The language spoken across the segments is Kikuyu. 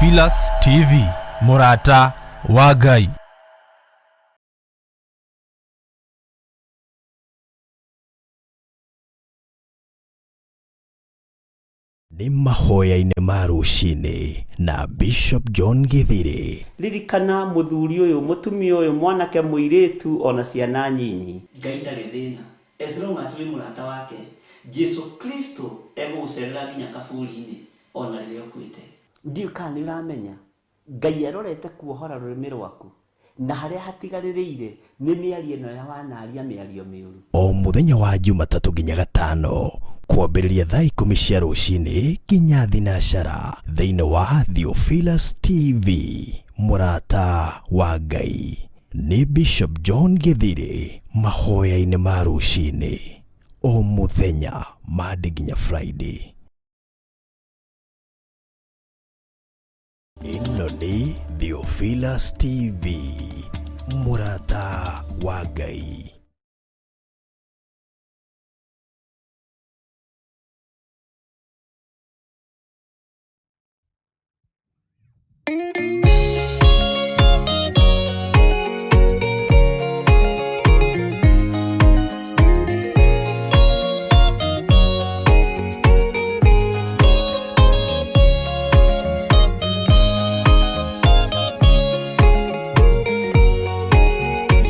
Theophilus TV, mũrata wa Ngai. Nĩ mahoya-inĩ ma rũcinĩ na Bishop John Githiri. Ririkana mũthuri ũyũ, mũtumia ũyũ, mwanake, mũirĩtu ona ciana nyinyi. Ngai ndarĩ thĩna as long as wĩ mũrata wake. Jesu Kristo egũgũcerera nginya kaburi-inĩ ona rĩrĩa ũkuĩte. Ndiũĩ kana nĩ ũramenya Ngai arorete kuohora rũrĩmĩ rwaku na harĩa hatigarĩrĩire nĩ mĩario ĩno ya wanaria mĩario mĩũru. O mũthenya wa Jumatatũ nginya Gatano kwambĩrĩria thaa 10 cia rũcinĩ nginya thinacara thĩinĩ wa Theophilus TV, mũrata wa Ngai. Nĩ Bishop John Githiri mahoya-inĩ ma rũcinĩ o mũthenya Monday nginya Friday. Ĩno nĩ Theophilus TV, mũrata wa Ngai.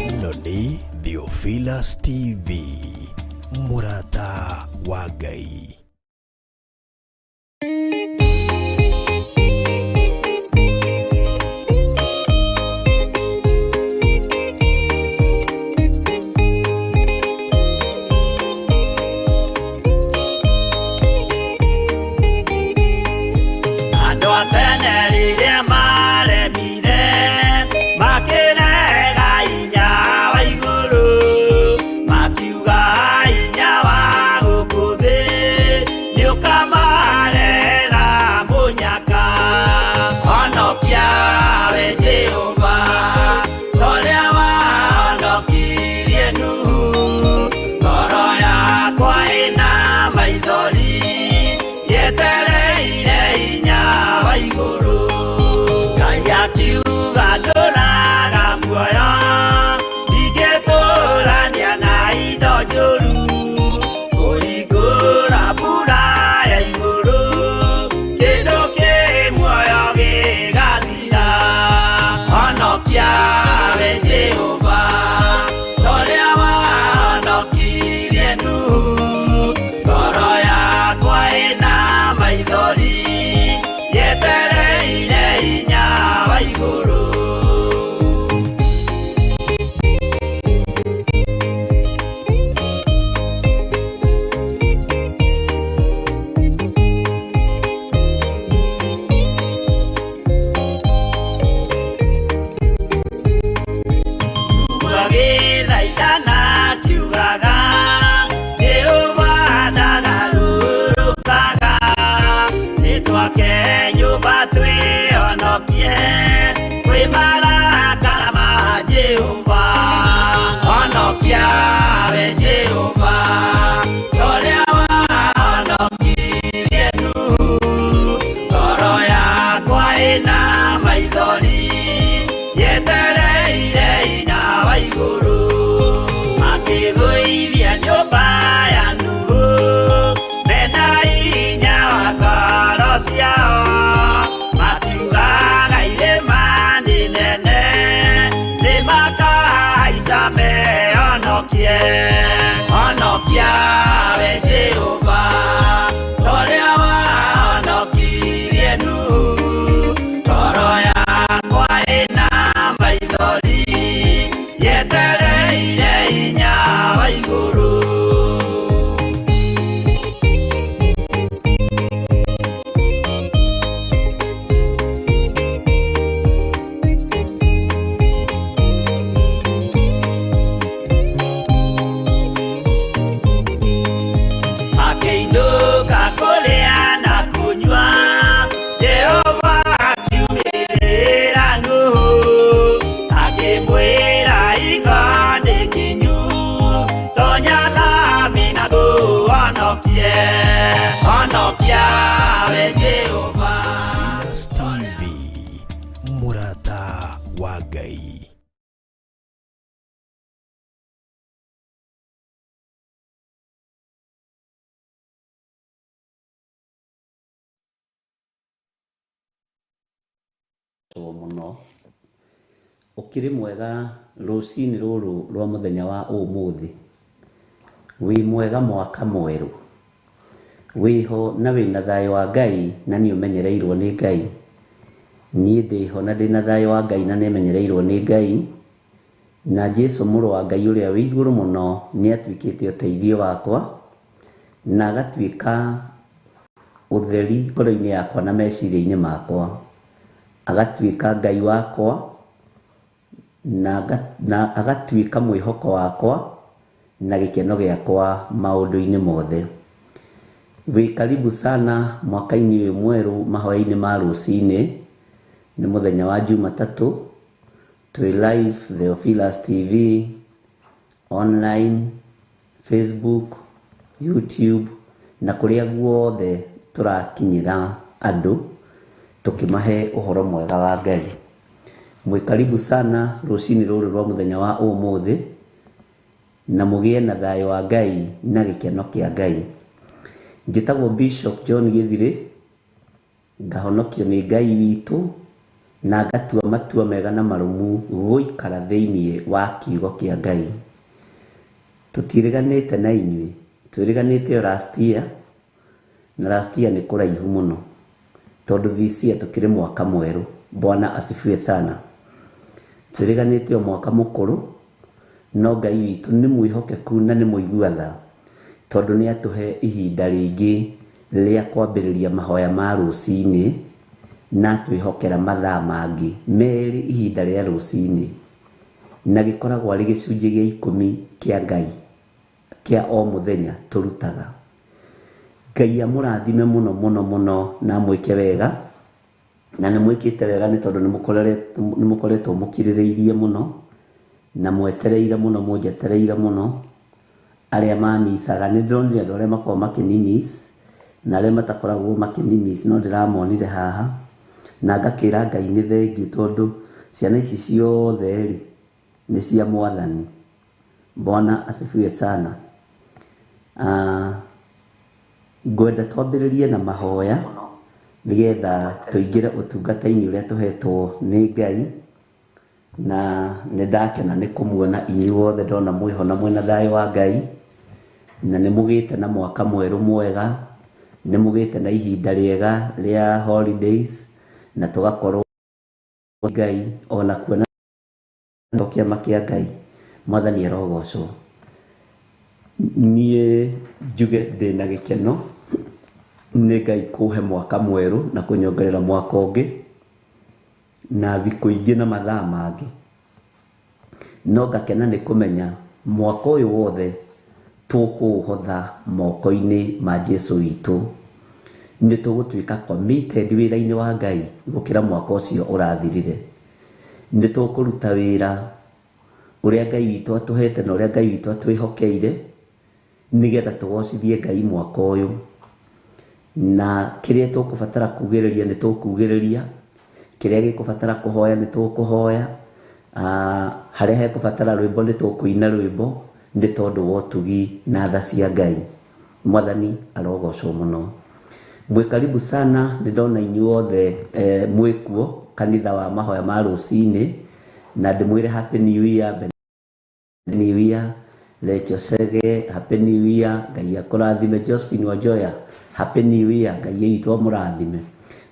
Ĩno nĩ Theophilus TV, mũrata wa Ngai. Andũ a tene rĩrĩa maremire makĩrega hinya wa igũrũ, makiuga hinya wa gũkũ thĩ nĩũkamarehera mũnyaka. Honokia we Jehova ta ũrĩa wahonokirie Nuhu, ngoro yakwa ĩna maithori yetereire hinya wa igũrũ. Ngai akiuga ndũraga muoyo, ndingĩtũrania na indo njũru, kũhingũra mbura ya igũrũ, kĩndũ kĩ muoyo gĩgathira. Honokia we Jehova ta ũrĩa wahonokirie Nuhu, ngoro yakwa ĩna maithori yetereire hinya wa igũrũ. Agĩthaithana akiugaga Jehova ndagarũrũkaga, nĩtwake nyũmba twĩhonokie kwĩ marakara ma Jehova. Honokia we Jehova ta ũrĩa wahonokirie Nuhu, ngoro yakwa ĩna maithori yetereire hinya wa igũrũ. Makĩgũithia nyũmba ya Nuhu mena hinya wa ngoro ciao, makiugaga irĩma nĩ nene nĩmakahaica mehonokie. Honokia we Jehova ta ũrĩa wahonokirie Nuhu, ngoro yakwa ĩna maithori yetereire hinya wa igũrũ. Mũno ũkĩrĩ mwega rũcinĩ rũrũ rwa mũthenya wa ũmũthĩ. Wĩ mwega mwaka mwerũ, wĩho na wĩna thayũ wa Ngai na nĩ ũmenyereirwo nĩ Ngai. Niĩ ndĩho na ndĩna thayũ wa Ngai na nĩmenyereirwo nĩ Ngai, na Jesu mũrũ wa Ngai ũrĩa wĩ igũrũ mũno nĩ atuĩkĩte ũteithio wakwa na agatuĩka ũtheri ngoro-inĩ yakwa na meciria-inĩ makwa, agatuĩka Ngai wakwa na agatuĩka mwĩhoko wakwa na gĩkeno gĩakwa maũndũ-inĩ mothe. Wĩ karibu sana mwaka-inĩ ũyũ mwerũ mahoya-inĩ ma rũcinĩ. Nĩ mũthenya wa Jumatatũ, twĩ live Theophilus TV, online, Facebook, YouTube na kũrĩa guothe tũrakinyĩra andũ tũkĩmahe ũhoro mwega wa Ngai. Mwĩ karibu sana rũcinĩ rũrũ rwa mũthenya wa ũmũthĩ, na mũgĩe na thayũ wa Ngai na gĩkeno kĩa Ngai. Njĩtagwo Bishop John Gĩthirĩ, ngahonokio nĩ Ngai witũ na ngatua matua mega na marũmu gũikara thĩinĩ wa kiugo kĩa Ngai. Tũtiĩrĩganĩte na inyuĩ, twĩrĩganĩte o last year, na last year nĩ kũraihu mũno tondũ this year tũkĩrĩ mwaka mwerũ. Bwana asifiwe sana. Twĩrĩganĩte o mwaka mũkũrũ, no Ngai witũ nĩ mwĩhokeku na nĩ mũigua tha, tondũ nĩ atũhe ihinda rĩngĩ rĩa kwambĩrĩria mahoya ma rũcinĩ, na atwĩhokera mathaa mangĩ merĩ ihinda rĩa rũcinĩ, na gĩkoragwo arĩ gĩcunjĩ gĩa 10 kĩa Ngai kĩa o mũthenya tũrutaga. Ngai amũrathime mũno mũno mũno na amwĩke wega, na nĩ mwĩkĩte wega nĩ tondũ nĩ mũkoretwo mũkirĩrĩirie mũno na mwetereire mũno, mũnjetereire mũno. Arĩa mamicaga nĩ ndĩronire andũ arĩa makoragwo makĩnimis na arĩa matakoragwo makĩnimis, no ndĩramonire haha na ngakĩra Ngai nĩ thengiũ, tondũ ciana ici ciothe rĩ nĩ cia Mwathani. Bwana asifiwe sana. Ngwenda twambĩrĩrie na mahoya nĩgetha tũingĩre ũtungata-inĩ ũrĩa tũhetwo nĩ Ngai, na nĩ ndakena nĩ kũmuona inyuothe, ndona mwĩho na mwĩna thayũ wa Ngai, na nĩ mũgĩte na mwaka mwerũ mwega, nĩ mũgĩte na ihinda rĩega rĩa holidays, na tũgakorwo Ngai ona kuona kĩama kĩa Ngai. Mwathani arogocwo. Niĩ njuge ndĩna gĩkeno nĩ Ngai kũhe mwaka mwerũ na kũnyongerera mwaka ũngĩ na thikũ ingĩ na mathaa mangĩ, no ngakena nĩ kũmenya mwaka ũyũ wothe tũkũũhotha moko-inĩ ma Jesu witũ. Nĩ tũgũtuĩka committed wĩra-inĩ wa Ngai gũkĩra mwaka ũcio ũrathirire. Nĩ tũkũruta wĩra ũrĩa Ngai witũ atũhete na ũrĩa Ngai witũ atwĩhokeire, nĩgetha tũgocithie Ngai mwaka ũyũ. Na kĩrĩa tũkũbatara kugĩrĩria nĩ tũkugĩrĩria, kĩrĩa gĩkũbatara kũhoya nĩ tũkũhoya, harĩa hekũbatara rwĩmbo nĩ tũkũina rwĩmbo, nĩ tondũ wa ũtugi na tha cia Ngai. Mwathani arogocwo mũno. Mwĩ karibu sana, nĩ ndona inyuothe mwĩkuo kanitha wa mahoya ma rũcinĩ, na ndĩmwĩre happy new year, new year Lecho Sege, happy new year, Ngai akũrathime. Josephine Wanjoya, happy new year, Ngai witũ amũrathime.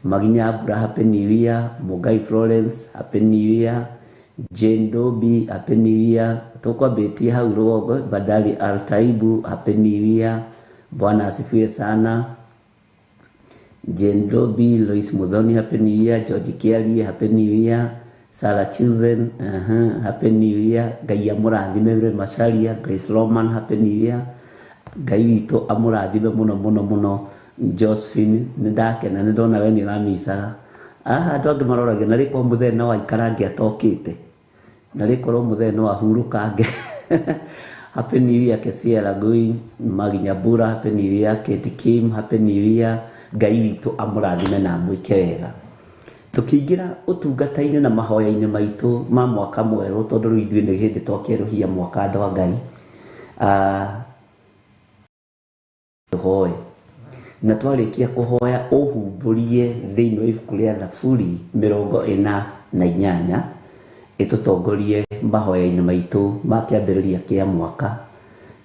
Maginya Mbura, happy new year. Mũngai Florence, happy new year. Jane Dobi, happy new year. Tũkwambĩtie hau rũgongo. Bandari Altaibu, happy new year. Bwana asifiwe sana. Jane Dobi, Lois Muthoni, happy new year. George Kiarie, happy new year. Sarah Chilzen, happy new year. Ngai amũrathime. Mary Macharia, Grace Roman, happy new year. Ngai witũ amũrathime mũno mũno mũno. Josephine, nĩ ndakena nĩ ndona we nĩ ũramicaga. Haha andũ angĩ maroragia na rĩkorwo mũthee no aikarange atokĩte, na rĩkorwo mũthee no ahurũkange. Happy new year Kesia Lagui, Maginya Mbura, happy new year. Kate Kim, happy new year. Ngai witũ amũrathime na amwĩke wega. Tũkĩingĩra ũtungata-inĩ na mahoya-inĩ maitũ ma mwaka mwerũ, tondũ rĩu ithuĩ nĩ hĩndĩ twakĩerũhia mwaka, andũ a Ngai. Tũhoe. Na twarĩkia kũhoya ũhumbũrie thĩinĩ wa ibuku rĩa Thaburi 48 ĩtũtongorie mahoya-inĩ maitũ ma kĩambĩrĩria kĩa mwaka.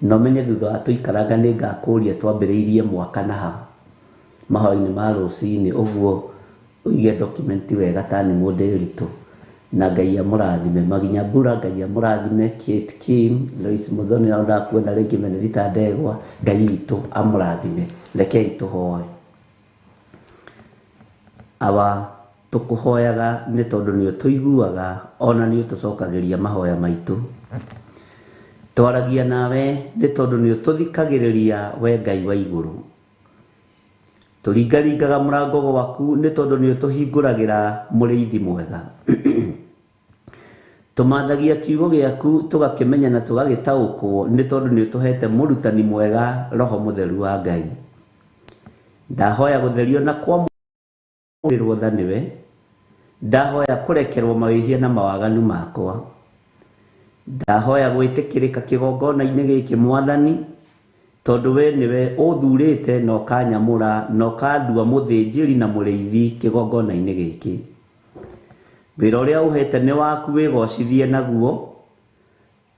Na ũmenye thutha wa tũikaranga nĩ ngakũria twambĩrĩirie mwaka na ha mahoya-inĩ ma rũcinĩ, ũguo ũige document wega ta nĩ mũndĩritũ. Na Ngai amũrathime. Maginya Mbura, Ngai amũrathime. Kate Kim, Lois Muthoni, na ndakuona rĩngĩ Benedita Ndegwa, Ngai witũ amũrathime. Rekei tũhoe. Awa, tũkũhoyaga nĩ tondũ nĩ ũtũiguaga ona nĩ ũtũcokagĩria mahoya maitũ. Twaragia nawe nĩ tondũ nĩ ũtũthikagĩrĩria we Ngai wa igũrũ. Tũringaringaga mũrango gwaku nĩ tondũ nĩ ũtũhingũragĩra mũrĩithi mwega. Tũmathagia kiugo gĩaku tũgakĩmenya na tũgagĩtaũkwo nĩ tondũ nĩ ũtũhete mũrutani mwega, Roho Mũtheru wa Ngai. Ndahoya gũtherio na kwamũrĩrwo tha nĩwe. Ndahoya kũrekerwo mawĩhia na mawaganu makwa. Ndahoya gwĩtĩkĩrĩka kĩgongona-inĩ gĩkĩ Mwathani, tondũ we nĩwe ũthurĩte na ũkanyamũra na ũkandua mũthĩnjĩri na mũrĩithi kĩgongona-inĩ gĩkĩ. Wĩra ũrĩa ũhete nĩ waku wĩgocithie naguo,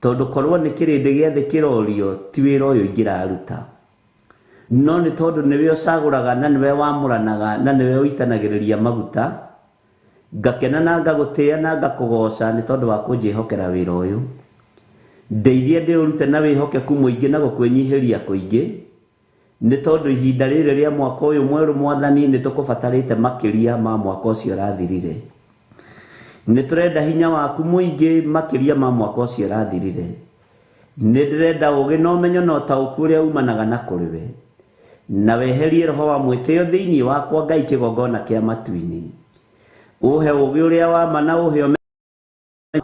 tondũ korwo nĩ kĩrĩndĩ gĩothe kĩrorio ti wĩra ũyũ ingĩraruta. No nĩ tondũ nĩwe ũcagũraga na nĩwe wamũranaga na nĩwe ũitanagĩrĩria maguta, ngakena na ngagũtĩĩa na ngakũgoca nĩ tondũ wa kũnjĩhokera wĩra ũyũ. Ndeithia ndĩũrute na wĩhokeku mũingĩ na gũkwĩnyihĩria kũingĩ, nĩ tondũ ihinda rĩrĩ rĩa mwaka ũyũ mwerũ Mwathani nĩ tũkũbatarĩte makĩria ma mwaka ũcio ũrathirire. Nĩ tũrenda hinya waku mũingĩ makĩria ma mwaka ũcio ũrathirire. Nĩ ndĩrenda ũũgĩ na ũmenyo na ũtaũku ũrĩa umanaga na kũrĩ we. Na weherie roho wa mwĩtĩo thĩinĩ wakwa Ngai kĩgongona kĩa matu-inĩ. Ũhe ũũgĩ ũrĩa wa ma na ũhe ũmenyo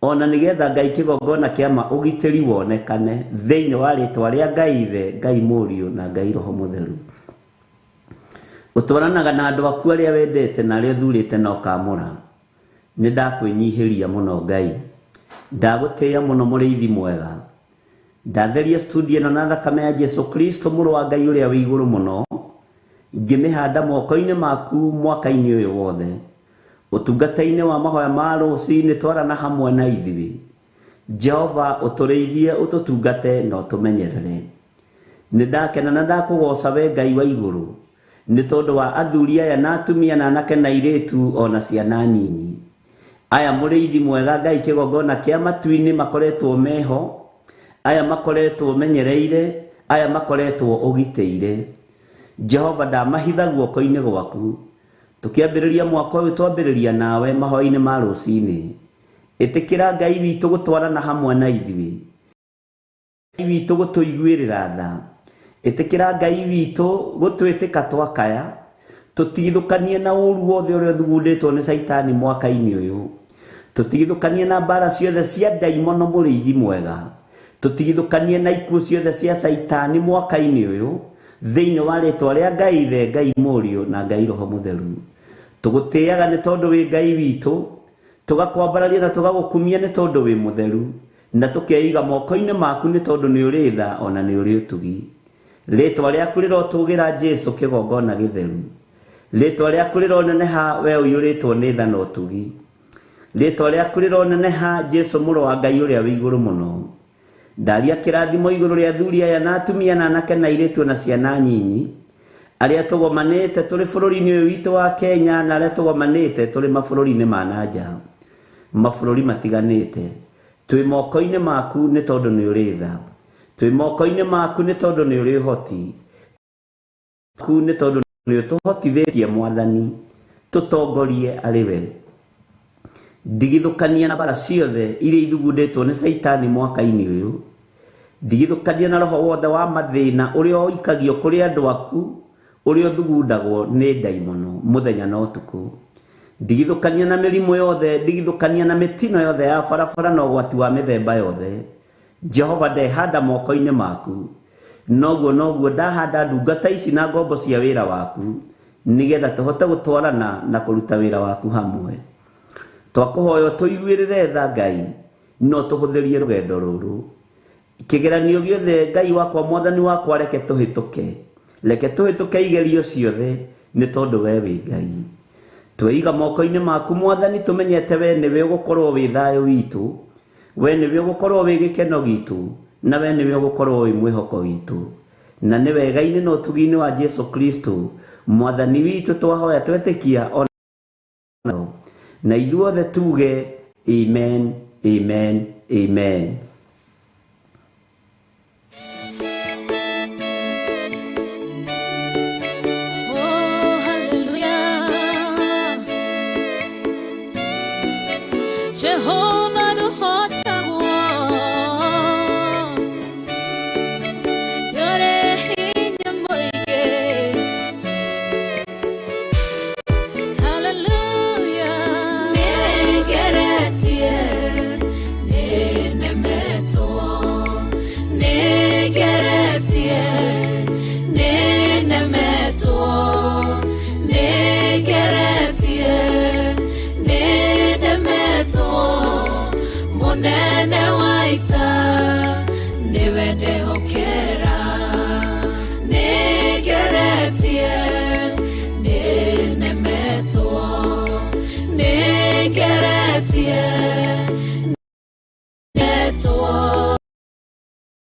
ona nĩgetha Ngai kĩgongona kĩa ma ũgitĩri wonekane thĩinĩ wa rĩtwa rĩa Ngai Ithe, Ngai Mũriũ na Ngai Roho Mũtheru. Ũtwaranaga na andũ aku arĩa wendete na arĩa ũthurĩte na ũkamũra. Nĩ ndakwĩnyihĩria mũno Ngai. Ndagũtĩĩa mũno mũrĩithi mwega. Ndatheria studio ĩno na thakame ya Jesu Kristo mũrũ wa Ngai ũrĩa wĩ igũrũ mũno, ngĩmĩhanda moko-inĩ maku mwaka-inĩ ũyũ wothe. Ũtungata-inĩ wa mahoya ma rũcinĩ twarana hamwe na ithuĩ. Jehova ũtũrĩithie, ũtũtungate na ũtũmenyerere. Nĩ ndakena na ndakũgoca we Ngai wa igũrũ, nĩ tondũ wa athuri aya na atumia na anake na airĩtu ona ciana nyinyi. Aya mũrĩithi mwega Ngai kĩgongona kĩa matu-inĩ makoretwo meho, aya makoretwo menyereire, aya makoretwo ũgitĩire. Jehova ndamahitha guoko-inĩ gwaku. Tũkĩambĩrĩria mwaka ũyũ twambĩrĩria nawe mahoya-inĩ ma rũcinĩ. Ĩtĩkĩra Ngai witũ gũtwarana hamwe na ithuĩ. Ngai witũ gũtũiguĩrĩra tha. Ĩtĩkĩra Ngai witũ gũtwĩtĩka twakaya. Tũtigithũkanie na ũũru wothe ũrĩa ũthugundĩtwo nĩ Caitani mwaka-inĩ ũyũ. Tũtigithũkanie na mbara ciothe cia ndaimono mũrĩithi mwega. Tũtigithũkanie na ikuũ ciothe cia Caitani mwaka-inĩ ũyũ thĩinĩ wa rĩtwa rĩa Ngai Ithe, Ngai Mũriũ na Ngai Roho Mũtheru. Tũgũtĩaga nĩ tondũ wĩ Ngai witũ, tũgakwambararia na tũgagũkumia nĩ tondũ wĩ mũtheru, na tũkeiga moko-inĩ maku nĩ tondũ nĩ ũrĩ tha ona nĩ ũrĩ ũtugi. Rĩtwa rĩaku rĩrotũgĩra Jesu kĩgongona gĩtheru. Rĩtwa rĩaku rĩroneneha we ũiyũrĩtwo nĩ tha na ũtugi. Rĩtwa rĩaku rĩroneneha Jesu mũrũ wa Ngai ũrĩa wĩ igũrũ mũno. Ndaria kĩrathimo igũrũ rĩa athuri aya na atumia na anake na airĩtu na ciana nyinyi, arĩa tũgomanĩte tũrĩ bũrũri-inĩ ũyũ witũ wa Kenya na arĩa tũgomanĩte tũrĩ mabũrũri-inĩ ma na nja, mabũrũri matiganĩte. Twĩ moko-inĩ maku nĩ tondũ nĩ ũrĩ tha. Twĩ moko-inĩ maku nĩ tondũ nĩ ũrĩ ũhoti. Maku nĩ tondũ nĩ ũtũhotithĩtie Mwathani, tũtongorie arĩ we. Ndigithũkania na mbara ciothe iria ithugundĩtwo nĩ Caitani mwaka-inĩ ũyũ. Ndigithũkania na roho wothe wa mathĩna ũrĩa ũikagio kũrĩ andũ aku, ũrĩa ũthugundagwo nĩ ndaimono mũthenya na ũtukũ. Ndigithũkania na mĩrimũ yothe, ndigithũkania na mĩtino yothe ya barabara na ũgwati wa mĩthemba yothe. Jehova ndehanda moko-inĩ maku. Noguo noguo ndahanda ndungata ici na ngombo cia wĩra waku, nĩgetha tũhote gũtwarana na kũruta wĩra waku hamwe. Twakũhoya ũtũiguĩrĩre tha Ngai, no tũhũthĩrie rũgendo rũrũ. Kĩgeranio gĩothe Ngai wakwa Mwathani wakwa reke tũhĩtũke. Reke tũhĩtũke igerio ciothe nĩ tondũ we wĩ Ngai. Tweiga moko-inĩ maku Mwathani, tũmenyete we nĩwe ũgũkorwo wĩ thayũ witũ, we nĩwe ũgũkorwo wĩ gĩkeno gitũ, na we nĩwe ũgũkorwo wĩ mwĩhoko witũ. Na nĩ wega-inĩ na ũtugi-inĩ wa Jesu Kristo Mwathani witũ twahoya twetĩkia ona na ithuothe tuge amen, amen, amen. Oh, hallelujah. Jehovah nũhotagwo. Nĩũrĩ hinya mũingĩ. Hallelujah. Nĩngeretie, nĩnemetwo. Nĩngeretie, nĩnemetwo. Nĩngeretie, nĩnemetwo. Mũnene wa ita nĩwe ndehokera. Nĩngeretie, nĩnemetwo. Nĩngeretie, nĩnemetwo.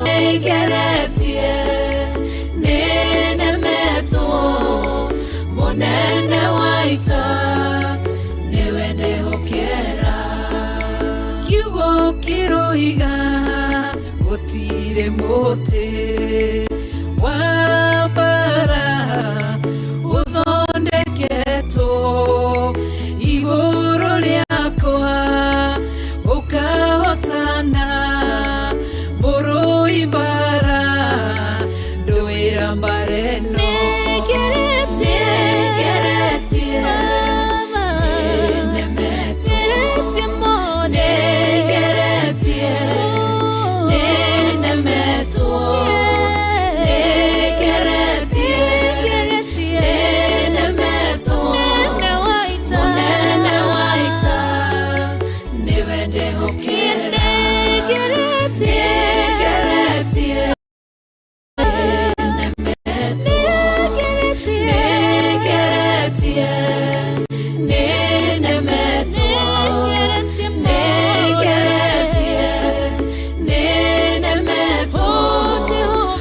Nĩngeretie, nĩnemetwo. Mũnene wa ita nĩwe ndehokera. Kiugo kĩroiga gũtirĩ mũtĩ wa mbara ũthondeketwo igũrũ rĩakwa ũkahotana mũrũi mbara ndũĩra mbara ĩno. Nĩngeretie, nĩnemetwo. Nĩngeretie, nĩnemetwo. Nĩngeretie, nĩnemetwo. Mũnene wa ita nĩwe ndehokera. Nĩngeretie, nĩnemetwo. Nĩngeretie, nĩnemetwo. Nĩngeretie, nĩnemetwo.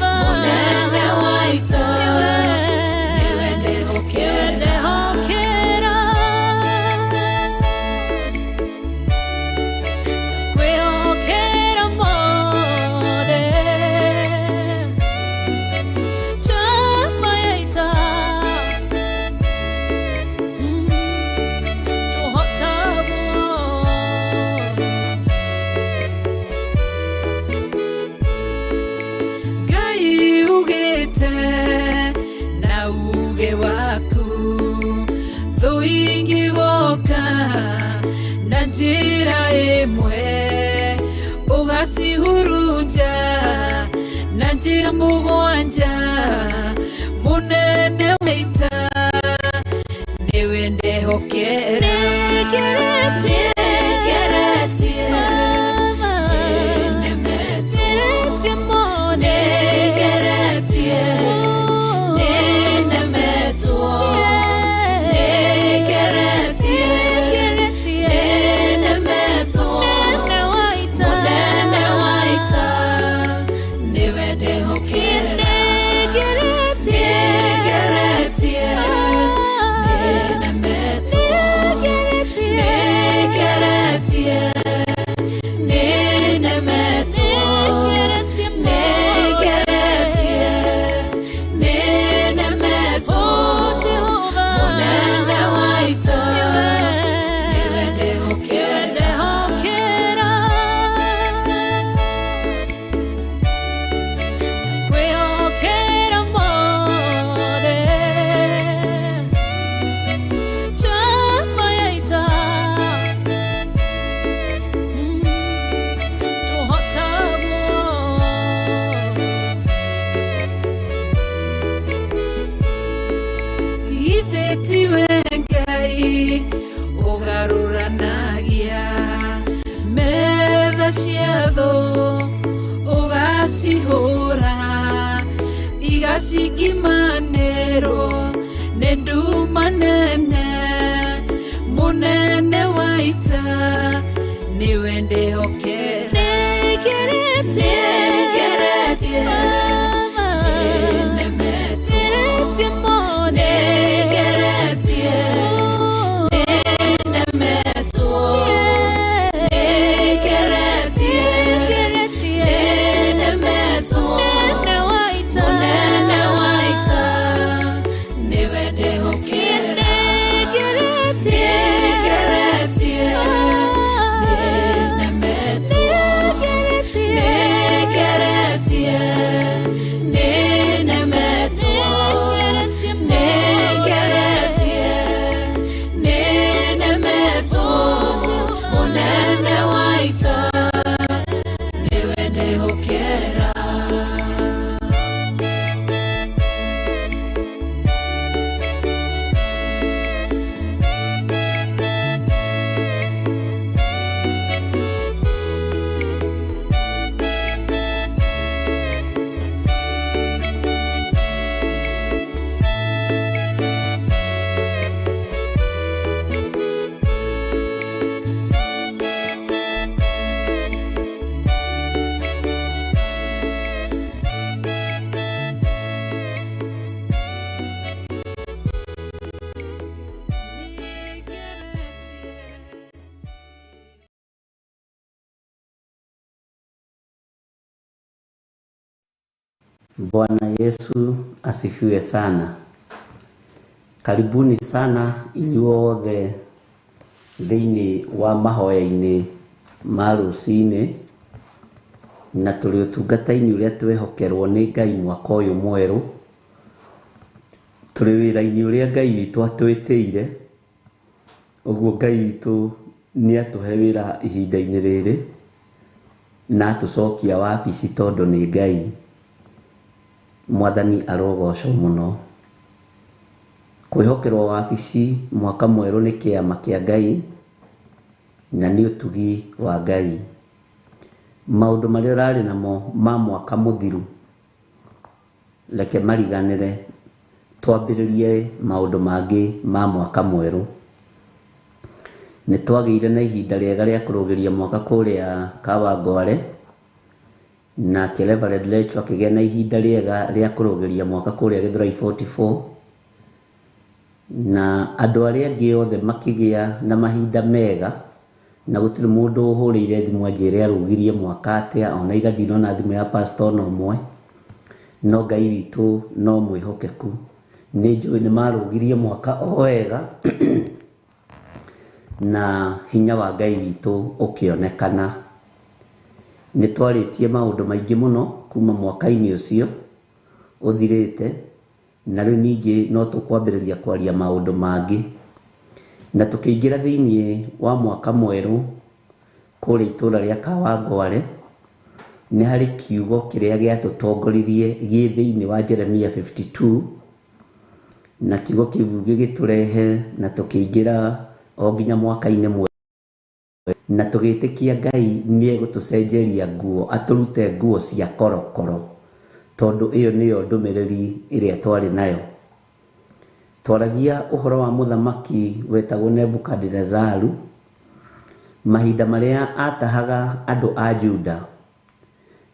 Mũnene wa ita nĩwe ndehokera. Kwĩhokera mothe chama ya ita tũhotagwo. Ngai ugĩte na uge waku thũ ingĩgoka na njĩra ĩmwe ũgacihurunja na njĩra mũgwanja. Mũnene wa ita nĩwe ndehokera. Nĩngeretie, nĩnemetwo. Nĩngeretie, nĩnemetwo. Nĩngeretie, nĩnemetwo. Mũnene wa ita nĩwe ndehokera. Nĩngeretie, nĩnemetwo. Nĩngeretie, nĩnemetwo. Nĩngeretie, nĩnemetwo. Mũnene wa ita nĩwe ndehokera. Kwĩhokera mothe chama ya ita tũhotagwo. Githĩ tiwe Ngai ũgarũranagia metha cia thũ ũgacihũra. Cikimanĩrwo nĩ nduma nene mũnene wa ita nĩwe ndĩhokera nĩngeretie nĩnemetwo nĩngeretie nĩnemetwo nĩngeretie nĩnemetwo mũnene wa ita nĩwe ndĩhokera nĩngeretie nĩnemetwo nĩngeretie nĩnemetwo nĩngeretie nĩnemetwo mũnene wa ita nĩwe ndĩhokera. Bwana Yesu asifiwe sana. Karibuni sana inyuothe thĩinĩ wa mahoya-inĩ ma rũcinĩ na tũrĩ ũtungata-inĩ ũrĩa twehokerwo nĩ Ngai mwaka ũyũ mwerũ. Tũrĩ wĩra-inĩ ũrĩa Ngai witũ atwĩtĩire, ũguo Ngai witũ nĩ atũhe wĩra ihinda-inĩ rĩrĩ na atũcokia wabici tondũ nĩ Ngai. Mwathani arogocwo mũno. Kwĩhokerwo wabici mwaka mwerũ nĩ kĩama kĩa Ngai na nĩ ũtugi wa Ngai. Maũndũ marĩa ũrarĩ namo ma mwaka mũthiru reke mariganĩre, twambĩrĩrie maũndũ mangĩ ma mwaka mwerũ. Nĩ twagĩire na ihinda rĩega rĩa kũrũgĩria mwaka kũrĩa Kawangware, nake Reverend Lecho akĩgĩa na ihinda rĩega rĩa kũrũgĩria mwaka kũrĩa Gĩthũrai 44, na andũ arĩa angĩ othe makĩgĩa na mahinda mega, na gũtirĩ mũndũ ũhũrĩire thimũ anjĩre arũgirie mwaka atĩa, ona ira ndinona thimũ ya pastor ona ũmwe. No Ngai witũ no mwĩhokeku, nĩ njũĩ nĩ marũgirie mwaka o wega na hinya wa Ngai witũ ũkĩonekana. Nĩ twarĩtie maũndũ maingĩ mũno kuma mwaka-inĩ ũcio ũthirĩte, na rĩu ningĩ no tũkwambĩrĩria kwaria maũndũ mangĩ. Na tũkĩingĩra thĩinĩ wa mwaka mwerũ kũrĩa itũũra rĩa Kawangware, nĩ harĩ kiugo kĩrĩa gĩatũtongoririe gĩ thĩinĩ wa Jeremia 52, na kiugo kĩu gĩgĩtũrehe na tũkĩingĩra o nginya mwaka-inĩ mwerũ, na tũgĩtĩkia Ngai nĩ egũtũcenjeria nguo, atũrute nguo cia korokoro, tondũ ĩyo nĩyo ndũmĩrĩri ĩrĩa twarĩ nayo. Twaragia ũhoro wa mũthamaki wetagwo Nebukadinezaru, mahinda marĩa atahaga andũ a Juda.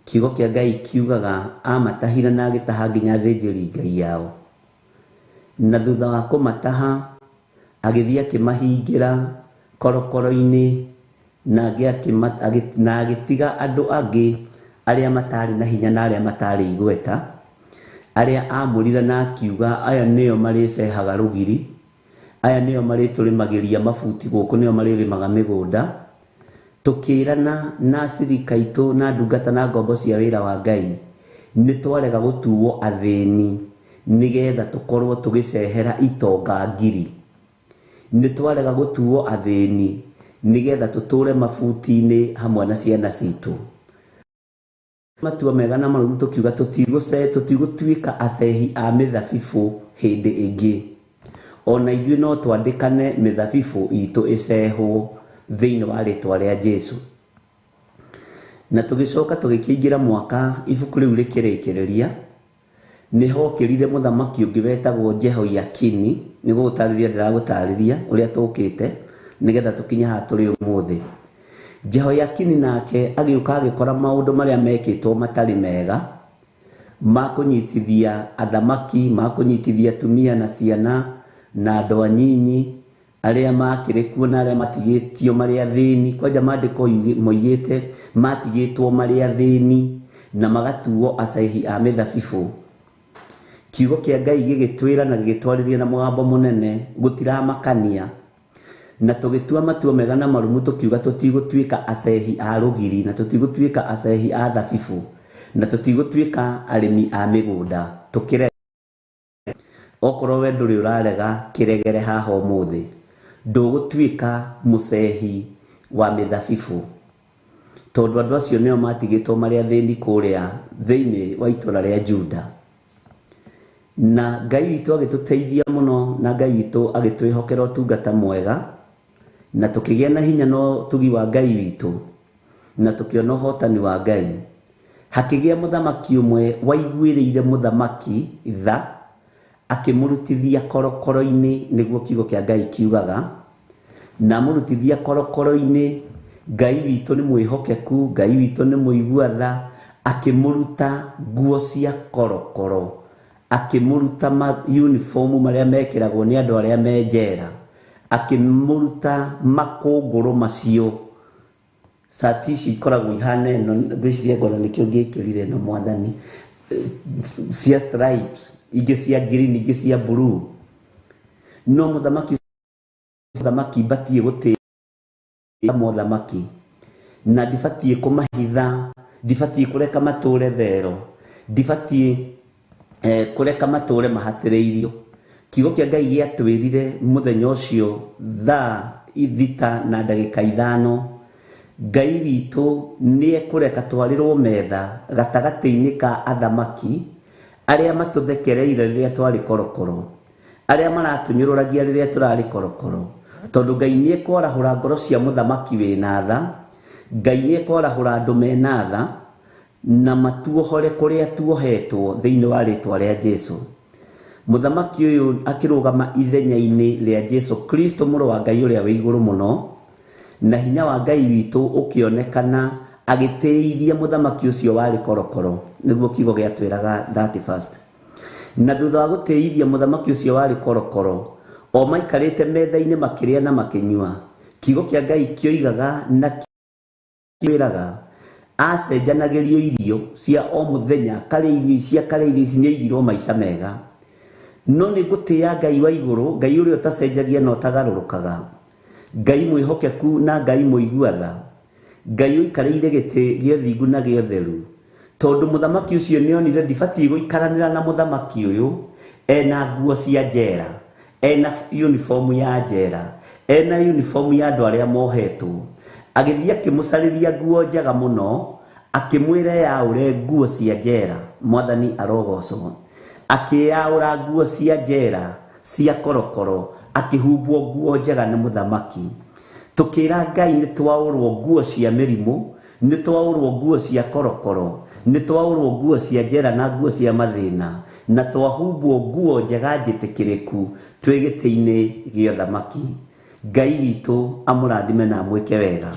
Kiugo kĩa Ngai kiugaga amatahire na agĩtaha nginya athĩnjĩri Ngai ao, na thutha wa kũmataha agĩthiĩ akĩmahingĩra korokoro-inĩ, na agĩtiga andũ angĩ arĩa matarĩ na hinya na arĩa matarĩ igweta, arĩa amũrire na akiuga aya nĩo marĩcehaga rũgiri, aya nĩo marĩtũrĩmagĩria mabuti gũkũ, nĩo marĩrĩmaga mĩgũnda. Tũkĩrana na acirika aitũ na ndungata na ngombo cia wĩra wa Ngai, nĩ twarega gũtuo athĩni nĩgetha tũkorwo tũgĩcehera itonga ngiri. Nĩ twarega gũtuo athĩni nĩgetha tũtũre mabuti-inĩ hamwe na ciana citũ. Matua mega na marũmu tũkiuga tũtigũtuĩka acehi a mĩthabibũ hĩndĩ ĩngĩ. Ona ithuĩ no twandĩkane mĩthabibũ itũ ĩcehwo thĩinĩ wa rĩtwa rĩa Jesũ. Na tũgĩcoka tũgĩkĩingĩra mwaka ibuku rĩu rĩkĩrĩkĩrĩria, Nĩ hokĩrire mũthamaki ũngĩ wetagwo Jehoiakini, nĩ gũgũtarĩria ndĩragũtarĩria ũrĩa tũkĩte nĩgetha tũkinye haha tũrĩ ũmũthĩ. Jehoiakini nake agĩũka agĩkora maũndũ marĩa mekĩtwo matarĩ mega, ma kũnyitithia athamaki, ma kũnyitithia atumia na ciana na andũ anyinyi arĩa makĩrĩ kuo na arĩa matigĩtio marĩ athĩni. Kwanja maandĩko moigĩte matigĩtwo marĩ athĩni na magatuo acehi a mĩthabibũ. Kiugo kĩa Ngai gĩgĩtwĩra na gĩgĩtwarĩria na mũgambo mũnene, gũtiramakania. Na tũgĩtua matua mega na marũmu, tũkiuga tũtigũtuĩka acehi a rũgiri, na tũtigũtuĩka acehi a thabibũ, na tũtigũtuĩka arĩmi a mĩgũnda. Tũkĩrega. Okorwo we ndũrĩ ũrarega, kĩregere haha ũmũthĩ. Ndũgũtuĩka mũcehi wa mĩthabibũ, tondũ andũ acio nĩo matigĩtwo marĩ athĩni kũrĩa thĩinĩ wa itũra rĩa Juda. Na Ngai witũ agĩtũteithia mũno, na Ngai witũ agĩtwĩhokera ũtungata mwega, na tũkĩgĩa na hinya na ũtugi wa Ngai witũ, na tũkĩona ũhotani wa Ngai. Hakĩgĩa mũthamaki ũmwe waiguĩrĩire mũthamaki tha, akĩmũrutithia korokoro-inĩ, nĩguo kiugo kĩa Ngai kiugaga. Na amũrutithia korokoro-inĩ, Ngai witũ nĩ mwĩhokeku, Ngai witũ nĩ mũigua tha, akĩmũruta nguo cia korokoro, akĩmũruta ma uniform marĩa mekĩragwo nĩ andũ arĩa me njera, akĩmũruta makũngũrũ macio. Cati ici ikoragwo ihana ĩno, ngwĩciria ngona nĩkĩo ngĩkĩrire ĩno mwathani, cia stripes, ingĩ cia green, ingĩ cia blue. No mũthamaki, mũthamaki mbatiĩ gũtĩĩa mothamaki, na ndibatiĩ kũmahitha, ndibatiĩ kũreka matũre thero, ndibatiĩ kũreka matũre mahatĩrĩirio. Kiugo kĩa Ngai gĩatwĩrire mũthenya ũcio thaa 6 na ndagĩka 5, Ngai witũ nĩ ekũreka twarĩrwo metha gatagatĩ-inĩ ka athamaki arĩa matũthekereire rĩrĩa twarĩ korokoro, arĩa maratũnyũrũragia rĩrĩa tũrarĩ korokoro, tondũ Ngai nĩ ekwarahũra ngoro cia mũthamaki wĩna tha, Ngai nĩ ekwarahũra andũ mena tha, na matuohore kũrĩa tuohetwo thĩinĩ wa rĩtwa rĩa Jesu. Mũthamaki ũyũ akĩrũgama ithenya-inĩ rĩa Jesu Kristo mũrũ wa Ngai ũrĩa wĩ igũrũ mũno, na hinya wa Ngai witũ ũkĩonekana agĩtĩithia mũthamaki ũcio warĩ korokoro, nĩguo kiugo gĩatwĩraga 31st. Na thutha wa gũtĩithia mũthamaki ũcio warĩ korokoro, o maikarĩte metha-inĩ makĩrĩa na makĩnyua, kiugo kĩa Ngai kĩoigaga na kĩraga acenjanagĩrio irio cia o mũthenya, karĩ irio ici, karĩ irio ici, nĩaigirwo maica mega. No nĩ ngũtĩĩa Ngai wa igũrũ, Ngai ũrĩa ũtacenjagia na ũtagarũrũkaga, Ngai mwĩhokeku na Ngai mũigua tha, Ngai ũikarĩire gĩtĩ gĩa ũthingu na gĩa ũtheru. Tondũ mũthamaki ũcio nĩonire ndibatiĩ gũikaranĩra na mũthamaki ũyũ ena nguo cia njera, ena uniform ya njera, ena uniform ya andũ arĩa mohetwo. Agĩthiĩ akĩmũcarĩria nguo njega mũno, akĩmwĩra yaũre nguo cia njera. Mwathani arogocwo. Akĩyaũra nguo cia njera cia korokoro, akĩhumbwo nguo njega nĩ mũthamaki. Tũkĩra Ngai nĩ twaũrwo nguo cia mĩrimũ, nĩ twaũrwo nguo cia korokoro, nĩ twaũrwo nguo cia njera na nguo cia mathĩna, na twahumbwo nguo njega njĩtĩkĩrĩku twĩ gĩtĩ-inĩ gĩa ũthamaki. Ngai witũ amũrathime na amwĩke wega.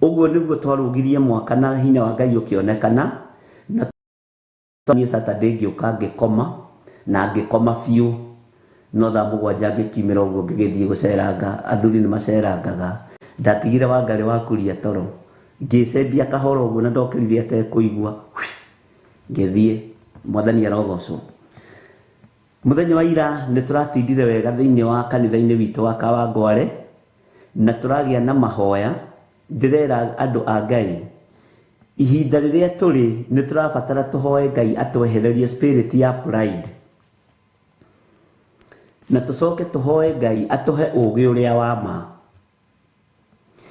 Ũguo nĩguo twarũgirie mwaka na hinya wa Ngai ũkĩonekana. Na niĩ Saturday ngĩũka ngĩkoma, na ngĩkoma biũ. No thaa 7 ngĩkiumĩra ũguo ngĩgĩthiĩ gũceranga, athuri nĩ macerangaga. Ndatigire Wangarĩ wa kuria toro, ngĩcembia kahora ũguo na ndokĩrire atekũigua, ngĩthiĩ. Mwathani arogocwo. Mũthenya wa ira nĩ tũratindire wega thĩinĩ wa kanitha-inĩ witũ wa Kawangware, na tũragĩa na mahoya. Ndĩrera andũ a Ngai, ihinda rĩrĩa tũrĩ nĩ tũrabatara tũhoe Ngai atwehererie spirit ya pride, na tũcoke tũhoe Ngai atũhe ũũgĩ ũrĩa wa ma,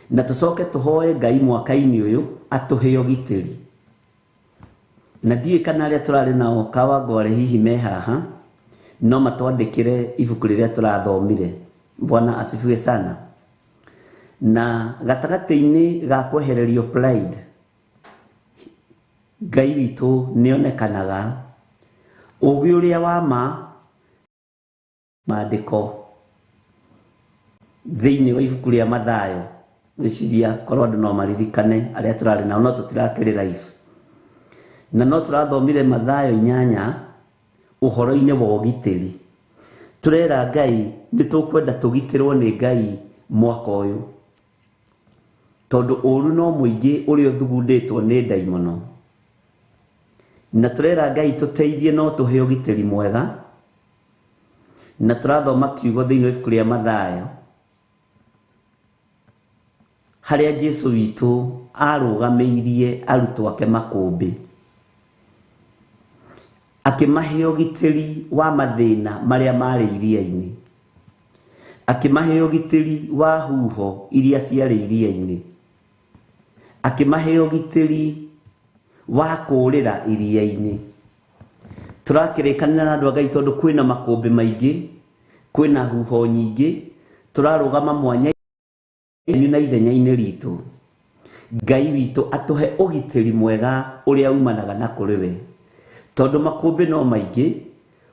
na tũcoke tũhoe Ngai mwaka-inĩ ũyũ atũhe ũgitĩri. Na ndiũĩ kana arĩa tũrarĩ nao Kawangware hihi me haha, no matwandĩkĩre ibuku rĩrĩa tũrathomire. Bwana asifiwe sana. Na gatagatĩ-inĩ ga kwehererio pride, Ngai witũ nĩonekanaga. Ũũgĩ ũrĩa wa ma maandĩko thĩinĩ wa ibuku rĩa Mathayo, gwĩciria korwo andũ no maririkane arĩa tũrarĩ nao, no tũtirakĩrĩ live, na no tũrathomire Mathayo 8 ũhoro-inĩ wa ũgitĩri. Tũrera Ngai nĩ tũkwenda tũgitĩrwo nĩ Ngai mwaka ũyũ, tondũ ũru no mũingĩ ũrĩa ũthugundĩtwo nĩ ndaimono, na tũrera Ngai tũteithie no tũhe ũgitĩri mwega. Na tũrathoma kiugo thĩinĩ wa ibuku rĩa Mathayo harĩa Jesu witũ arũgamĩirie arutwo ake makũmbĩ, akĩmahe ũgitĩri wa mathĩna marĩa marĩ iria-inĩ, akĩmahe ũgitĩri wa huho iria ciarĩ iria-inĩ, akĩmahe ũgitĩri wa kũũrĩra iria-inĩ. Tũrakĩrĩkanĩra na andũ a Ngai tondũ kwĩna makũmbĩ maingĩ, kwĩna huho nyingĩ, tũrarũgama mwanya na ithenya-inĩ ritũ. Ngai witũ atũhe ũgitĩri mwega ũrĩa umanaga na kũrĩ we, tondũ makũmbĩ no maingĩ,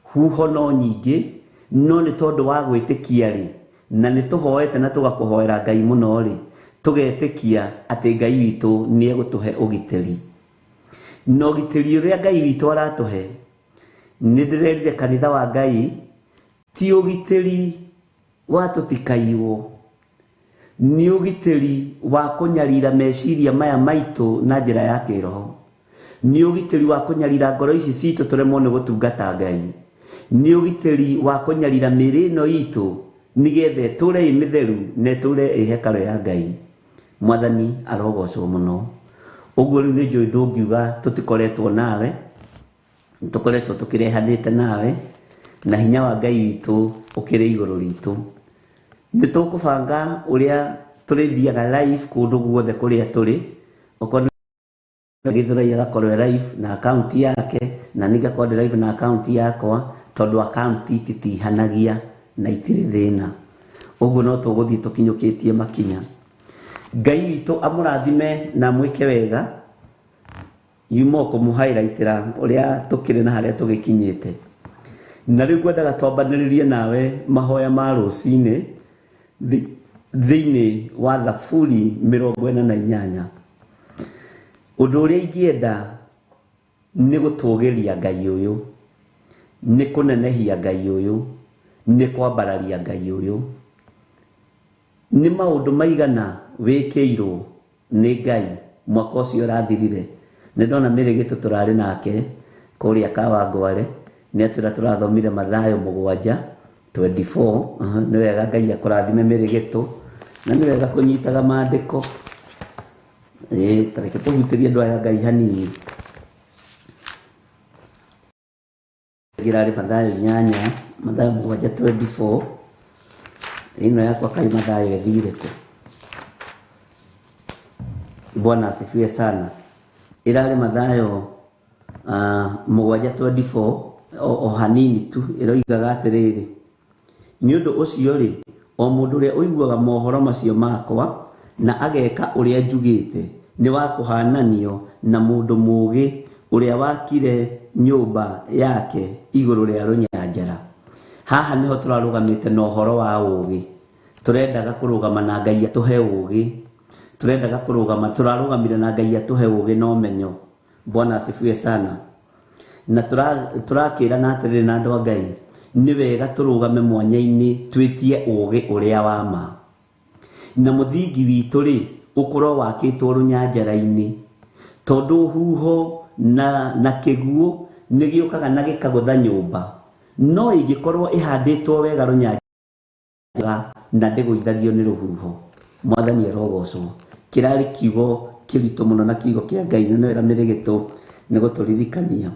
huho no nyingĩ, no nĩ tondũ wa gwĩtĩkia rĩ, na nĩ tũhoete na tũgakũhoera Ngai mũno rĩ, tũgetĩkia atĩ Ngai witũ nĩ egũtũhe ũgitĩri. Na ũgitĩri ũrĩa Ngai witũ aratũhe, nĩ ndĩrerire kanitha wa Ngai, ti ũgitĩri wa tũtikaiywo, nĩ ũgitĩri wa kũnyarira meciria maya maitũ na njĩra ya kĩroho, nĩ ũgitĩri wa kũnyarira ngoro ici citũ tũremwo nĩ gũtungata Ngai, nĩ ũgitĩri wa kũnyarira mĩĩrĩ ĩno itũ nĩgetha ĩtũre ĩ mĩtheru na ĩtũre ĩ hekarũ ya Ngai. Mwathani arogocwo mũno. Ũguo rĩu nĩ njũĩ ndũngiuga tũtikoretwo nawe, tũkoretwo tũkĩrehanĩte nawe, na hinya wa Ngai witũ ũkĩrĩ igũrũ ritũ. Nĩ tũkũbanga ũrĩa tũrĩthiaga live kũndũ guothe kũrĩa tũrĩ, okorwo Githurai agakorwo live na account yake, na niĩ ngakorwo ndĩ live na account yakwa, tondũ account ititihanagia na itirĩ thĩna. Ũguo no tũgũthiĩ tũkinyũkĩtie makinya. Ngai witũ amũrathime na amwĩke wega. Yuma kũmũhighlightĩra ũrĩa tũkĩrĩ na harĩa tũgĩkinyĩte. Na rĩu ngwendaga twambanĩrĩrie nawe mahoya ma rũcinĩ thĩinĩ wa Thaburi 48. Ũndũ ũrĩa ingĩenda nĩ gũtũgĩria Ngai ũyũ, nĩ kũnenehia Ngai ũyũ, nĩ kwambararia Ngai ũyũ. Nĩ maũndũ maigana wĩkĩirwo nĩ Ngai mwaka ũcio ũrathirire. Nĩ ndona Mĩrĩgĩtũ tũrarĩ nake kũrĩa Kawangware, nĩ atwĩra tũrathomire Mathayo 7:24. Nĩ wega Ngai akũrathime Mĩrĩgĩtũ, na nĩ wega kũnyitaga maandĩko. Ta reke tũhutĩrie andũ aya Ngai hanini. Ngĩrarĩ Mathayo 8, Mathayo 7:24. Ĩno yakwa kaĩ Mathayo ĩthire kũ? Bwana asifiwe sana. Ĩrarĩ Mathayo 7:24, o hanini tu ĩroigaga atĩrĩrĩ, nĩ ũndũ ũcio rĩ, o mũndũ ũrĩa ũiguaga mohoro macio makwa na ageka ũrĩa njugĩte nĩ wa kũhananio na mũndũ mũũgĩ ũrĩa wakire nyũmba yake igũrũ rĩa rũnyanjara. Haha nĩho tũrarũgamĩte na ũhoro wa ũũgĩ. Tũrendaga kũrũgama na Ngai atũhe ũũgĩ, tũrendaga kũrũgama, tũrarũgamire na Ngai atũhe ũũgĩ na ũmenyo. Bwana asifiwe sana. Na tũrakĩrana atĩrĩrĩ na andũ a Ngai, nĩ wega tũrũgame mwanya-inĩ twĩtie ũũgĩ ũrĩa wa ma, na mũthingi witũ rĩ ũkorwo wakĩtwo rũnyanjara-inĩ, tondũ huho na kĩguũ nĩ gĩũkaga na gĩkagũtha nyũmba, no ĩngĩkorwo ĩhandĩtwo wega rũnyanjara na ndĩgũithagio nĩ rũhuho. Mwathani arogocwo. Kĩrarĩ kiugo kĩritũ mũno na kiugo kĩa Ngai, na nĩ wega Mĩrĩgĩtũ nĩ gũtũririkania.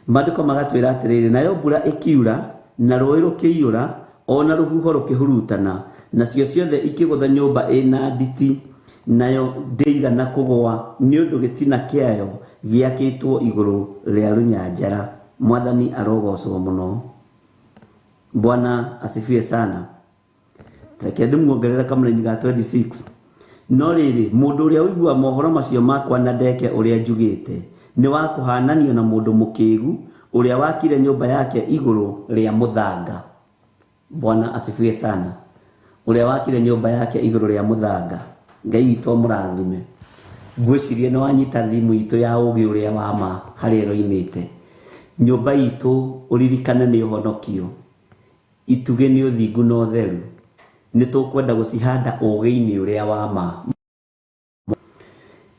Maandĩko magatwĩra atĩrĩrĩ, nayo mbura ĩkiura na rũĩ rũkĩiyũra, ona rũhuho rũkĩhurutana, nacio ciothe ikĩgũtha nyũmba ĩna nditi, nayo ndĩigana kũgũa nĩ ũndũ gĩtina kĩayo gĩakĩtwo igũrũ rĩa rũnyanjara. Mwathani arogocwo mũno. Bwana asifiwe sana. Reke ndĩmuongerere kamũraini ga 26. No rĩrĩ, mũndũ ũrĩa ũiguaga mohoro macio makwa na ndeke ũrĩa njugĩte nĩ wa kũhananio na mũndũ mũkĩgu Ũrĩa wakire nyũmba yake igũrũ rĩa mũthanga. Bwana asifiwe sana. Ũrĩa wakire nyũmba yake igũrũ rĩa mũthanga. Ngai witũ amũrathime. Ngwĩciria nĩ wanyita thimũ itũ ya ũgĩ ũrĩa wa ma harĩa ĩroimĩte. Nyũmba itũ ũririkane nĩ ũhonokio. Itugĩ nĩ ũthingu na ũtheru. Nĩ tũkwenda gũcihanda ũgĩ-inĩ ũrĩa wa ma.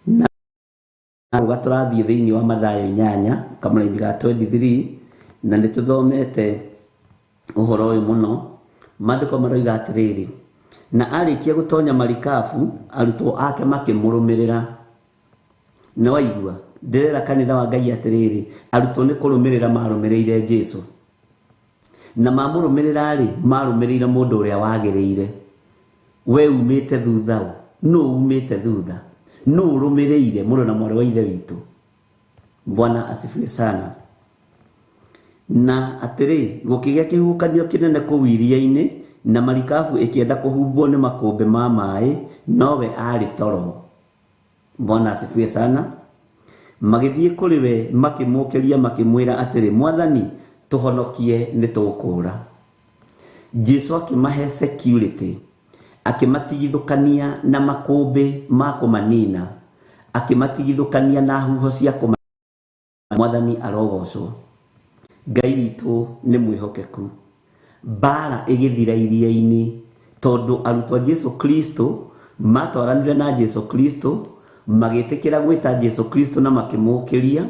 Na uga tũrathiĩ thĩinĩ wa Mathayo 8 kamũraini ga 23 na nĩ tũthomete ũhoro ũyũ mũno. Maandĩko maroiga atĩrĩrĩ, na arĩkia gũtonya marikabu arutwo ake makĩmũrũmĩrĩra. Nĩ waigua ndĩrera kanitha wa Ngai atĩrĩrĩ, arutwo nĩ kũrũmĩrĩra marũmĩrĩire Jesũ. Na mamũrũmĩrĩra rĩ, marũmĩrĩire mũndũ ũrĩa wagĩrĩire. We umĩte thutha ũ? Nũ umĩte thutha? Nũ ũrũmĩrĩire mũrũ na mwarĩ wa Ithe witũ? Bwana asifiwe sana. Na atĩrĩ, gũkĩgĩa kĩhuhũkanio kĩnene kũu iria-inĩ, na marikabu ĩkĩenda kũhumbwo nĩ makũmbĩ ma maĩ, nowe aarĩ toro. Bwana asifiwe sana. Magĩthiĩ kũrĩ we makĩmũũkĩria makĩmwĩra atĩrĩ, Mwathani, tũhonokie nĩ tũkũũra. Jesũ akĩmahe security, akĩmatigithũkania na makũmbĩ ma kũmanina, akĩmatigithũkania na huho cia kũmanina. Mwathani arogocwo. Ngai witũ nĩ mwĩhokeku. Mbara ĩgĩthira iria-inĩ tondũ arutwo a Jesũ Kristo matwaranire na Jesũ Kristo, magĩtĩkĩra gwĩta Jesũ Kristo na makĩmũũkĩria,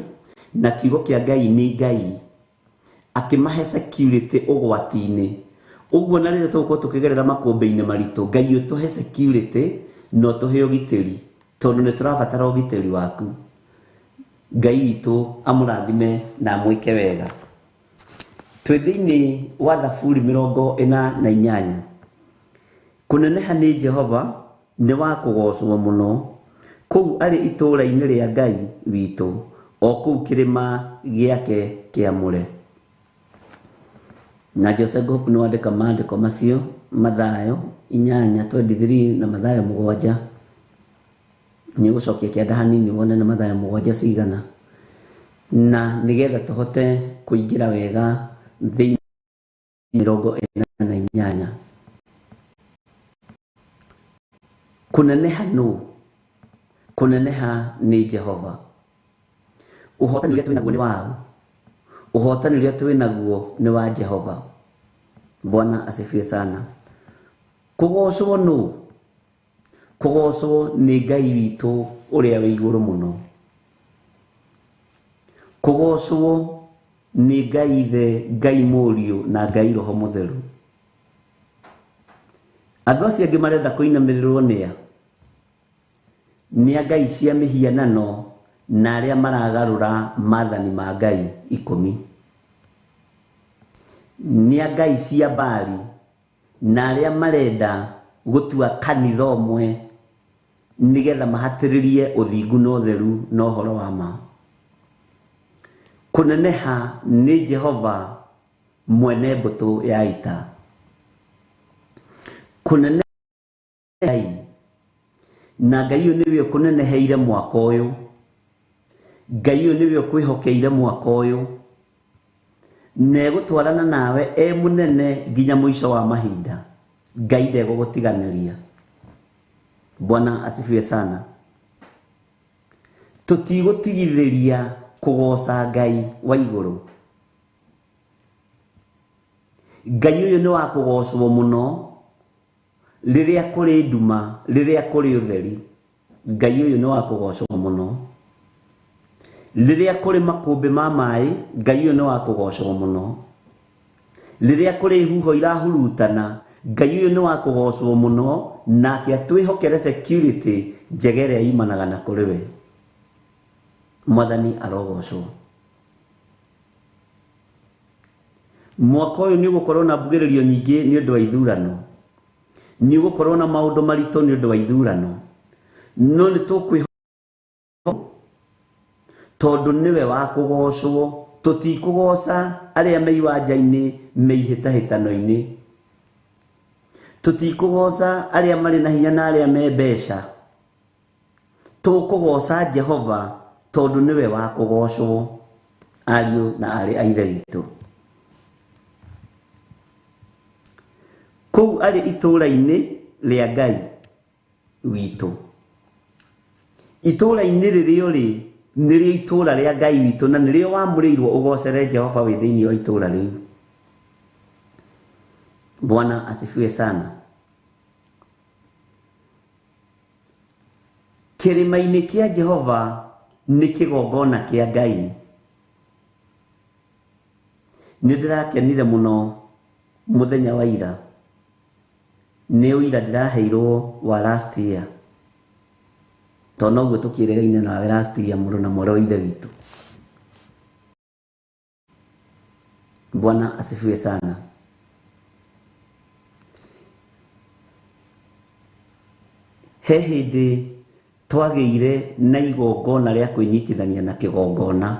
na kiugo kĩa Ngai nĩ Ngai. Akĩmahe security ũgwati-inĩ. Ũguo na rĩrĩa tũgũkorwo tũkĩgerera makũmbĩ-inĩ maritũ, Ngai ũtũhe security na ũtũhe ũgitĩri, tondũ nĩ tũrabatara ũgitĩri waku. Ngai witũ amũrathime na amwĩke wega. Twĩ thĩinĩ wa Thaburi 48. Kũneneha nĩ Jehova nĩ wa kũgocwo mũno, kũu arĩ itũũra-inĩ rĩa Ngai witũ, o kũu kĩrĩma gĩake kĩamũre. Na Jose Gopu nĩ wandĩka maandĩko macio, Mathayo 8:23 na Mathayo 7. Nĩ ũgũcokia kĩanda hanini wone nĩ Mathayo 7 cigana. Na nĩgetha tũhote kũingĩra wega thĩinĩ 48. Kũneneha nũ? Kũneneha nĩ Jehova. Ũhotani ũrĩa twĩ naguo nĩ waũ? Ũhotani ũrĩa twĩ naguo nĩ wa Jehova. Bwana asifiwe sana. Kũgocwo nũ? Kũgocwo nĩ Ngai witũ ũrĩa wĩ igũrũ mũno. Kũgocwo nĩ Ngai Ithe, Ngai Mũriũ na Ngai Roho Mũtheru. Andũ acio angĩ marenda kũinamĩrĩrwo nĩa? Nĩ a ngai cia mĩhianano na arĩa maragarũra maathani ma Ngai 10. Nĩ a ngai cia Baali na arĩa marenda gũtua kanitha ũmwe nĩgetha mahatĩrĩrie ũthingu na ũtheru na ũhoro wa ma. Kũneneha nĩ Jehova mwene mbũtũ ya ita. Kũneneha Ngai na Ngai ũyũ nĩwe ũkũneneheire mwaka ũyũ. Ngai ũyũ nĩwe ũkwĩhokeire mwaka ũyũ. Na egũtwarana nawe e mũnene nginya mũico wa mahinda. Ngai ndegũgũtiganĩria. Bwana asifiwe sana. Tũtigũtigithĩria kũgoca Ngai wa igũrũ. Ngai ũyũ nĩ wa kũgocwo mũno rĩrĩa kũrĩ nduma, rĩrĩa kũrĩ ũtheri. Ngai ũyũ nĩ wa kũgocwo mũno. Rĩrĩa kũrĩ makũmbĩ ma maĩ, Ngai ũyũ nĩ wa kũgocwo mũno. Rĩrĩa kũrĩ huho irahurutana, Ngai ũyũ nĩ wa kũgocwo mũno, nake atwĩhokere security njega ĩrĩa yumanaga na kũrĩ we. Mwathani arogocwo. Mwaka ũyũ nĩ ũgũkorwo na mbugĩrĩrio nyingĩ nĩ ũndũ wa ithurano. Nĩ ũgũkorwo na maũndũ maritũ nĩ ũndũ wa ithurano. No nĩ tũkwĩhoka tondũ nĩwe wa kũgocwo. Tũtikũgoca arĩa me iwanja-inĩ me ihĩtahĩtano-inĩ. Tũtikũgoca arĩa marĩ na hinya na arĩa me mbeca. Tũkũgoca Jehova tondũ nĩwe wa kũgocwo. Ariũ na aarĩ a Ithe witũ. Kũu arĩ itũũra-inĩ rĩa Ngai witũ. Itũũra-inĩ rĩrĩa ũrĩ nĩrĩo itũũra rĩa Ngai witũ na nĩrĩo wamũrĩirwo ũgocere Jehova wĩ thĩinĩ wa itũũra rĩu. Bwana asifiwe sana. Kĩrĩma-inĩ kĩa Jehova nĩ kĩgongona kĩa Ngai. Nĩ ndĩrakenire mũno mũthenya wa ira. Nĩ ũira ndĩraheirwo wa last year. Tondũ noguo tũkĩrĩgaine nawe last year mũrũ na mwarĩ wa Ithe witũ. Bwana asifiwe sana. He hĩndĩ twagĩire na igongona rĩa kwĩnyitithania na kĩgongona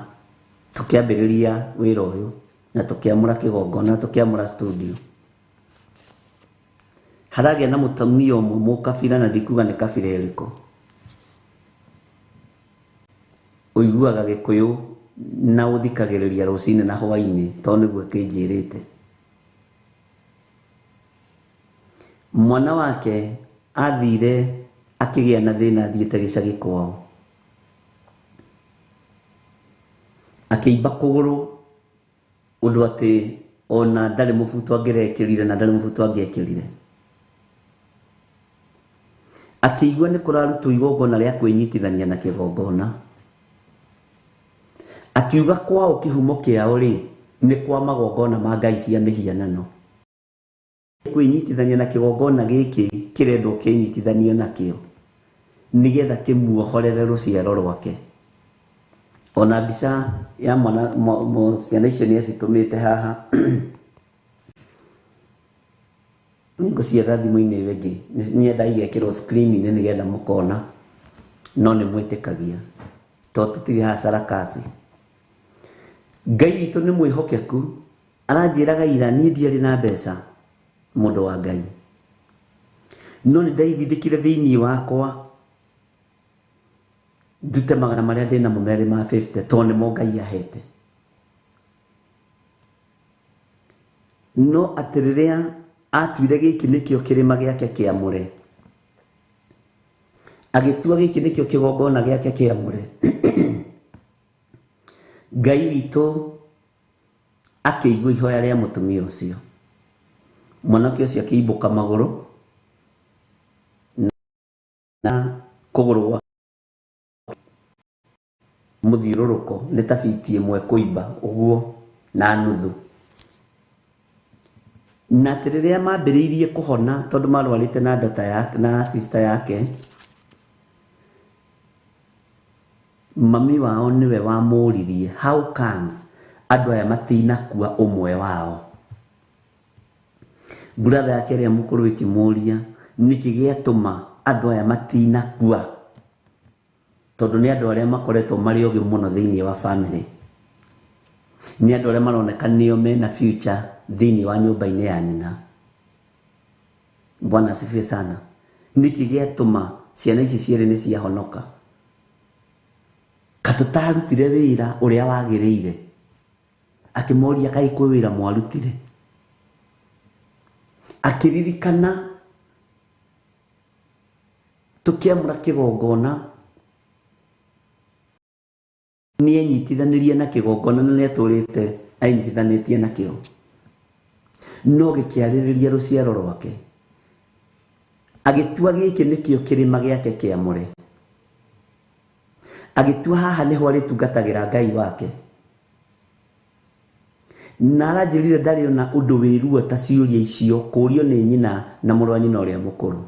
tũkĩambĩrĩria wĩra ũyũ na tũkĩamũra kĩgongona na tũkĩamũra studio. Haragĩa na mũtumia ũmwe mũkabira na ndikuga nĩ kabira ĩrĩkũ, ũiguaga Gĩkũyũ na ũthikagĩrĩria rũcinĩ na hwainĩ tondũ nĩguo kĩnjĩrĩte. Mwana wake athire akĩgĩa na thĩna athiĩte gĩcagi kwao, akĩimba kũgũrũ ũndũ atĩ ona ndarĩ mũbuto angĩrekĩrire na ndarĩ mũbuto angĩekĩrire. Akĩigua nĩ kũrarutwo igongona rĩa kwĩnyitithania na kĩgongona. Akiuga kwao kĩhumo kĩao rĩ nĩ kwa magongona ma ngai cia mĩhianano. Kwĩnyitithania na kĩgongona gĩkĩ kĩrendwo kĩnyitithanio nakĩo nĩgetha kĩmuohorere rũciaro rwake. Ona mbica ya mwana ciana icio nĩ acitũmĩte haha. Nĩngũcietha thimũ-inĩ ĩyo ĩngĩ, nyenda igekĩrwo screen-inĩ nĩgetha mũkona, no nĩ mwĩtĩkagia tondũ tũtirĩ haha sarakasi. Ngai witũ nĩ mwĩhokeku, aranjĩraga ira niĩ ndiarĩ na mbeca mũndũ wa Ngai, no nĩ ndaiguithĩkire thĩinĩ wakwa ndute magana marĩa ndĩnamo merĩ ma 50 tondũ nĩmo Ngai ahete. No atĩ rĩrĩa atuire gĩkĩ nĩkĩo kĩrĩma gĩake kĩamũre, agĩtua gĩkĩ nĩkĩo kĩgongona gĩake kĩamũre, Ngai witũ akĩigua ihoya rĩa mũtumia ũcio. Mwanake ũcio akĩimbũka magũrũ na kũgũrũ gwa mũthiũrũrũko nĩ ta biti ĩmwe kũimba ũguo na nuthu. Na atĩ rĩrĩa mambĩrĩirie kũhona tondũ marwarĩte na daughter yake na sister yake, mami wao nĩwe wamũririe how comes andũ aya matinakua ũmwe wao. Brother yake ĩrĩa mũkũrũ ĩkĩmũria nĩkĩ gĩatũma andũ aya matinakua, tondũ nĩ andũ arĩa makoretwo marĩ ogĩ mũno thĩinĩ wa family, nĩ andũ arĩa maroneka nĩo mena future thĩinĩ wa nyũmba-inĩ ya nyina. Bwana asifiwe sana. Nĩkĩ gĩatũma ciana ici cierĩ nĩ ciahonoka? Katũtarutire wĩra ũrĩa wagĩrĩire. Akĩmoria kaĩ kwĩ wĩra mwarutire. Akĩririkana tũkĩamũra kĩgongona nĩenyitithanirie na kĩgongona na nĩatũrĩte enyitithanĩtie nakĩo, no gĩkĩarĩrĩria rũciaro rwake. Agĩtua gĩkĩ nĩkĩo kĩrĩma gĩake kĩamũre, agĩtua haha nĩho arĩtungatagĩra Ngai wake. Na aranjĩrire ndarĩ ona ũndũ wĩ ruo ta ciũria icio kũũrio nĩ nyina na mũrũ wa nyina ũrĩa mũkũrũ,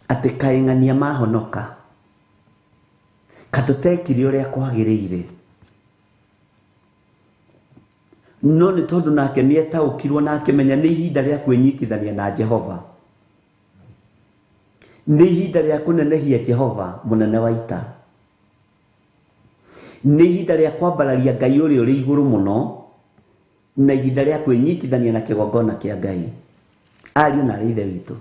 atĩ kaĩ ng'ania mahonoka, katũtekire ũrĩa kwagĩrĩire. No nĩ tondũ nake nĩetaũkirwo na akĩmenya nĩ ihinda rĩa kwĩnyitithania na Jehova, nĩ ihinda rĩa kũnenehia Jehova mũnene wa ita, nĩ ihinda rĩa kwambararia Ngai ũrĩa ũrĩ igũrũ mũno, na ihinda rĩa kwĩnyitithania na kĩgongona kĩa Ngai. Ariũ na aarĩ a Ithe witũ,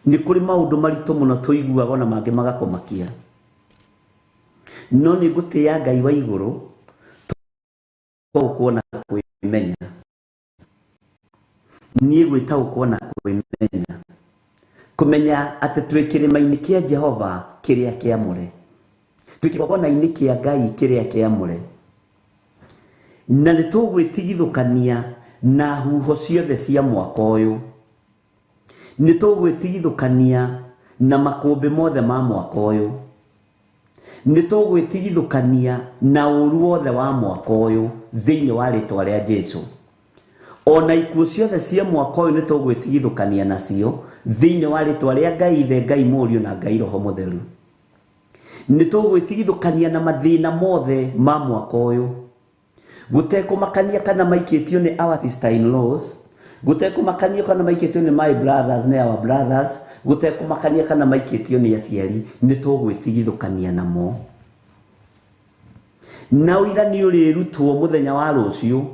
nĩ kũrĩ maũndũ maritũ mũno tũiguaga ona mangĩ magakũmakia. No nĩ ngũtĩĩa Ngai wa igũrũ tũgũkwo na kwĩmenya. Niĩ gwĩtaũkwo na kwĩmenya. Kũmenya atĩ twĩ kĩrĩma-inĩ kĩa Jehova kĩrĩa kĩamũre. Twĩ kĩgongona-inĩ kĩa Ngai kĩrĩa kĩamũre. Na nĩ tũgwĩtigithũkania na huho ciothe cia mwaka ũyũ. Nĩ tũgwĩtigithũkania na makũmbĩ mothe ma mwaka ũyũ. Nĩ tũgwĩtigithũkania na ũru wothe wa mwaka ũyũ thĩinĩ wa rĩtwa rĩa Jesu. Ona ikuũ ciothe cia mwaka ũyũ nĩ tũgwĩtigithũkania nacio thĩinĩ wa rĩtwa rĩa Ngai Ithe, Ngai Mũriũ na Ngai Roho Mũtheru. Nĩ tũgwĩtigithũkania na mathĩna mothe ma mwaka ũyũ. Gũtekũmakania kana maikĩtio nĩ our sister in laws, gũtekũmakania kana maikĩtio nĩ my brothers nĩ our brothers, gũtekũmakania kana maikĩtio nĩ aciari, nĩ tũgwĩtigithũkania namo. Na ũira nĩ ũrĩrutwo mũthenya wa rũciũ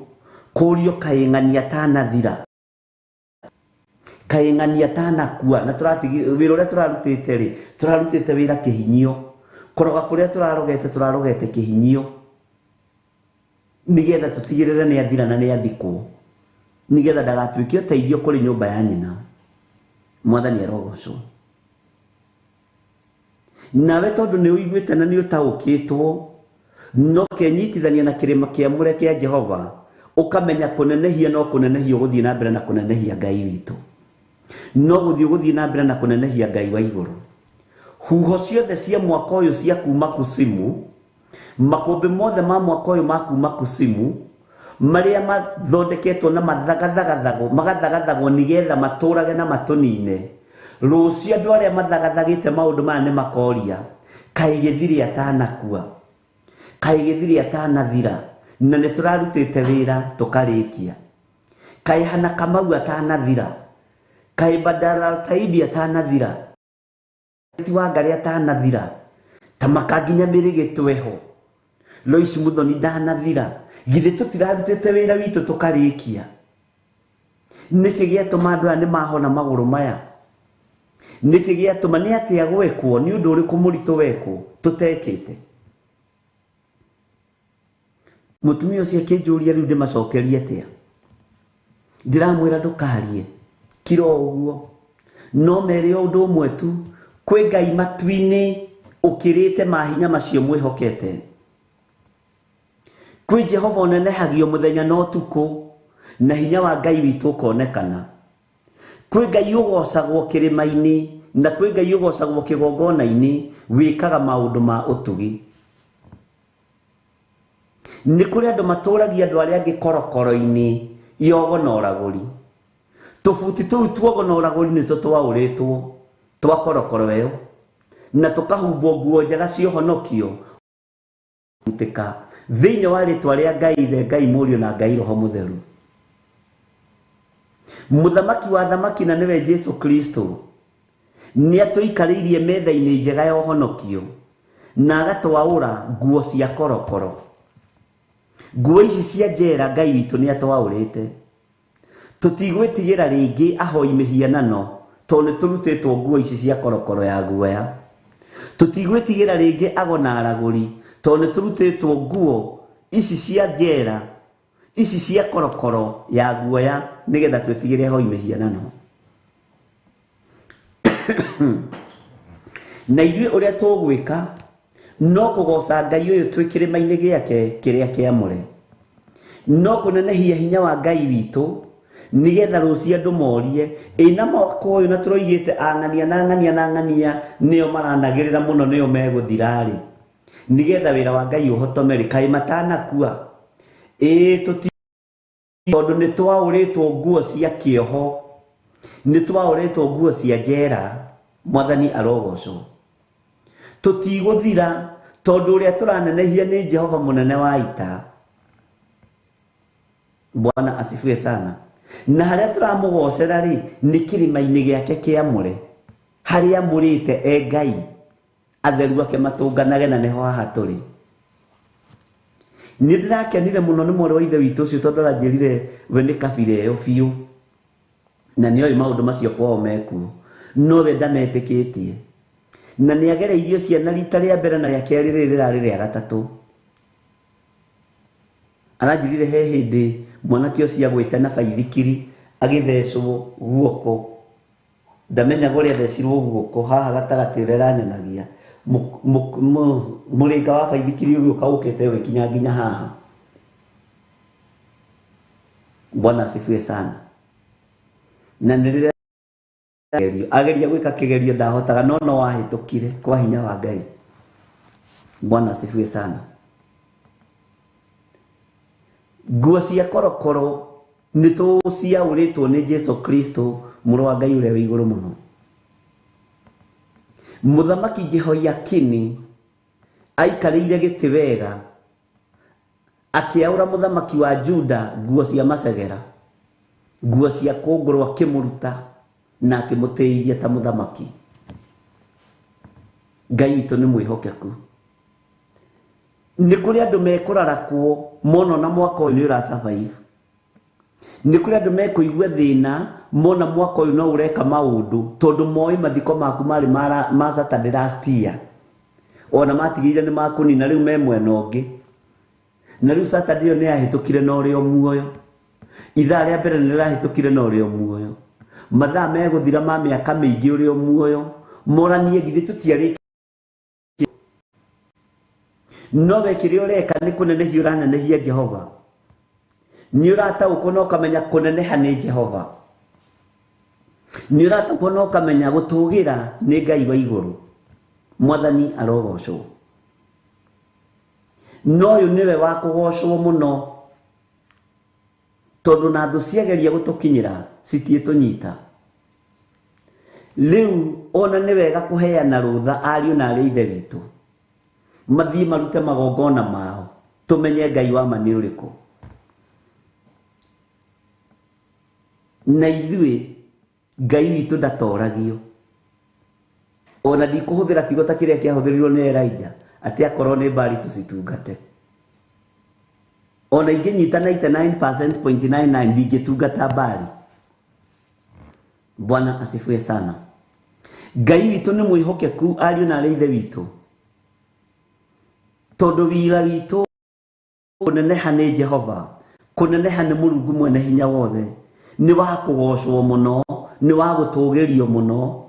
kũrio kaĩ ng'ania tanathira, kaĩ ng'ania tanakua, na wĩra ũrĩa tũrarutĩte rĩ, tũrarutĩte wĩra kĩhinyio, kũroga kũrĩa tũrarogete tũrarogete kĩhinyio, nĩgetha tũtigĩrĩre nĩ athira na nĩ athikwo, nĩgetha ndagatuĩke ũteithio kũrĩ nyũmba ya nyina. Mwathani arogocwo. Nawe tondũ nĩ ũiguĩte na nĩ ũtaũkĩtwo, no kenyitithania na kĩrĩma kĩamũre kĩa Jehova, ũkamenya kũnenehia no kũnenehia ũgũthiĩ na mbere na kũnenehia Ngai witũ. No gũthiĩ ũgũthiĩ na mbere na kũnenehia Ngai wa igũrũ. Huho ciothe cia mwaka ũyũ cia kuma kusimu, makũmbĩ mothe ma mwaka ũyũ ma kuma kusimu, marĩa mathondeketwo na mathagathagathago, magathagathagwo nĩgetha matũrage na matũnine. Rũciũ andũ arĩa mathagathagĩte maũndũ maya nĩ makoria, kaĩ gĩthiri atanakua, kaĩ gĩthiri atanathira, na nĩ tũrarutĩte wĩra tũkarĩkia. Kaĩ Hana Kamau atanathira, kaĩ Badala Taibi atanathira, ti wa Ngarĩ atanathira, ta makanginya mĩrĩgĩtwe ho, Lois Muthoni ndanathira, githĩ tũtirarutĩte wĩra witũ tũkarĩkia. Nĩkĩ gĩatũma andũ aya nĩ mahona magũrũ maya? Nĩkĩ gĩatũma nĩ atĩa gwekwo? Nĩ ũndũ ũrĩkũ mũritũ wekwo tũtekĩte? Mũtumia ũcio akĩnjũria rĩu ndĩmacokerie atĩa? Ndĩramwĩra ndũkarie, kira o ũguo. No mere o ũndũ ũmwe tu, kwĩ Ngai matu-inĩ ũkĩrĩte mahinya macio mwĩhokete. Kwĩ Jehova ũnenehagio mũthenya na ũtukũ, na hinya wa Ngai witũ ũkonekana. Kwĩ Ngai ũgocagwo kĩrĩma-inĩ, na kwĩ Ngai ũgocagwo kĩgongona-inĩ, wĩkaga maũndũ ma ũtugi. Nĩ kũrĩ andũ matũragia andũ arĩa angĩ korokoro-inĩ ya ũgonoragũri. Tũbuti tũu tuogonoragũri nĩtwo twaũrĩtwo twa korokoro ĩyo, na tũkahumbwo nguo njega cia ũhonokio gũtĩka thĩinĩ wa rĩtwa rĩa Ngai Ithe, Ngai Mũriũ na Ngai Roho Mũtheru. Mũthamaki wa thamaki na nĩwe Jesu Kristo nĩ atũikarĩirie metha-inĩ njega ya ũhonokio na agatwaũra nguo cia korokoro. Nguo ici cia njera Ngai witũ nĩ atwaũrĩte. Tũtigwĩtigĩra rĩngĩ ahoi mĩhianano tondũ nĩ tũrutĩtwo nguo ici cia korokoro ya guoya. Tũtigwĩtigĩra rĩngĩ ago na aragũri tondũ nĩ tũrutĩtwo nguo ici cia njera, ici cia korokoro ya guoya, nĩgetha twĩtigĩre ahoi mĩhianano. Na ithuĩ ũrĩa tũgwĩka no kũgoca Ngai ũyũ twĩ kĩrĩma-inĩ gĩake kĩrĩa kĩamũre, no kũnenehia hinya wa Ngai witũ nĩgetha rũciũ andũ morie, ĩ na mwaka ũyũ na tũroigĩte ang'ania na ng'ania na ng'ania nĩo maranagĩrĩra mũno nĩo megũthira rĩ, nĩgetha wĩra wa Ngai ũhotome rĩ, kaĩ matanakua? Ĩ tũti, tondũ nĩ twaũrĩtwo nguo cia kĩoho, nĩ twaũrĩtwo nguo cia njera. Mwathani arogocwo. Tũtigũthira tondũ ũrĩa tũranenehia nĩ Jehova mũnene wa ita. Bwana asifiwe sana. Na harĩa tũramũgocera rĩ, nĩ kĩrĩma-inĩ gĩake kĩamũre, harĩa amũrĩte e Ngai, atheru ake matũnganage, na nĩho haha tũrĩ. Nĩ ndĩrakenire mũno nĩ mwarĩ wa ithe witũ ũcio tondũ aranjĩrire we nĩ kabira ĩyo biũ, na nĩoĩ maũndũ macio kwao mekuo, no we ndametĩkĩtie. Na nĩ agereirio ciana rita rĩa mbere na rĩa kerĩ rĩrĩ rĩrarĩ rĩa gatatũ. Aranjĩrire he hĩndĩ mwanake ũcio agwĩte na baithikiri agĩthecwo guoko. Ndamenyaga ũrĩa athecirwo guoko haha gatagatĩ ũrĩa aranyonagia. Mũrĩnga wa baithikiri ũgĩũka ũkĩte ũgĩkinya nginya haha. Bwana asifiwe sana. Na nĩ rĩrĩa ageria gwĩka kĩgerio ndahotaga no no wahĩtũkire kwa hinya wa Ngai. Bwana asifiwe sana. Nguo cia korokoro nĩ tũciaũrĩtwo nĩ Jesu Kristo mũrũ wa Ngai ũrĩa wĩ igũrũ mũno. Mũthamaki Jehoiakini aikarĩire gĩtĩ wega akĩaũra mũthamaki wa Juda nguo cia macegera, nguo cia kũngũrũ akĩmũruta na akĩmũtĩithia ta mũthamaki. Ngai witũ nĩ mwĩhokeku. Nĩ kũrĩ andũ mekũrarakwo mona na mwaka ũyũ nĩ ũra survive. Nĩ kũrĩ andũ mekũigua thĩna mona mwaka ũyũ no ũreka maũndũ tondũ moĩ mathiko maku marĩ ma Saturday last year. Ona matigĩire nĩ makũnina rĩu me mwena ũngĩ. Na rĩu Saturday ĩyo nĩ yahĩtũkire na ũrĩ o muoyo. Ithaa rĩa mbere nĩ rĩrahĩtũkire na ũrĩ o muoyo. Mathaa megũthira ma mĩaka mĩingĩ ũrĩ o muoyo. Moranie githĩ tũtiarĩkĩtie. No we kĩrĩa ũreka nĩ kũnenehia ũranenehia Jehova. Nĩ ũrataũkwo na ũkamenya kũneneha nĩ Jehova. Nĩ ũrataũkwo na ũkamenya gũtũgĩra nĩ Ngai wa igũrũ. Mwathani arogocwo. No ũyũ nĩwe wa kũgocwo mũno tondũ na thũ ciageria gũtũkinyĩra citiĩtũnyita. Rĩu ona nĩ wega kũheana rũtha ariũ na arĩ ithe witũ mathiĩ marute magongona mao tũmenye Ngai wa ma nĩ ũrĩkũ. Na ithuĩ Ngai witũ ndatoragio. Ona ndikũhũthĩra kiugo ta kĩrĩa kĩahũthĩrirwo nĩ Elijah atĩ akorwo nĩ mbari tũcitungate. Ona ingĩnyita 99.99 ndingĩtungata mbari. Bwana asifiwe sana. Ngai witũ nĩ mwĩhokeku ariũ na arĩ ithe witũ. Tondũ wira witũ kũneneha nĩ Jehova, kũneneha nĩ Mũrungu mwene hinya wothe, nĩ wa kũgocwo mũno, nĩ wa gũtũgĩrio mũno.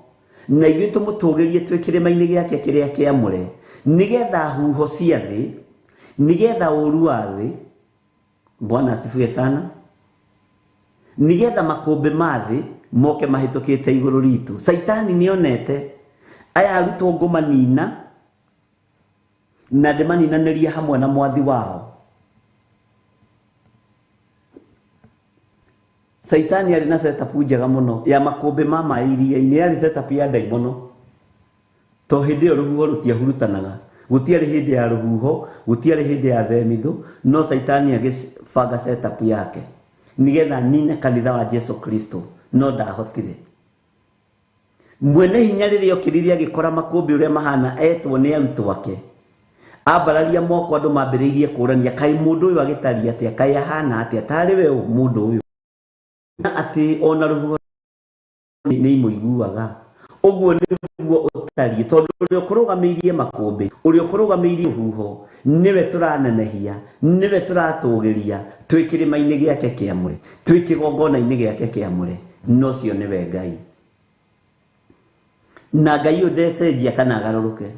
Na ithuĩ tũmũtũgĩrie twĩ kĩrĩma-inĩ gĩake kĩrĩa kĩamũre, nĩgetha huho cia thĩ, nĩgetha ũũru wa thĩ, Bwana asifiwe sana, nĩgetha makũmbĩ ma thĩ moke mahĩtũkĩte igũrũ ritũ. Caitani nĩonete aya arutwo ngũmanina na ndĩmaninanĩrie hamwe na mwathi wao. Caitani arĩ na setup njega mũno ya makũmbĩ ma maĩ iria-inĩ, yarĩ setup ya ndaimono. To hĩndĩ ĩyo rũhuho rũtiahurutanaga, gũtiarĩ hĩndĩ ya rũhuho, gũtiarĩ hĩndĩ ya themithũ, no Caitani agĩbanga setup yake nĩgetha anine kanitha wa Jesu Kristo, no ndahotire. Mwene hinya rĩrĩa okĩrire agĩkora makũmbĩ ũrĩa mahana etwo nĩ arutwo ake. Ambararia moko andũ mambĩrĩirie kũrania kaĩ mũndũ ũyũ agĩtariĩ atĩa, kaĩ ahana atĩa, tarĩ we ũ mũndũ ũyũ. Na atĩ ona rũhuho nĩ imũiguaga. Ũguo nĩguo ũtariĩ tondũ ũrĩa ũkũrũgamĩirie makũmbĩ, ũrĩa ũkũrũgamĩirie rũhuho, nĩwe tũranenehia, nĩwe tũratũgĩria twĩ kĩrĩma-inĩ gĩake kĩamũre, twĩ kĩgongona-inĩ gĩake kĩamũre, no ũcio nĩwe Ngai. Na Ngai ũyũ ndecenjia kana agarũrũke.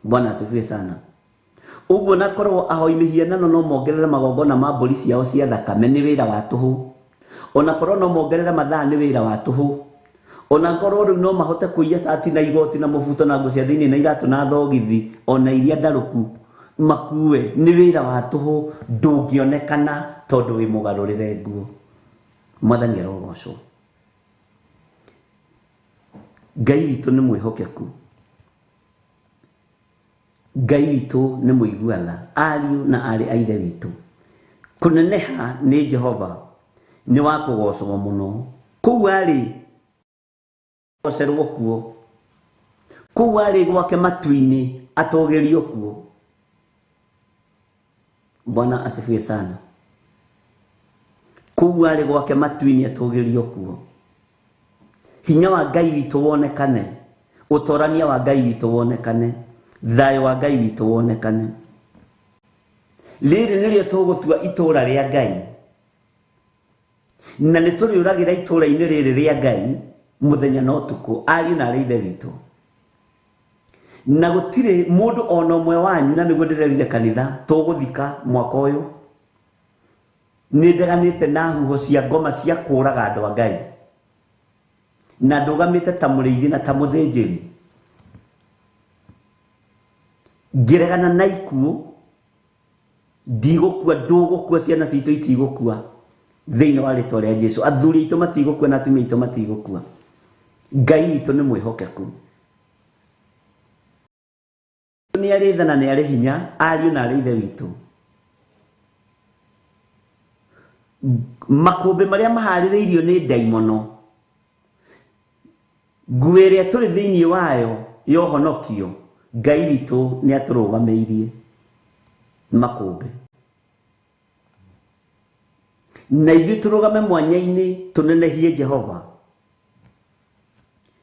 Bwana asifiwe sana. Ũguo na korwo ahoi mĩhianano no mongerere magongona ma mbũri ciao cia thakame nĩ wĩra wa tũhũ. Ona korwo no mongerere mathaa nĩ wĩra wa tũhũ. Ona korwo rĩu no mahote kũiya cati na igoti na mũbuto na nguo cia thĩinĩ na iratũ na thogithi ona iria ndarũku makue nĩ wĩra wa tũhũ, ndũngĩonekana tondũ wĩ mũgarũrĩre nguo. Mwathani arogocwo. Ngai witũ nĩ mwĩhokeku. Ngai witũ nĩ mũigua tha, ariũ na aarĩ a ithe witũ. Kũneneha nĩ Jehova nĩ wa kũgocwo mũno. Kũu arĩ gocerwo kuo, kũu arĩ gwake matu-inĩ atũgĩrio kuo. Bwana asifiwe sana. Kũu arĩ gwake matu-inĩ atũgĩrio kuo. Hinya wa Ngai witũ wonekane Ũtorania wa Ngai witũ wonekane, thayũ wa Ngai witũ wonekane. Rĩrĩ nĩrĩo tũgũtua itũra rĩa Ngai, na nĩ tũrĩũragĩra itũra-inĩ rĩrĩ rĩa Ngai mũthenya na ũtukũ, ariũ na arĩ ithe witũ. Na gũtirĩ mũndũ ona ũmwe wanyu, na nĩguo ndĩrerire kanitha tũgũthika mwaka ũyũ. Nĩ ndeganĩte na huho cia ngoma cia kũraga andũ a Ngai, na ndũgamĩte ta mũrĩithi na ta mũthĩnjĩri, ngĩregana na ikuũ. Ndigũkua, ndũgũkua, ciana citũ itigũkua thĩinĩ wa rĩtwa rĩa Jesu. Athuri aitũ matigũkua na atumia aitũ matigũkua. Ngai witũ nĩ mwĩhokeku, nĩ arĩ tha na nĩ arĩ hinya, ariũ na arĩ ithe witũ. Makũmbĩ marĩa maharĩrĩirio nĩ ndaimono, nguo ĩrĩa tũrĩ thĩinĩ wayo ya ũhonokio, Ngai witũ nĩ atũrũgamĩirie makũmbĩ, na ithuĩ tũrũgame mwanya-inĩ tũnenehie Jehova.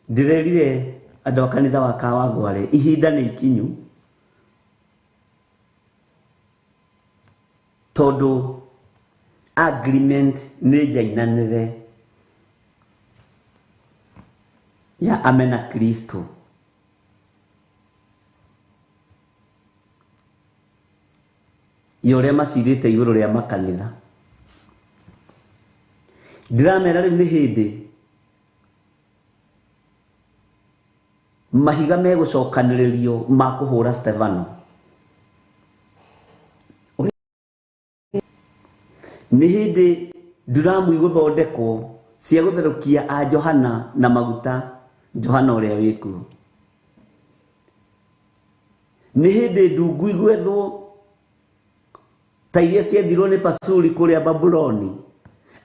Ndĩrerire andũ a kanitha wa Kawangware ihinda nĩ ikinyu, tondũ agreement nĩ njainanĩre ya amena Kristo. Ya ũrĩa macirĩte igũrũ rĩa makanitha. Ndĩramera rĩu nĩ hĩndĩ mahiga megũcokanĩrĩrio ma kũhũra Stefano. Nĩ hĩndĩ nduramu igũthondekwo cia gũtherũkia a Johana na maguta, Johana ũrĩa wĩkuo. Nĩ hĩndĩ ndungu igwethwo ta iria ciethirwo nĩ Pasuri kũrĩa Babuloni,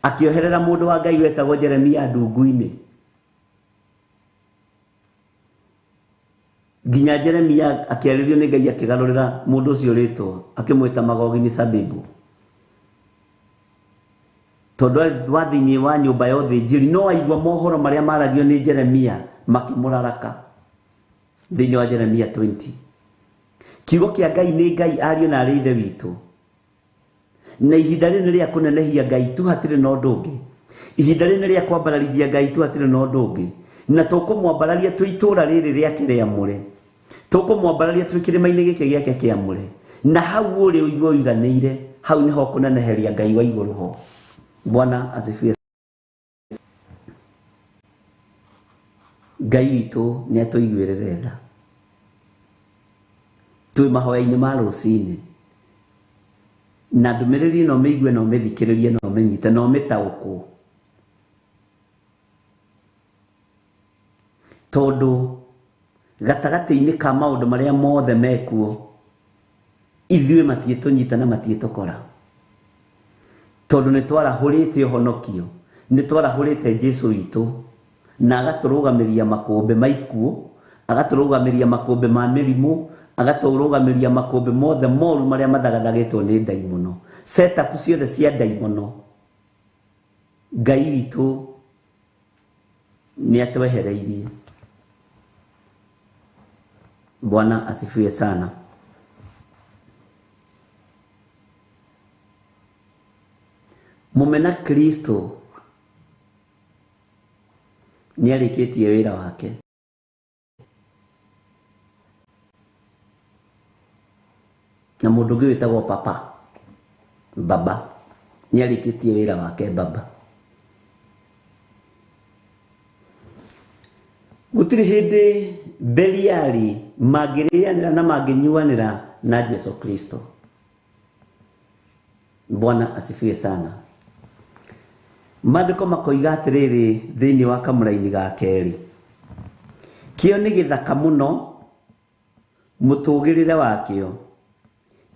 akĩoherera mũndũ wa Ngai wetagwo Jeremia ndungu-inĩ. Nginya Jeremia akĩarĩrio nĩ Ngai akĩgarũrĩra mũndũ ũcio rĩtwa, akĩmwĩta Magogi Misabibu, tondũ wa thĩinĩ wa nyũmba ya ũthĩnjĩri no aigua mohoro marĩa maragio nĩ Jeremia makĩmũraraka thĩinĩ wa Jeremia 20. Kiugo kĩa Ngai nĩ Ngai, ariũ na arĩ ithe witũ. Na ihinda rĩrĩ nĩ rĩa kũnenehia Ngai tu, hatirĩ na ũndũ ũngĩ. Ihinda rĩrĩ nĩ rĩa kwambararithia Ngai tu, hatirĩ na ũndũ ũngĩ. Na tũkũmwambararia twĩ itũũra rĩrĩ rĩake rĩamũre, tũkũmwambararia twĩ kĩrĩma-inĩ gĩkĩ gĩake kĩamũre. Na hau ũrĩ ũigue ũiganĩire, hau nĩho kũneneheria Ngai wa igũrũ ho. Bwana asifiwe. Ngai witũ nĩ atũiguĩrĩre tha. Twĩ mahoya-inĩ ma rũcinĩ, na ndũmĩrĩri ĩno ũmĩigue na ũmĩthikĩrĩrie na ũmĩnyite na ũmĩtaũkwo, tondũ gatagatĩ-inĩ ka maũndũ marĩa mothe mekuo, ithuĩ matiĩtũnyita na matiĩtũkora, tondũ nĩ twarahũrĩte ũhonokio, nĩ twarahũrĩte Jesu witũ, na agatũrũgamĩria makũmbĩ ma ikuũ, agatũrũgamĩria makũmbĩ ma mĩrimũ, agatũrũgamĩria makũmbĩ mothe moru marĩa mathagathagĩtwo nĩ ndaimono. Setup ciothe cia ndaimono, Ngai witũ nĩ atwehereirie. Bwana asifiwe sana. Mũmena Kristo nĩ arĩkĩtie wĩra wake. Na mũndũ ũngĩ wĩtagwo Papa Baba nĩ arĩkĩtie wĩra wake. Baba gũtirĩ hĩndĩ Beliali mangĩrĩanĩra na mangĩnyuanĩra na Jesu Kristo. Bwana asifiwe sana. Maandĩko makoiga atĩrĩrĩ thĩinĩ wa kamũraini ga kerĩ, kĩo nĩ gĩthaka mũno, mũtũgĩrĩre wakĩo